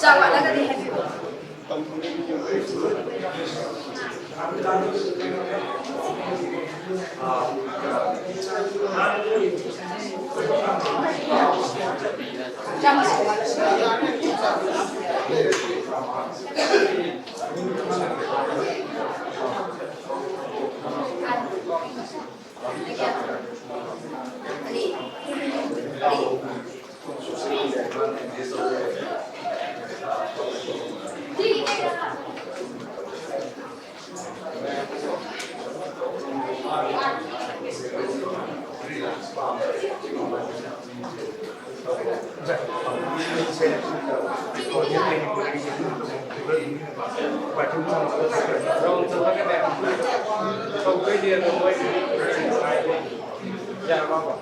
ꯆꯥꯛ ꯋꯥꯠꯂꯒꯗꯤ ꯍꯥꯏꯕꯤꯔꯛꯑꯣ꯫ ꯇꯧꯗꯣꯏꯅꯦ ꯑꯗꯣ ꯃꯣꯏ ꯌꯥꯔꯕ?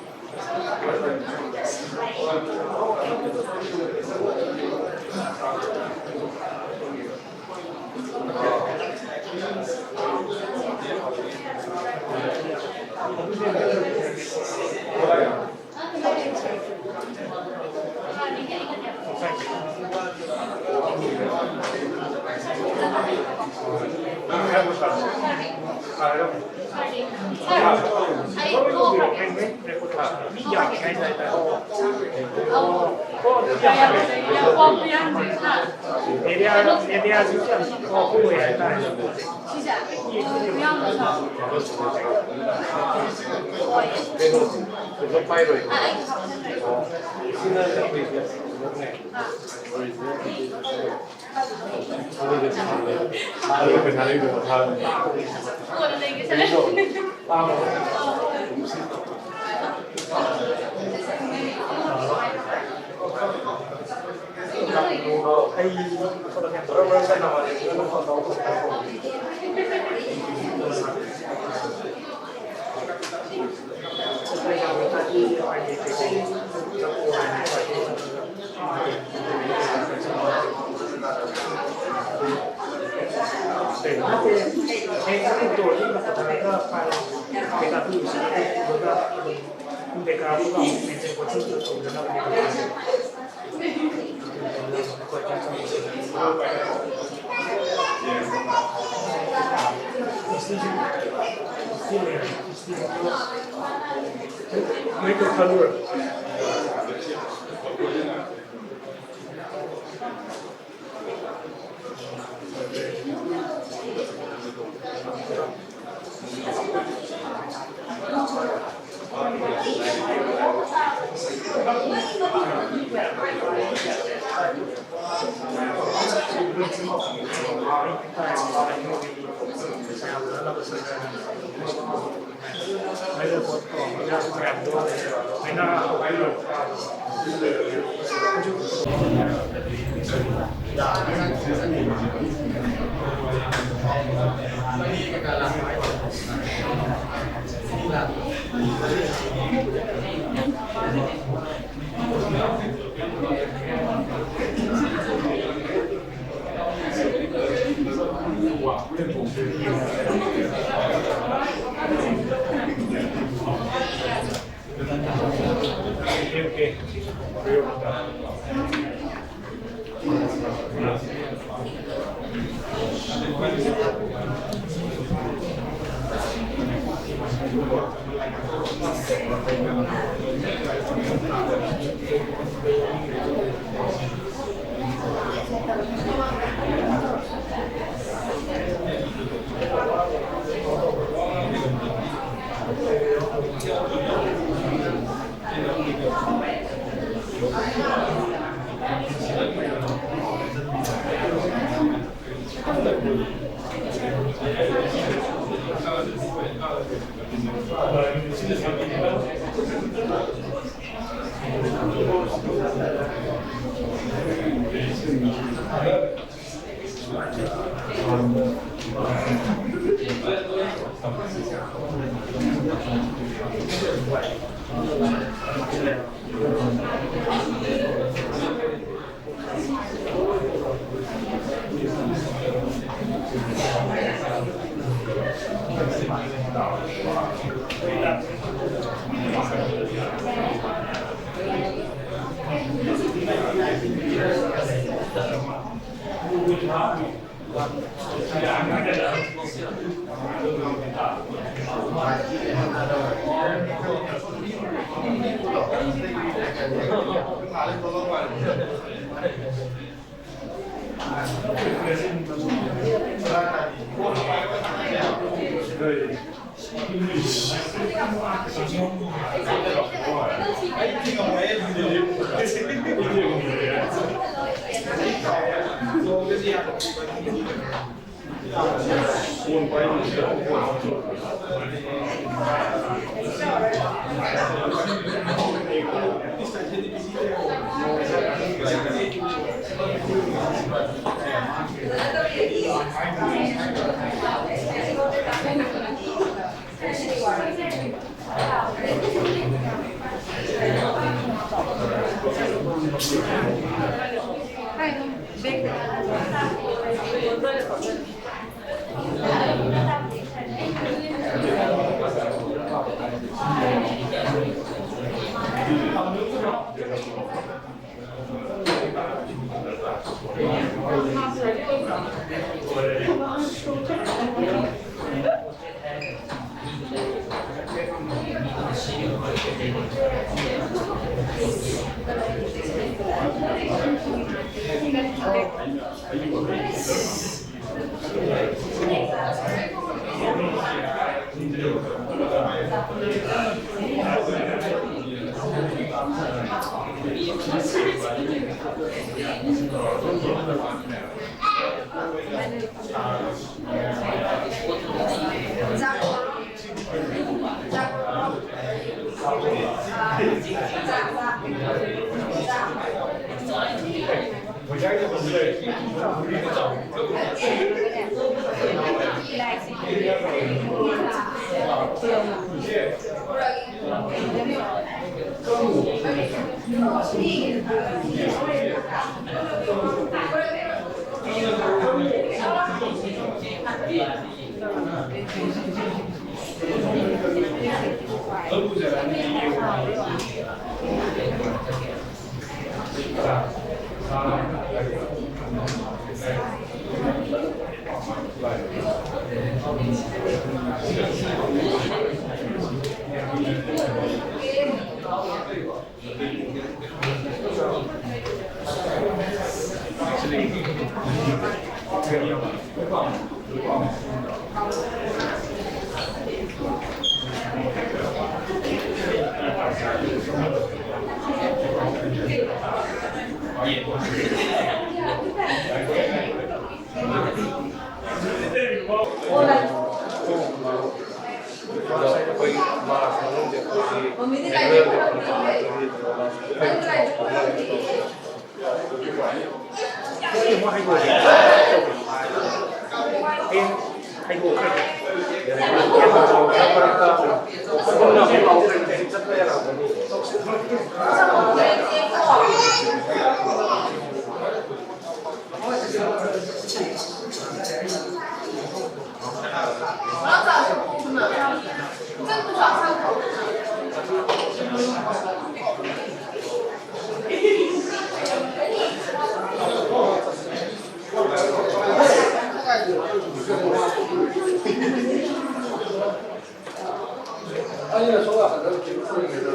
ꯑꯩꯅ ꯁꯣꯝ ꯅꯥꯀꯟꯗ ꯀꯩꯅꯣ ꯇꯧꯔꯤꯉꯩꯗ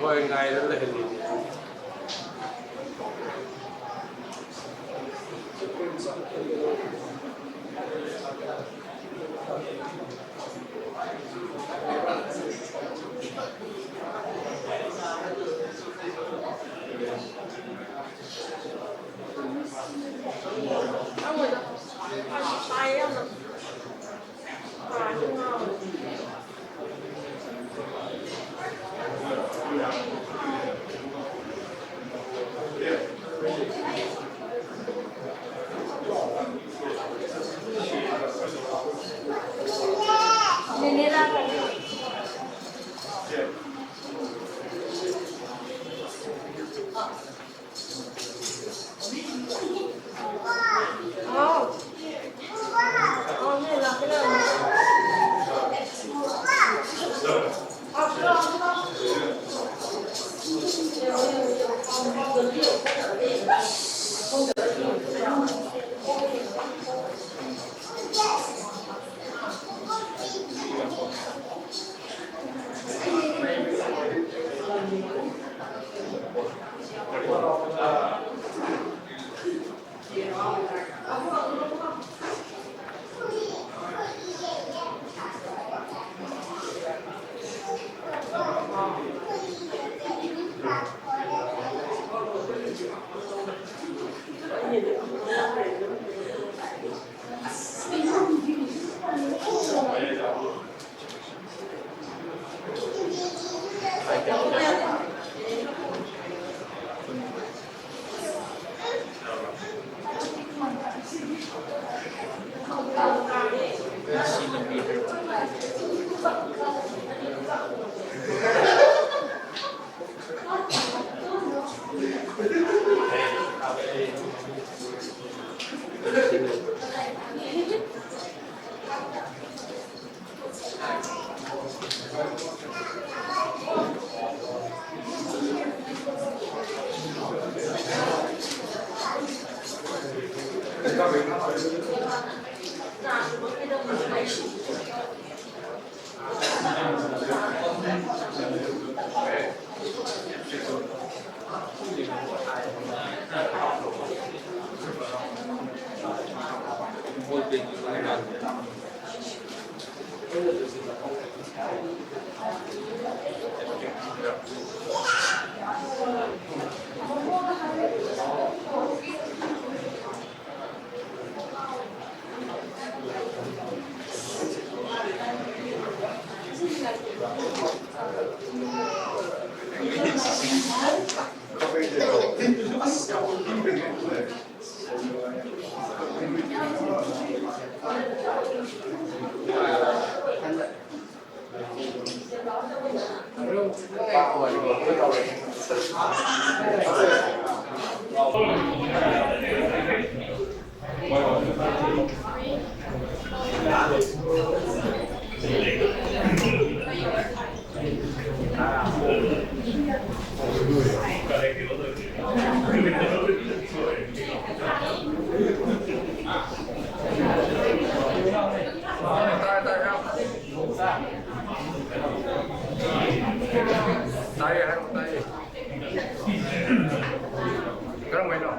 ꯍꯣꯏ, ꯉꯥꯏꯔ ꯂꯩꯍꯜꯂꯤꯅꯦ꯫ ꯇꯥꯏꯌꯦ, ꯍꯥꯏꯔꯣ, ꯇꯥꯏꯌꯦ꯫ ꯀꯔꯝꯍꯥꯏꯅꯣ?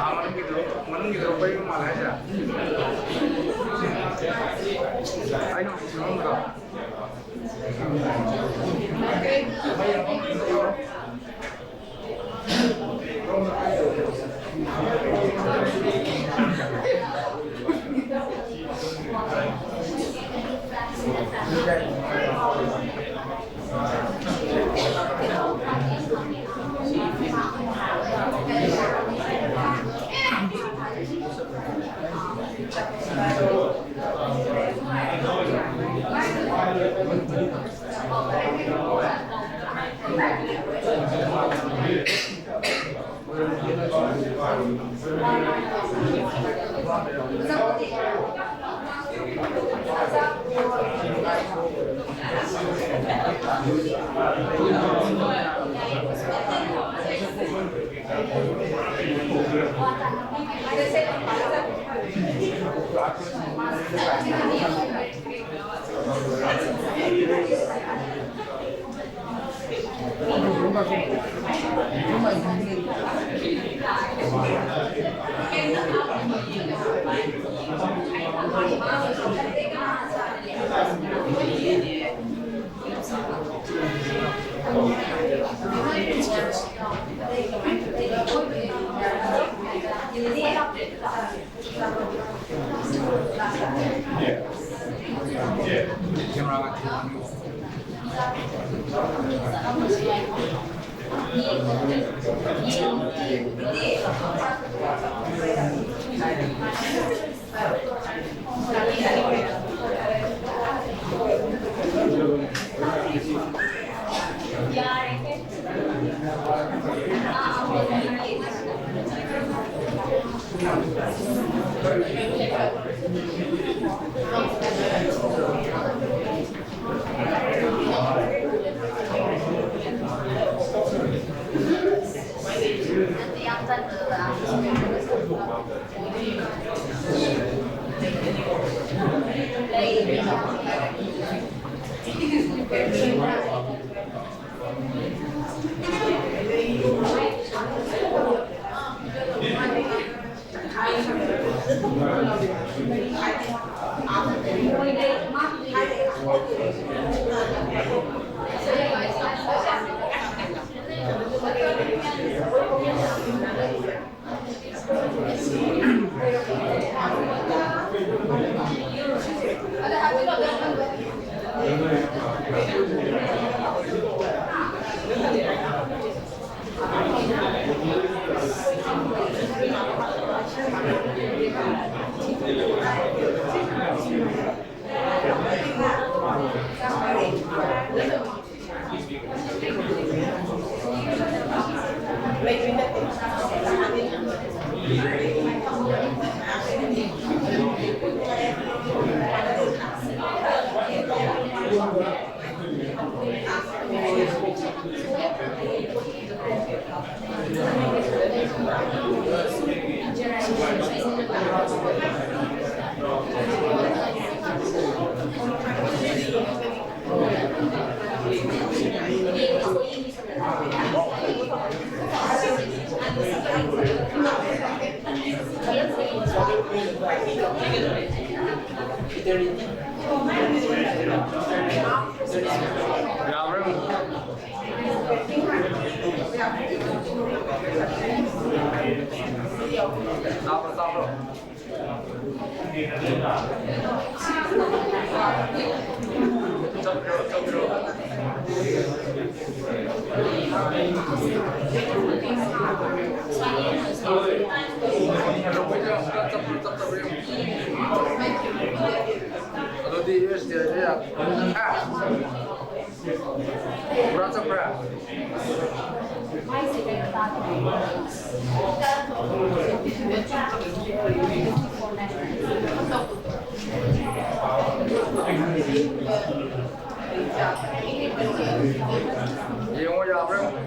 ꯑꯥ, ꯃꯅꯨꯡꯒꯤꯗꯨ, ꯃꯅꯨꯡꯒꯤꯗꯨ ꯄꯩꯕ ꯃꯥꯜꯂꯦ ꯍꯥꯏꯁꯦ? ꯑꯩꯅ ꯍꯧꯖꯤꯛ ꯁꯦꯝꯃꯝꯕꯗꯣ꯫ ꯌꯥꯕ꯭ꯔꯥ? ꯇꯥꯕ꯭ꯔꯣ, ꯇꯥꯕ꯭ꯔꯣ? ꯆꯠꯈ꯭ꯔꯣ, ꯆꯠꯈ꯭ꯔꯣ꯫ ꯆꯠꯄ꯭ꯔꯣ, ꯆꯠꯇꯕ꯭ꯔꯣ ꯌꯦꯡꯉꯨ꯫ ꯑꯗꯨꯗꯤ ꯌꯨ ꯑꯦꯁ ꯗꯤ ꯑꯥꯏꯗ ꯌꯥ-, ꯍꯥ? ꯄꯨꯔꯥ ꯆꯠꯄ꯭ꯔꯥ? ꯌꯦꯡꯉꯣ, ꯌꯥꯕ꯭ꯔꯥ ꯌꯦꯡꯉꯣ꯫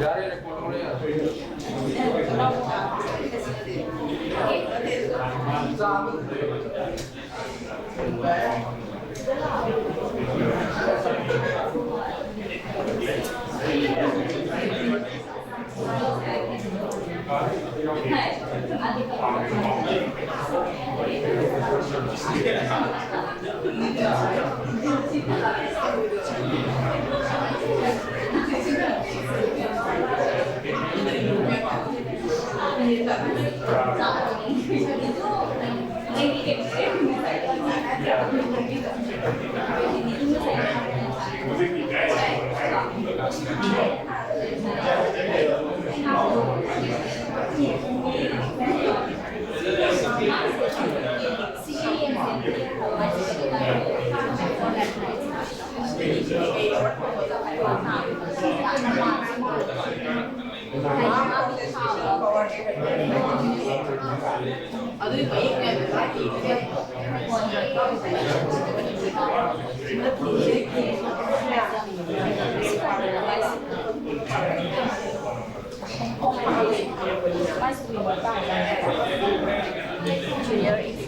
ꯌꯥꯔꯦ, ꯔꯦꯀꯣꯔꯗ ꯇꯧꯔꯦ, ꯌꯥꯔꯦ꯫ ꯑꯗꯨꯏ ꯃꯌꯦꯛꯅꯦ ꯍꯥꯏꯕ ꯂꯥꯏ ꯏꯕꯁꯦ꯫ Junior English.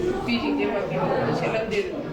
ꯅꯨꯄꯤꯁꯤꯡꯁꯦ ꯃꯄꯤ ꯃꯄꯨꯅ ꯁꯦꯠꯍꯟꯗꯦꯗꯅ꯫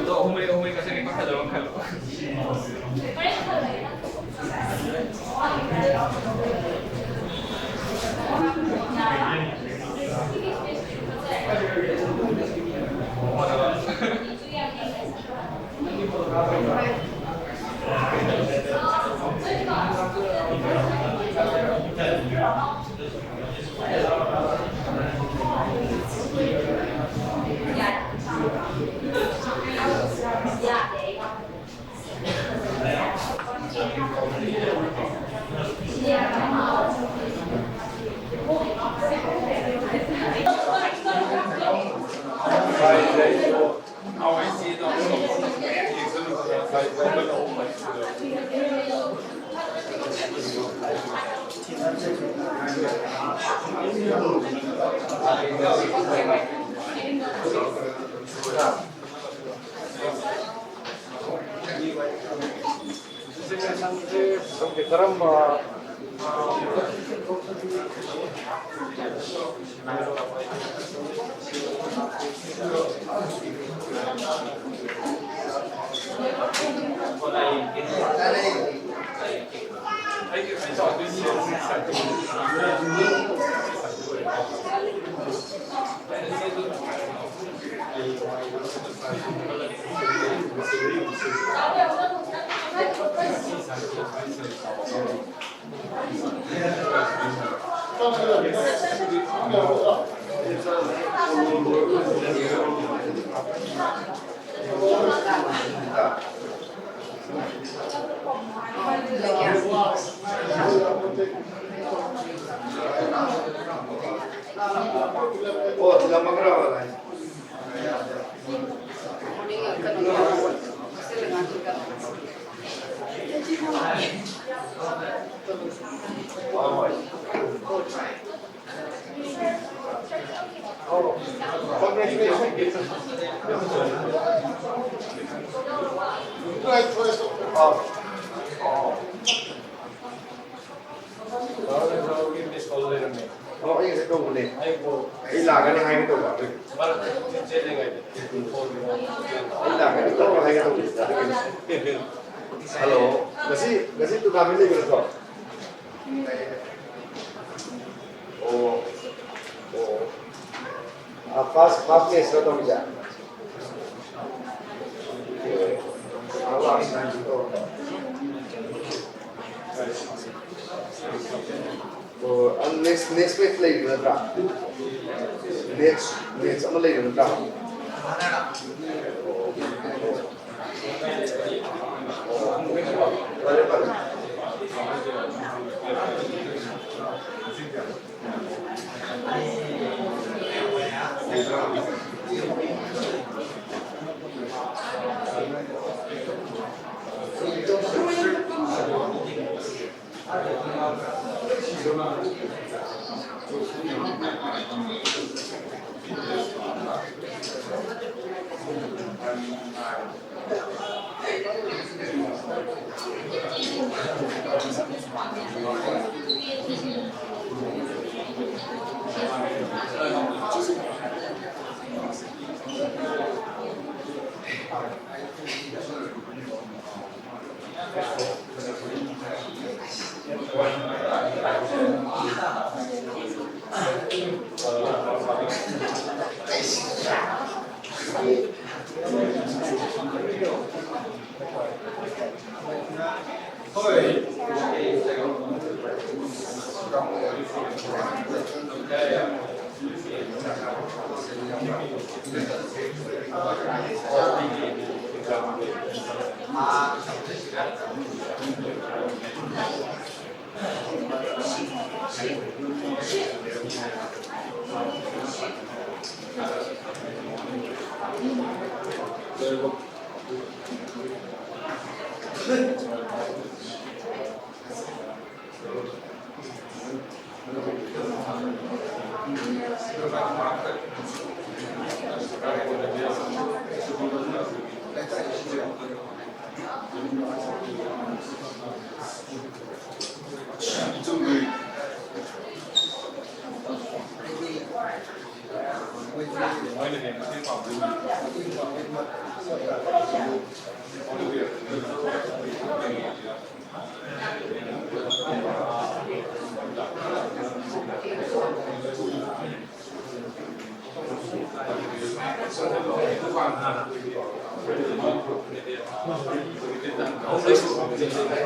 ꯑꯗꯣ ꯑꯍꯨꯝ ꯃꯔꯤ, ꯑꯍꯨꯝ ꯃꯔꯤ ꯀꯛꯁꯟꯒꯦ, ꯀꯛꯊꯠꯂꯣ, ꯀꯛꯊꯠꯂꯣ꯫ ꯁꯣꯝꯒꯤ ꯀꯔꯝꯕ ꯑꯣ, ꯑꯩ ꯉꯁꯥꯏ ꯇꯧꯕꯅꯦ꯫ ꯑꯩ ꯂꯥꯛꯀꯅꯤ ꯍꯥꯏꯒꯦ ꯇꯧꯕ ꯑꯗꯨꯒꯤ꯫ ꯑꯩ ꯂꯥꯛꯀꯅꯤ ꯇꯧꯔ ꯍꯥꯏꯒꯦ ꯇꯧꯕꯅꯦ ꯑꯗꯨꯒꯤꯅꯦ꯫ ꯍꯜꯂꯣ꯫ ꯉꯁꯤ, ꯉꯁꯤ tournament ꯂꯩꯕ ꯅꯠꯇ꯭ꯔꯣ? ꯑꯣ꯫ ꯑꯣ꯫ ꯑ, first, first match ꯔꯣ ꯇꯧꯔꯤꯁꯦ? ꯑꯣ, ꯑ, next, next match ꯂꯩꯕ ꯅꯠꯇ꯭ꯔꯥ? Next match ꯑꯃ ꯂꯩꯕ ꯅꯠꯇ꯭ꯔꯥ? ꯐꯔꯦ, ꯐꯔꯦ꯫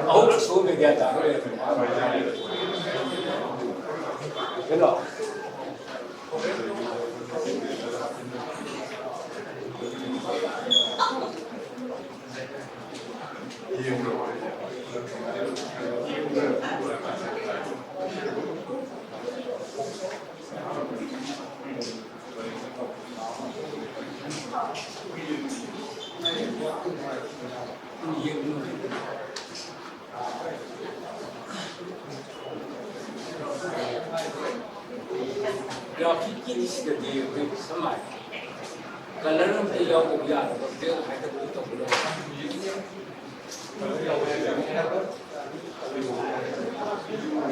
ꯑꯍꯨꯝꯂꯛ ꯁꯨꯕ ꯒ꯭ꯌꯥꯟ ꯇꯥꯔꯣꯏ꯫ ꯀꯩꯅꯣ? ꯒ꯭ꯔꯥꯐꯤꯛꯀꯤꯗꯤ ꯁꯤꯗꯗꯤ ꯑꯩꯈꯣꯏ ꯁꯝꯅ ꯍꯥꯏꯔꯕꯗ ꯀꯂꯔ ꯑꯝꯇ ꯌꯥꯎꯗꯕ ꯌꯥꯗꯕ ꯕꯦꯛ ꯍꯥꯏꯒꯗ꯭ꯔꯥ ꯇꯧꯕꯗꯣ꯫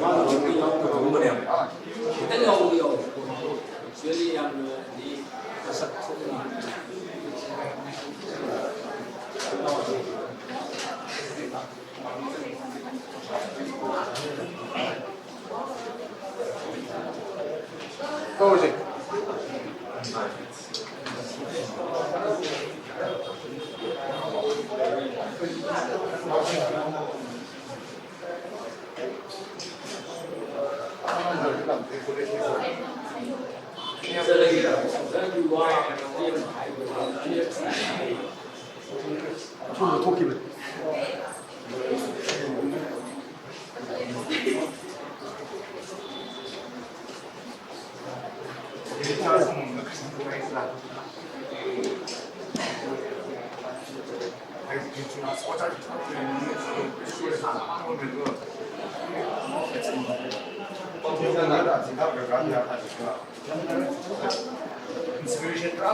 ꯃꯥꯅ ꯑꯝꯇ ꯌꯥꯎꯗꯕꯒꯨꯝꯕꯅꯦꯕ꯫ ꯈꯤꯇꯪ ꯌꯥꯎꯕꯗꯤ ꯌꯥꯎꯋꯦ꯫ Actually ꯌꯥꯝꯅꯗꯤ ꯃꯁꯛ ꯊꯣꯛꯅ ꯇꯧꯔꯁꯦ꯫ ꯑꯁꯣꯝꯗ ꯊꯣꯛꯈꯤꯕꯅꯤ꯫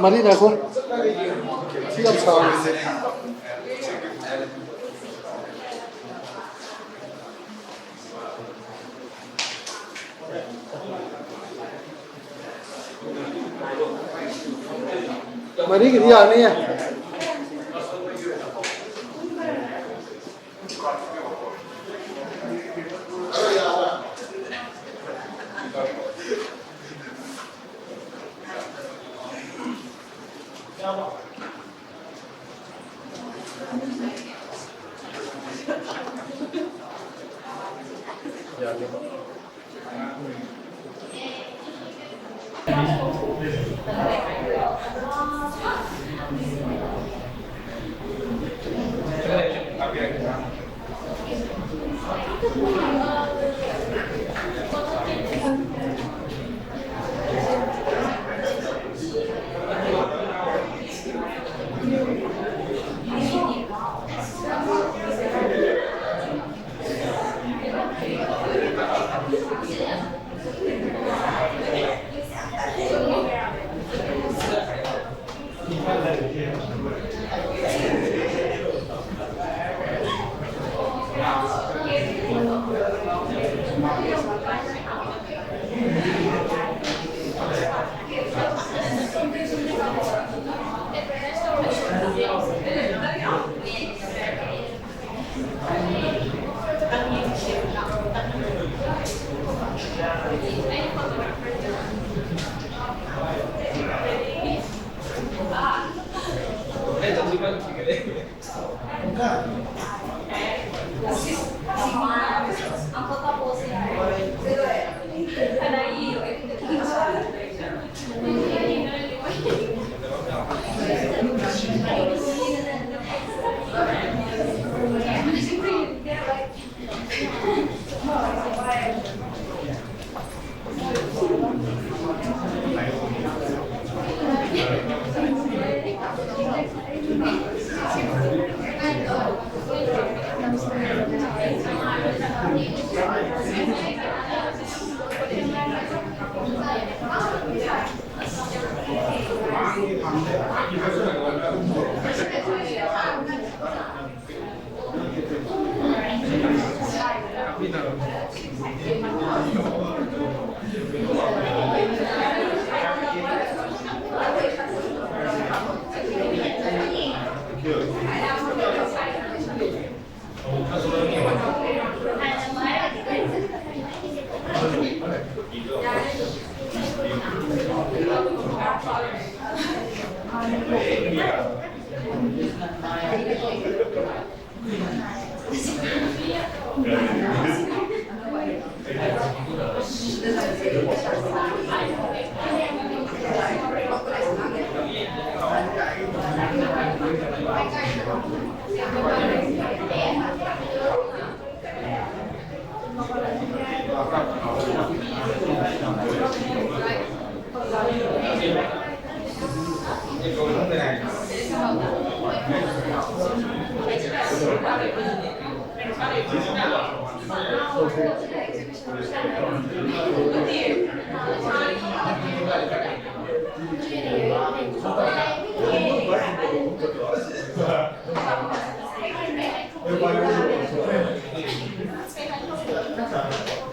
ꯃꯔꯤ ꯉꯥꯏꯈꯣ꯫ ꯁꯤ ꯌꯥꯝ ꯁꯥꯡꯉꯦ꯫ ꯃꯔꯤꯒꯤꯗꯤ ꯌꯥꯅꯤꯌꯦ꯫ Thank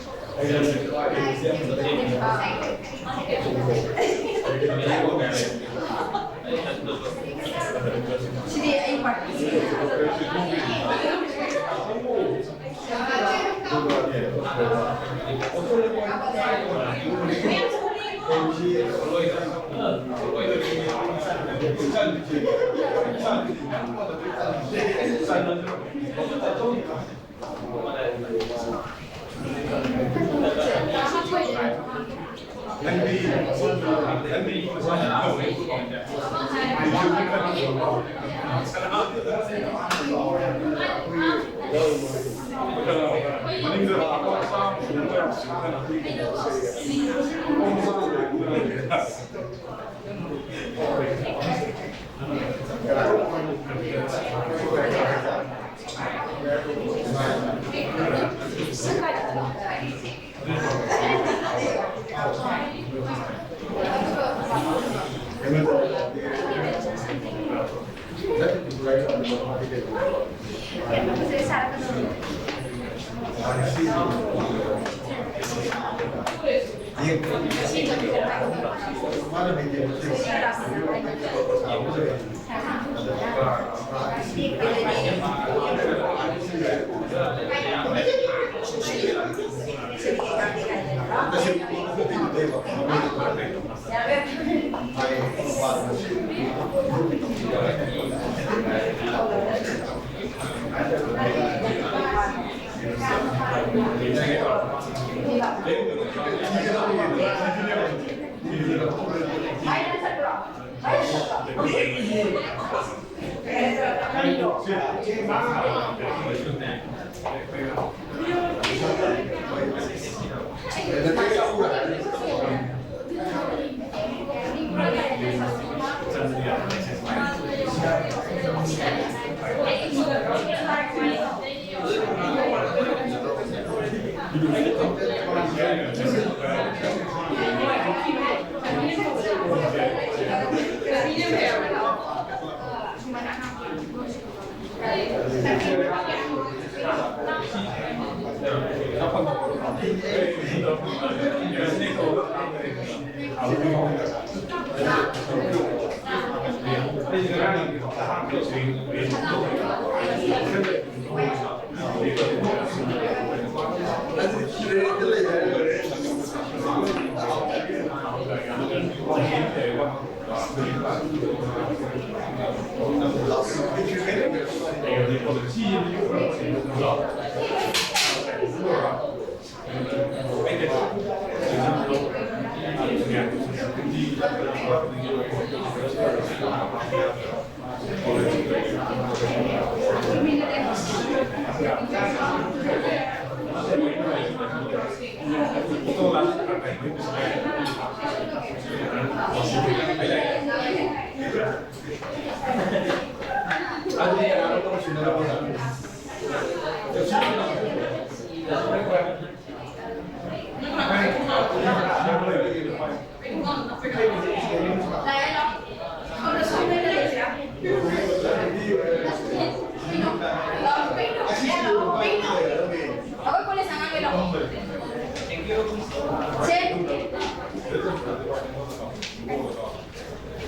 you. ꯁꯤꯗꯤ ꯑꯩ ꯄꯥꯔꯇꯤꯁꯤ꯫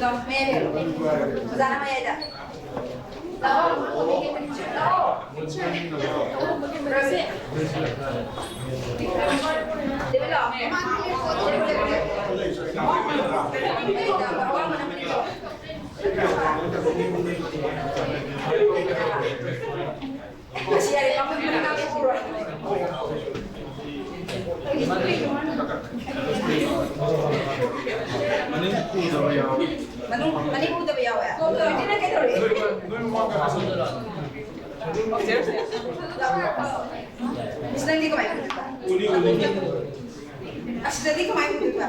ꯂꯥꯛꯑꯣ, ꯃꯌꯥꯏꯗ ꯂꯥꯛꯑꯣ꯫ ꯑꯣꯖꯥꯅ ꯃꯌꯥꯏꯗ꯫ ꯂꯥꯛꯑꯣ꯫ ꯂꯥꯛꯑꯣ꯫ ꯗꯦꯕꯤꯠ, ꯂꯥꯛꯑꯣ꯫ ꯑꯁ, ꯌꯥꯔꯦ, ꯃꯃꯤꯡ ꯄꯨꯔꯥ ꯉꯥꯡꯊꯣꯛꯎꯔꯣ꯫ ꯃꯅꯨꯡ, ꯃꯅꯤꯡ ꯎꯗꯕ ꯌꯥꯎꯋꯦ꯫ ꯀꯩꯗꯧꯔꯒꯦ? ꯃꯤꯁ, ꯅꯪꯗꯤ ꯀꯃꯥꯏꯅ ꯎꯗꯣꯏꯕ? ꯑꯁꯤꯗꯗꯤ ꯀꯃꯥꯏꯅ ꯎꯗꯣꯏꯕ?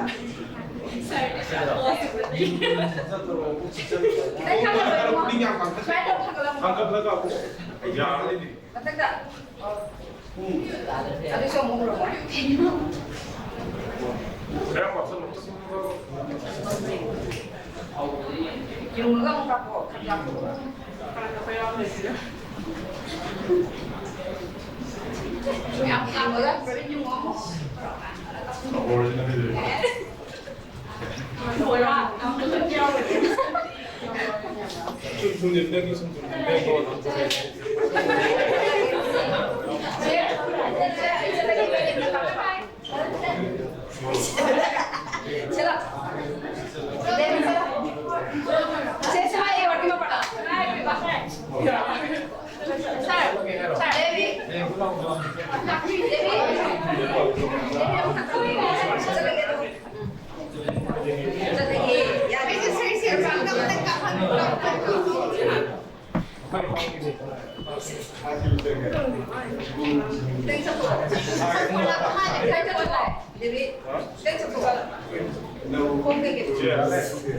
ꯈꯤꯇꯪ ꯊꯥꯡꯒꯠꯂꯣ, ꯏꯕꯨꯡꯉꯣ꯫ ꯁꯨꯃꯥꯏꯅ ꯇꯧ, ꯊꯥꯡꯒꯠꯂꯣ꯫ ꯃꯊꯛꯇ꯫ ꯑꯗꯨꯁꯨ ꯑꯃꯨꯛ ꯎꯔꯝꯃꯣ꯫ ꯌꯨꯡꯉꯒ ꯑꯃꯨꯛ ꯀꯥꯞꯄꯣ, ꯈꯔ ꯀꯥꯞꯄꯣ꯫ ꯀꯥꯞꯄ ꯌꯥꯎꯔꯝꯃꯦ ꯁꯤꯗ꯫ ꯌꯥꯝ ꯌꯥꯝꯃꯒ ꯕ꯭ꯔꯗꯔ ꯌꯨꯡꯉꯣ ꯑꯃꯨꯛ꯫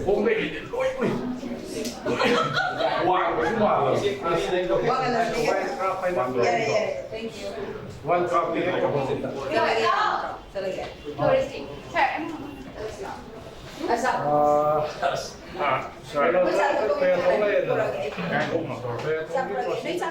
ꯈꯣꯡꯗꯒꯤꯗꯤ ꯂꯣꯏ ꯎꯏ꯫ ꯋꯥꯡꯕꯁꯨ ꯃꯥꯜꯂꯕ꯫ ꯌꯥꯔꯦ, ꯌꯥꯔꯦ꯫ Thank you꯫ One drop ꯗꯤ ꯍꯦꯛ opposite ꯇ꯫ ꯆꯠꯂꯒꯦ꯫ ꯆꯠꯂꯒꯦ꯫ ꯑꯁ꯫ ꯑꯥ, ꯁꯥꯔ꯫ ꯀꯩꯅꯣ, ꯀꯩꯅꯣ ꯂꯩꯔꯦꯗꯅ꯫ ꯉꯥꯏꯈꯣ, ꯉꯥꯏꯈꯣ꯫ ꯀꯩꯅꯣꯒꯤ ꯄ꯭ꯔꯣꯁꯦꯁ